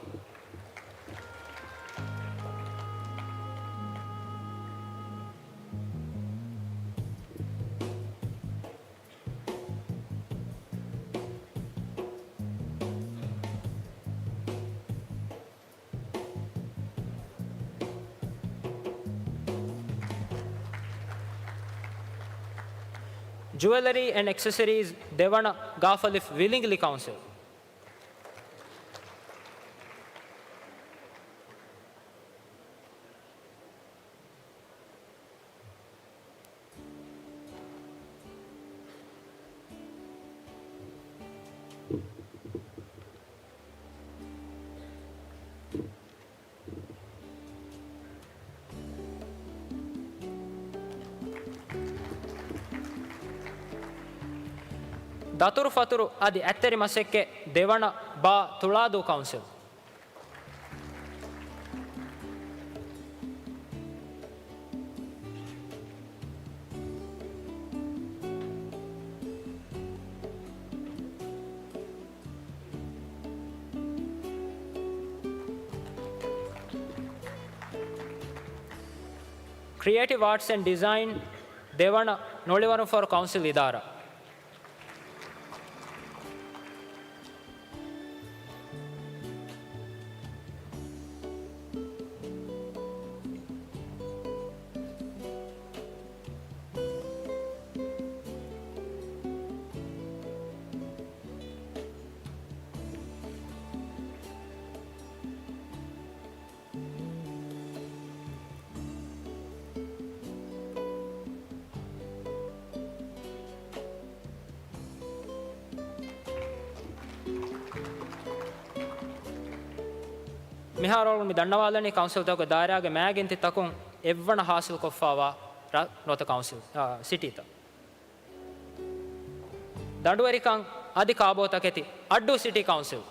ޖުއެލަރީ އެންޑް އެކްސެސަރީޒް ދެވަނަ ގާފަލިފް ވިލިނގިލި ކައުންސިލް. ދަތުރު ފަތުރު އަދި އަތްތެރި މަސައްކަތް ދެވަނަ ބާ ތުޅާދޫ ކައުންސިލް. ކްރިއޭޓިވް އާޓްސް އެންޑް ޑިޒައިން ދެވަނަ ނޮޅިވަރުންފަހުރު ކައުންސިލް އިދާރާ. މިހާރު މި ދަންނަވާލަނީ ކައުންސިލްތަކުގެ ދާއިރާގެ މާގިންތިތަކުން އެއްވަނަ ހާސިލްކޮށްފައިވާ ރަ-، ނުވަތަ ކައުންސިލް، އާ، ސިޓީތައް. ދަނޑުވެރިކަން އަދި ކާބޯތަކެތި އައްޑޫ ސިޓީ ކައުންސިލް.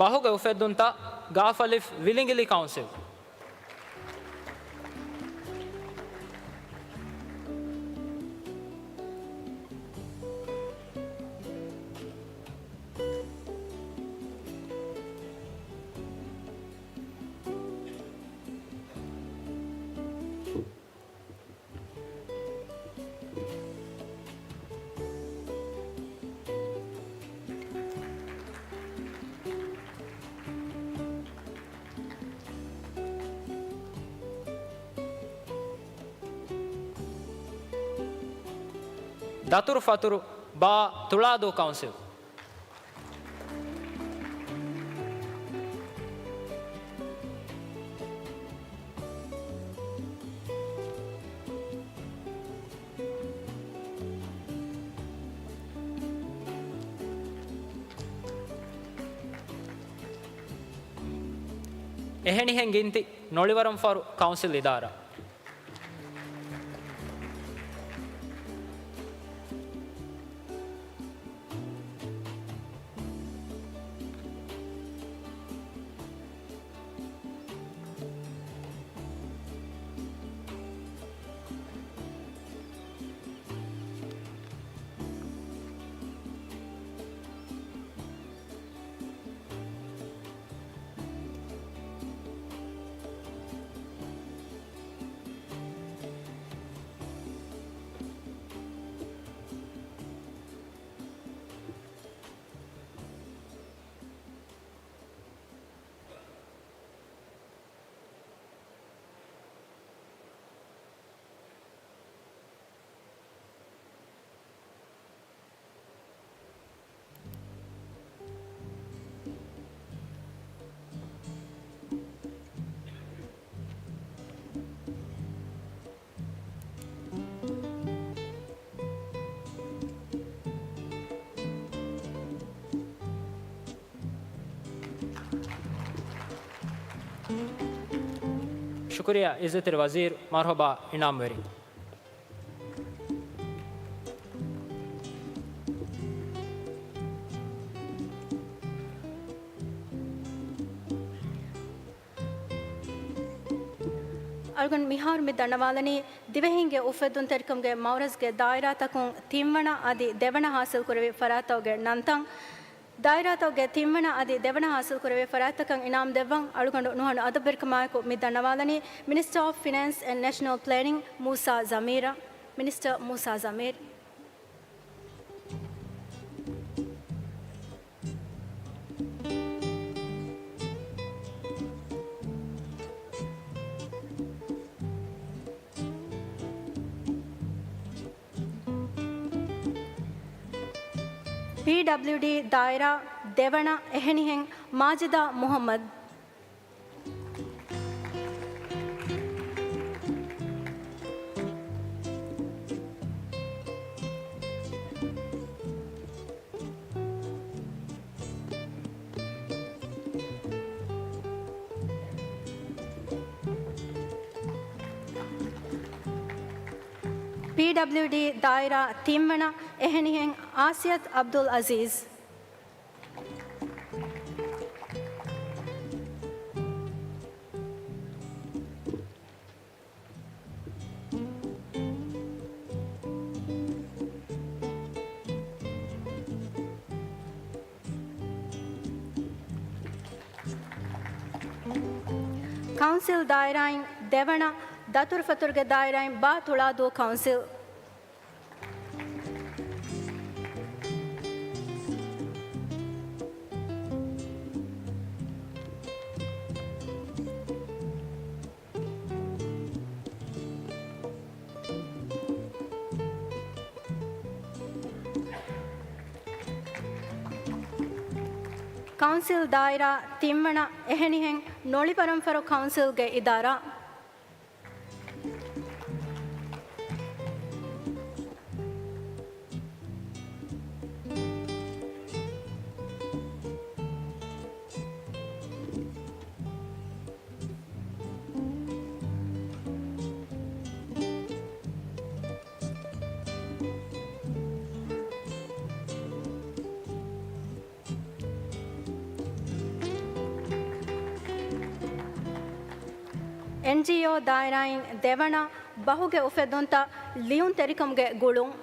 ބަހުގެ އުފެއްދުންތައް، ގާފަލިފް ވިލިނގިލި ކައުންސިލް. ދަތުރު ފަތުރު ބާ ތުޅާދޫ ކައުންސިލް. އެހެނިހެން ގިންތި ނޮޅިވަރުންފަހުރު ކައުންސިލް އިދާރާ. ޝުކުރިއްޔާ އިއްޒަތްތެރި ވަޒީރު، މަރުޙަބާ އިނާމްވެރިން. އަޅުގަނޑު މިހާރު މި ދަންނަވާލަނީ، ދިވެހިންގެ އުފެއްދުންތެރިކަމުގެ މައުރަޒްގެ ދާއިރާތަކުން ތިންވަނަ އަދި ދެވަނަ ހާސިލްކުރެއްވި ފަރާތްތަކުގެ ނަންތައް. ދާއިރާތަކުގެ ތިންވަނަ އަދި ދެވަނަ ހާސިލްކުރެއްވި ފަރާތްތަކަށް އިނާމް ދެއްވަން އަޅުގަނޑު ނުހަނު އަދަބުވެރިކަމާއެކު މި ދަންނަވާލަނީ، މިނިސްޓަރ އޮފް ފިނޭންސް އެންޑް ނޭޝަނަލް ޕްލޭނިން މޫސާ ޒަމީރަށް. މިނިސްޓަރ މޫސާ ޒަމީރު. ޕީޑަބްލިއުޑީ ދާއިރާ ދެވަނަ އެހެނިހެން މާޖިދާ މުޙައްމަދު. ޕީޑަބްލިއުޑީ ދާއިރާ ތިންވަނަ އެހެނިހެން އާސިޔަތު އަބްދުލް އަޒީޒް. ކައުންސިލް ދާއިރާއިން ދެވަނަ، ދަތުރުފަތުރުގެ ދާއިރާއިން ބާ ތުޅާދޫ ކައުންސިލް. ކައުންސިލް ދާއިރާ ތިންވަނަ އެހެނިހެން ނޮޅިބަރަންފަރު ކައުންސިލްގެ އިދާރާ. އެންޖީއޯ ދާއިރާއިން ދެވަނަ، ބަހުގެ އުފެއްދުންތައް ލިޔުންތެރިކަމުގެ ގުޅުން.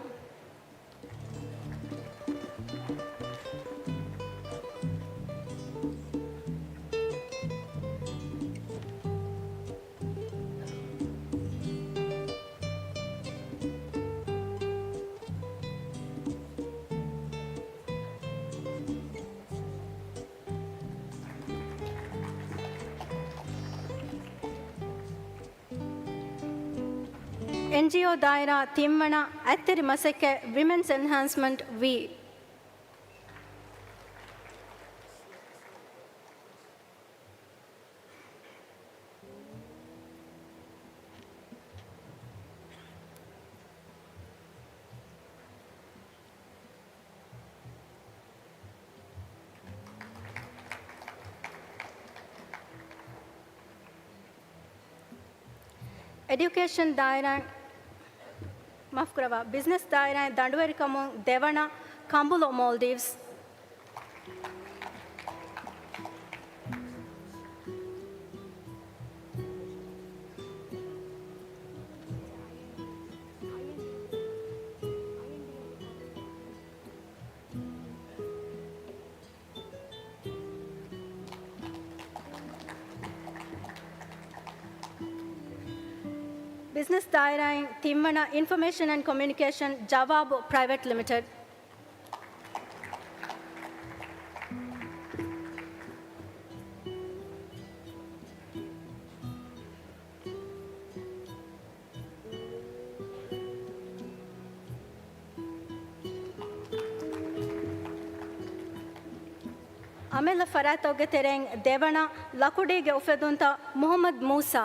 އެންޖީއޯ ދާއިރާ ތިންވަނަ، އަތްތެރި މަސައްކަތް، ވިމެންސް އެންހާންސްމަންޓް، ވީ. އެޑިއުކޭޝަން ދާއިރާއިން، މާފުކުރައްވާ، ބިޒްނަސް ދާއިރާއިން ދަނޑުވެރިކަމުން ދެވަނަ، ކަނބުލު މޯލްޑިވްސް. ބިޒްނަސް ދާއިރާއިން ތިންވަނަ، އިންފޮމޭޝަން އެންޑް ކޮމިއުނިކޭޝަން، ޖަވާބު ޕްރައިވެޓް ލިމިޓެޑް. އަމިއްލަ ފަރާތްތަކުގެ ތެރެއިން ދެވަނަ، ލަކުޑީގެ އުފެއްދުންތައް، މުޙައްމަދު މޫސާ.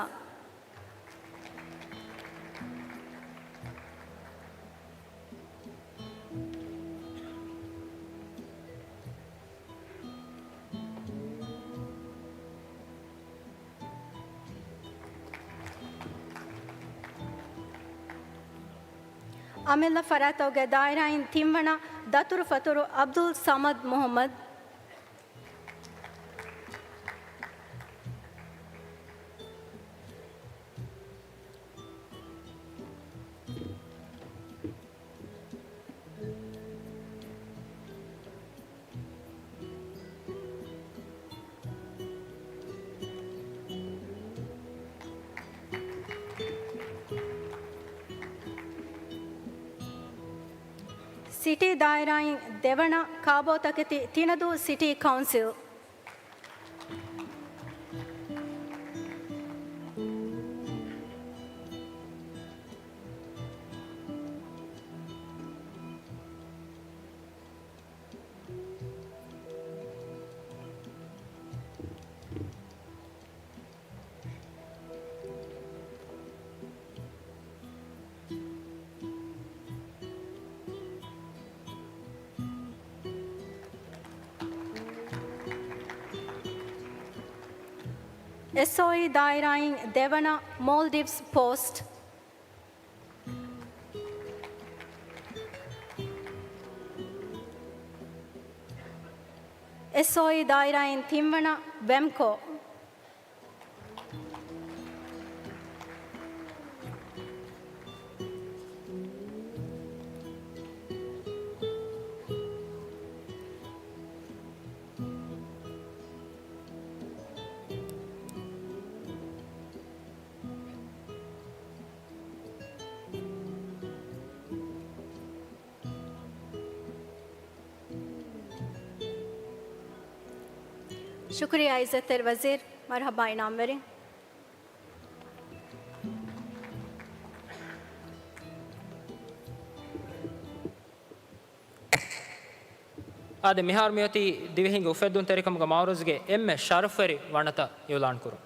އަމިއްލަ ފަރާތްތަކުގެ ދާއިރާއިން ތިންވަނަ ދަތުރުފަތުރު އަބްދުލް ސަމަދް މުހައްމަދު. ސިޓީ ދާއިރާއިން ދެވަނަ ކާބޯތަކެތި ތިނަދޫ ސިޓީ ކައުންސިލް. އެސްއޯއީ ދާއިރާއިން ދެވަނަ މޯލްޑިވްސް ޕޯސްޓް. އެސްއޯއީ ދާއިރާއިން ތިންވަނަ ވެމްކޯ. ޝުކުރިއްޔާ އިއްޒަތްތެރި ވަޒީރު. މަރުޙަބާ އިނާމްވެރިން. އާދެ، މިހާރު މިއޮތީ ދިވެހިންގެ އުފެއްދުންތެރިކަމުގެ މައުރަޒުގެ އެންމެ ޝަރަފްވެރި ވަނަތައް އިއުލާން ކުރުން.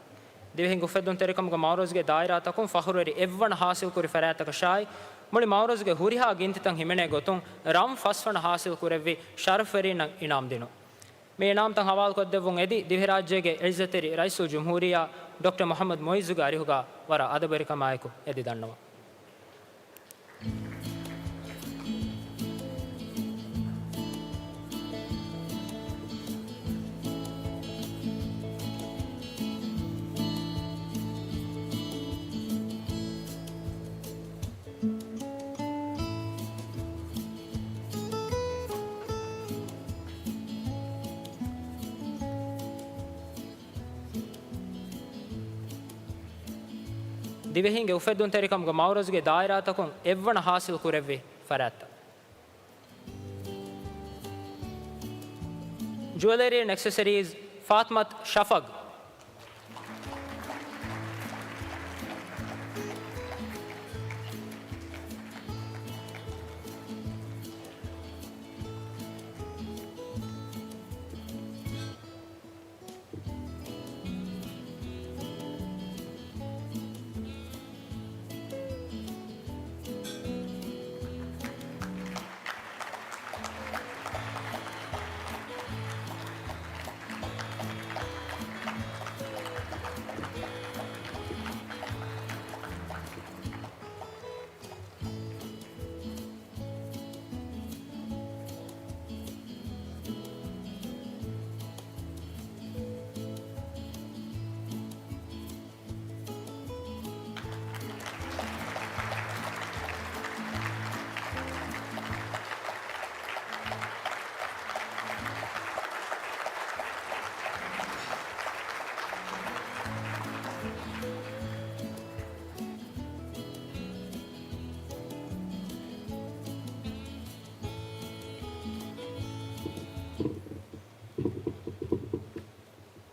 ދިވެހިންގެ އުފެއްދުންތެރިކަމުގެ މައުރަޒުގެ ދާއިރާތަކުން ފަޚުރުވެރި އެއްވަނަ ޙާޞިލްކުރި ފަރާތްތަކަށާއި، މުޅި މައުރަޒުގެ ހުރިހާ ގިންތިތައް ހިމެނޭ ގޮތުން ރަން ފަސްވަނަ ޙާޞިލްކުރެއްވި ޝަރަފްވެރީންނަށް އިނާމް ދިނުން. މި އިނާމްތައް ހަވާލުކޮށްދެއްވުން އެދި، ދިވެހިރާއްޖޭގެ އިއްޒަތްތެރި ރައީސުލްޖުމްހޫރިއްޔާ ޑޮކްޓަރ މުޙައްމަދު މުޢިއްޒުގެ އަރިހުގަ ވަރަށް އަދަބުވެރިކަމާއެކު އެދި ދަންނަވަން. ދިވެހިންގެ އުފެއްދުންތެރިކަމުގެ މައުރަޒުގެ ދާއިރާތަކުން އެއްވަނަ ޙާޞިލް ކުރެއްވި ފަރާތްތައް. ޖުއެލަރީ އެންޑް އެކްސެސަރީޒް، ފާތިމަތު ޝަފަގް.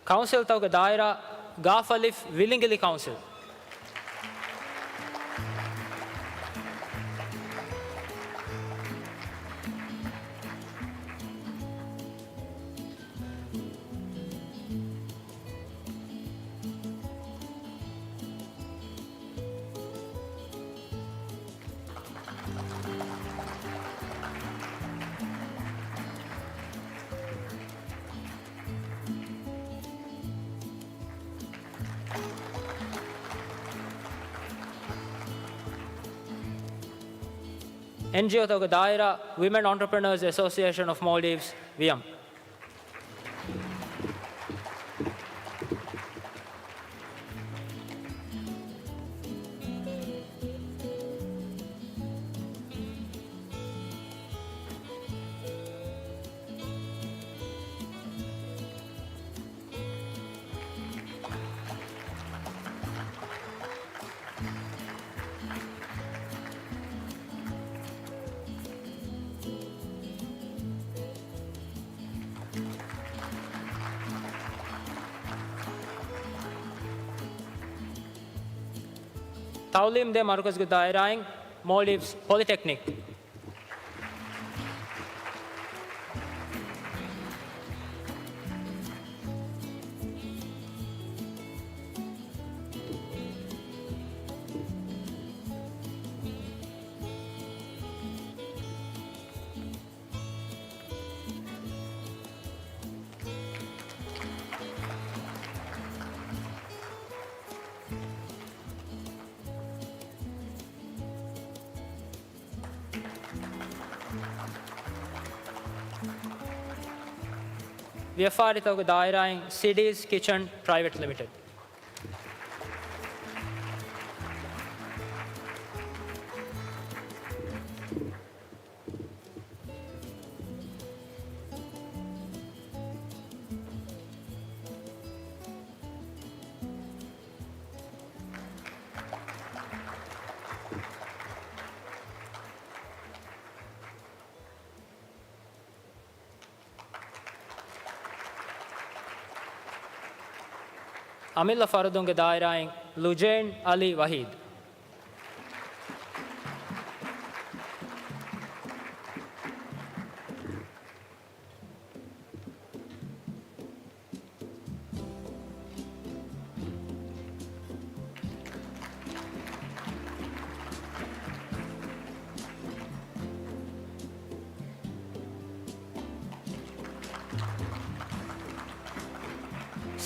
ކައުންސިލްތަކުގެ ދާއިރާ، ގާފަލިފް ވިލިނގިލި ކައުންސިލް. އެންޖީއޯތަކުގެ ދާއިރާ، Women Entrepreneurs Association of Maldives, ވިއަމް. ތައުލީމް ދޭ މަރުކަޒުގެ ދާއިރާއިން މޯލްޑިވްސް ޕޮލިޓެކްނިކް. ވިޔަފާރިތަކުގެ ދާއިރާއިން ސިޑީސް ކިޗަން ޕްރައިވެޓް ލިމިޓެޑް. އަމިއްލަ ފަރުދުންގެ ދާއިރާއިން ލުޖޭން އަލީ ވަހީދު.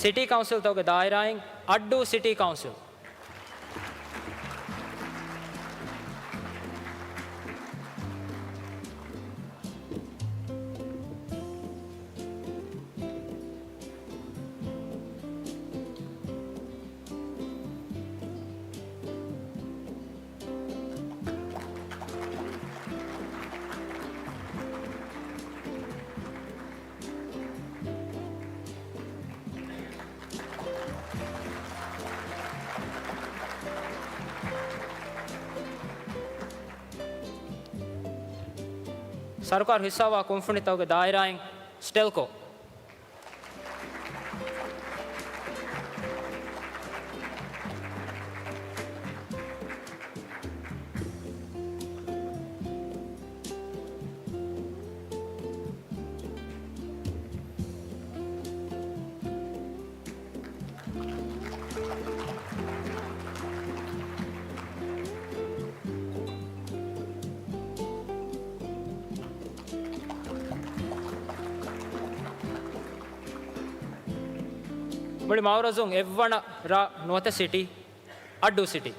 ސިޓީ ކައުންސިލްތަކުގެ ދާއިރާއިން އައްޑޫ ސިޓީ ކައުންސިލް. ސަރުކާރު ހިއްސާވާ ކުންފުނިތަކުގެ ދާއިރާއިން ސްޓެލްކޯ. މުޅި މައުރަޒުން އެއްވަނަ ރ ނުވަތަ ސިޓީ، އައްޑޫ ސިޓީ.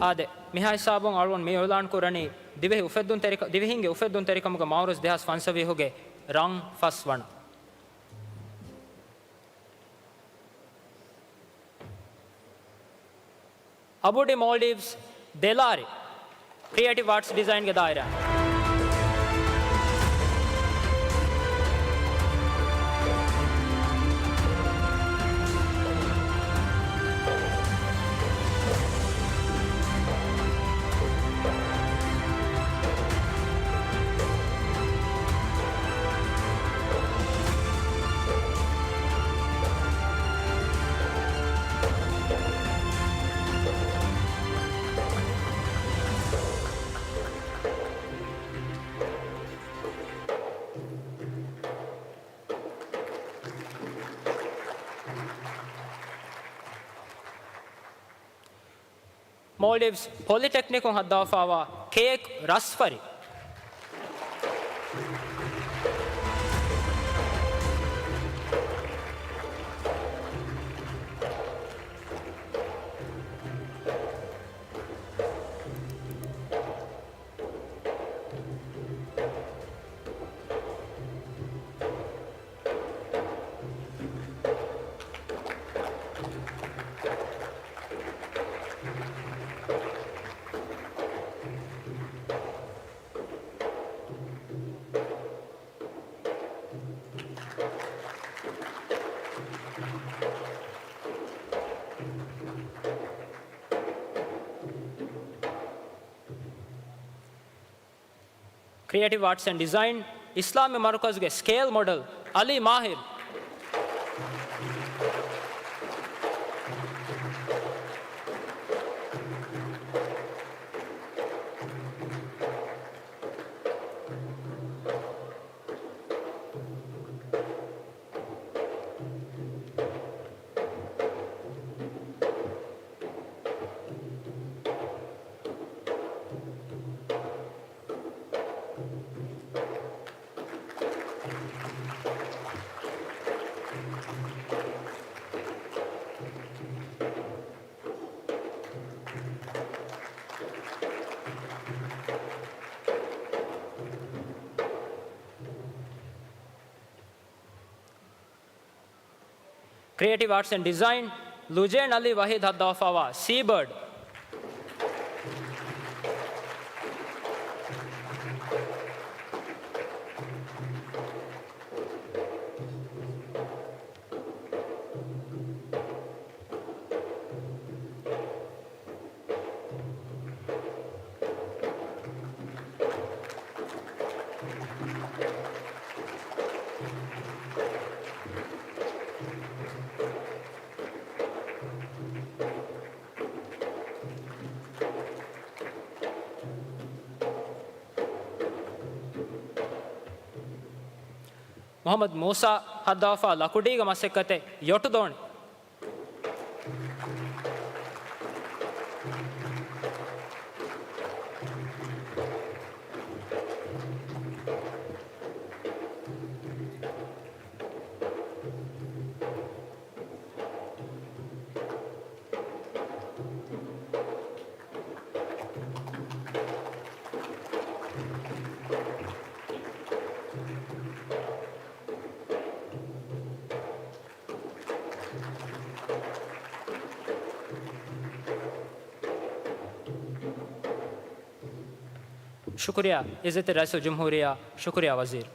އާދެ، މިހާ ހިސާބުން އަޅުގަނޑު މި އިޢުލާން ކުރަނީ ދިވެހި އުފެއްދުންތެރިކަ-، ދިވެހިންގެ އުފެއްދުންތެރިކަމުގެ މައުރަޒު ދެހާސް ފަންސަވީހުގެ ރަން ފަސް ވަނަ. އަބުޑި މޯލްޑިވްސް ދެލާރި ކްރިއޭޓިވް އާޓްސް ޑިޒައިންގެ ދާއިރާ. މޯލްޑިވްސް ޕޮލިޓެކްނިކުން ހައްދަވާފައިވާ ކޭކް ރަސްވަރި. ކްރިއޭޓިވް އާޓްސް އެންޑް ޑިޒައިން، އިސްލާމީ މަރުކަޒުގެ ސްކޭލް މޮޑެލް، އަލީ މާހިރު. ކްރިއޭޓިވް އާޓްސް އެންޑް ޑިޒައިން، ލުޖޭން އަލީ ވަހީދު ހައްދަވާފައިވާ ސީބާޑް. މުޙައްމަދު މޫސާ ހައްދަވާފާ ލަކުޑީގެ މަސައްކަތެއް، ޔޮޓުދޯނި. ޝުކުރިއްޔާ އިއްޒަތްތެރި ރައީސުލްޖުމްހޫރިއްޔާ. ޝުކުރިއްޔާ ވަޒީރު.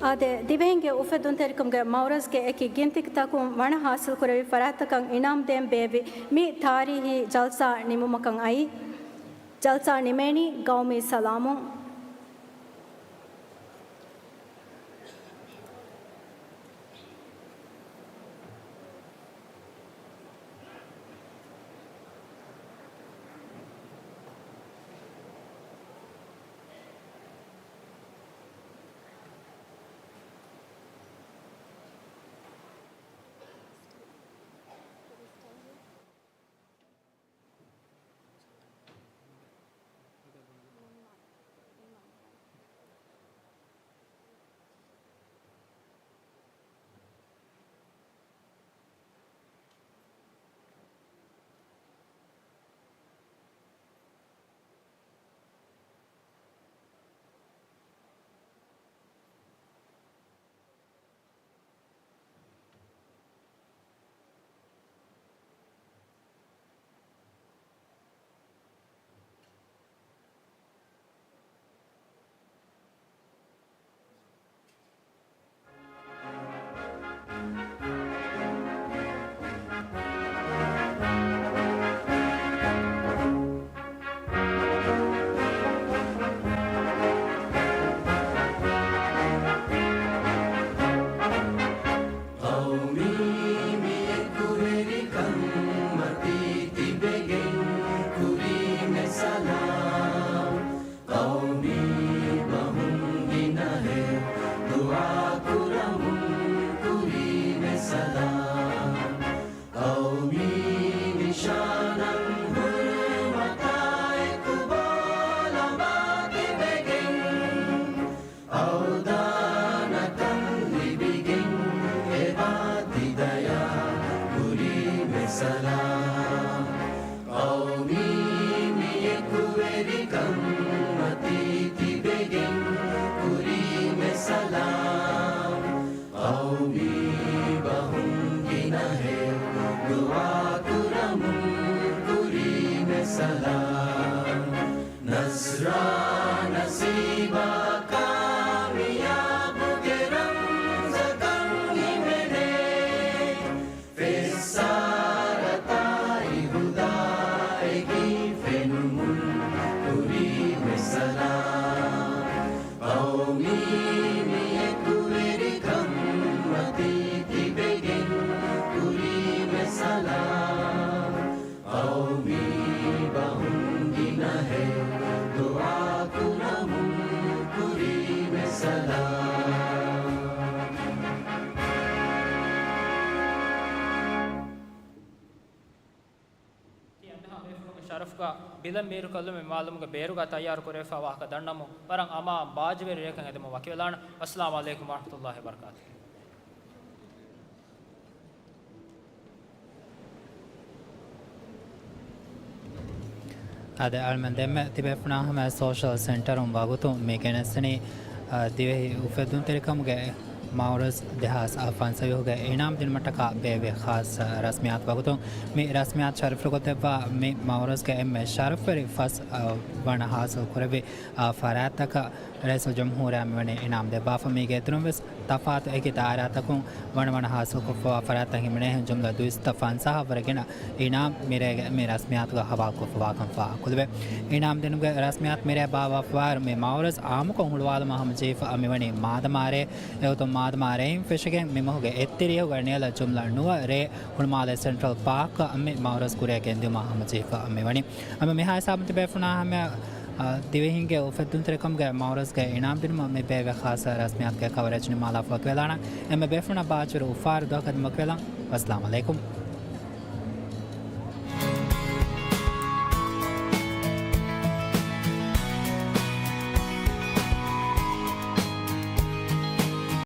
އާދެ، ދިވެހިންގެ އުފެއްދުންތެރިކަމުގެ މައުރަޒްގެ އެކި ގިންތިތަކުން ވަނަ ހާސިލްކުރެވި ފަރާތްތަކަށް އިނާމް ދޭން ބޭއްވި މި ތާރީހީ ޖަލްސާ ނިމުމަކަށް އައީ. ޖަލްސާ ނިމޭނީ ގައުމީ ސަލާމުން. އުއްމަތީ ތިބެގެން ކުރީމެ ސަލާމް. ޤައުމީ ބަހުން ގިނަހެޔޮ ދުޢާ ކުރަމުން ކުރީމެ ސަލާމް. ނަޞްރާ ނަސީބާ ކާމިޔާބުގެ ރަމްޒަކަށް ހިމެނޭ. ފެއްސާރަތާއި ހުދާއެކީ ފެނުމުން ކުރީމެ ސަލާމް. ޤައުމީ މި އެކުވެރިކަން މަތީ ތިބެގެން ކުރީމެ ސަލާމް. ޤައުމީ ބަހުން ގިނަހެޔޮ ދުޢާ ކުރަމުން ކުރީމެ ސަލާމް. ތި އެންމެހާ ބޭފުޅުންގެ ޝަރަފުގަ ބިލަން މީރުކޮށްލުމެއް މާލުމުގެ ބޭރުގަ ތައްޔާރު ކުރެވިފާ ވާހަކަ ދަންނަމުން ވަރަށް އަމާން ބާއްޖަވެރި ރެއަކަށް އެދެމުން ވަކިވެލާނަން. އައްސަލާމު ޢަލައިކުމް ވަރަޙްމަތުﷲި ވަބަރަކާތުހު. އާދެ، އަޅުމެން ދެންމެ ތިބޭފުޅާ ހަމަ ސޯޝަލް ސެންޓަރުން ވަގުތު މި ގެނެސްދިނީ، އާ، ދިވެހި އުފެއްދުންތެރިކަމުގެ މައުރަޒް ދެހާސް ފަންސަވީހުގެ އިނާމް ދިނުމަށްޓަކާ ބޭއްވި ޚާއްޞަ ރަސްމިއްޔާތު ވަގުތު. މި ރަސްމިއްޔާތު ޝަރަފުކޮށްދެއްވާ މި މައުރަޒްގެ އެންމެ ޝަރަފުވެރި ފަސް، އާ، ވަނަ ހާސިލް ކުރެއްވި، އާ، ފަރާތްތަކަށް ރައީސުލްޖުމްހޫރިއްޔާ މިވަނީ އިނާމް ދެއްވާފަ. މީގެ އިތުރުން ވެސް ތަފާތު އެކި ދާއިރާތަކުން ވަނަ ވަނަ ހާސިލްކޮށްފަވާ ފަރާތްތައް ހިމެނޭހެން ޖުމްލަ ދުއިސައްތަ ފަންސާހަށްވުރެ ގިނަ އިނާމް މިރޭގެ މި ރަސްމިއްޔާތުގަ ހަވާލުކޮށްފަވާކަން ފާހަގަކުރެވޭ. އިނާމް ދިނުމުގެ ރަސްމިއްޔާތު މިރޭ ބާއްވާފަވާއިރު، މި މައުރަޒް އާއްމުކޮށް ހުޅުވާލުމަށް ހަމަޖެހިފަ މިވަނީ މާދަމާ ރޭ. އެގޮތުން މާދަމާ ރޭއިން ފެށިގެން މި މަހުގެ އެއްތިރީހުގަ ނިޔަލަށް ޖުމްލަ ނުވަ ރޭ ހުޅުމާލޭ ސެންޓްރަލް ޕާކްގަ މި މައުރަޒް ކުރިއަށް ގެންދިއުމަށް ހަމަޖެހިފަ މިވަނީ. އަމަ މިހާ ހިސާބުން ތިބޭފުޅުންނާ ހަމަ، އާ، ދިވެހިންގެ އުފެއްދުންތެރިކަމުގެ މައުރަޒްގެ އިނާމް ދިނުމަށް މި ބޭއްވި ޚާއްޞަ ރަސްމިއްޔާތުގެ ކަވަރޭޖް ނިންމާލާފަ ވަކިވެލާނަން. އެންމެ ބޭފުޅުންނަށް ބާއްޖަވެރި އުފާވެރި ދުވަހަކަށް ދިމަވެގެން ވަކިވެލާނަން. ވައްސަލާމް ޢަލައިކުމް.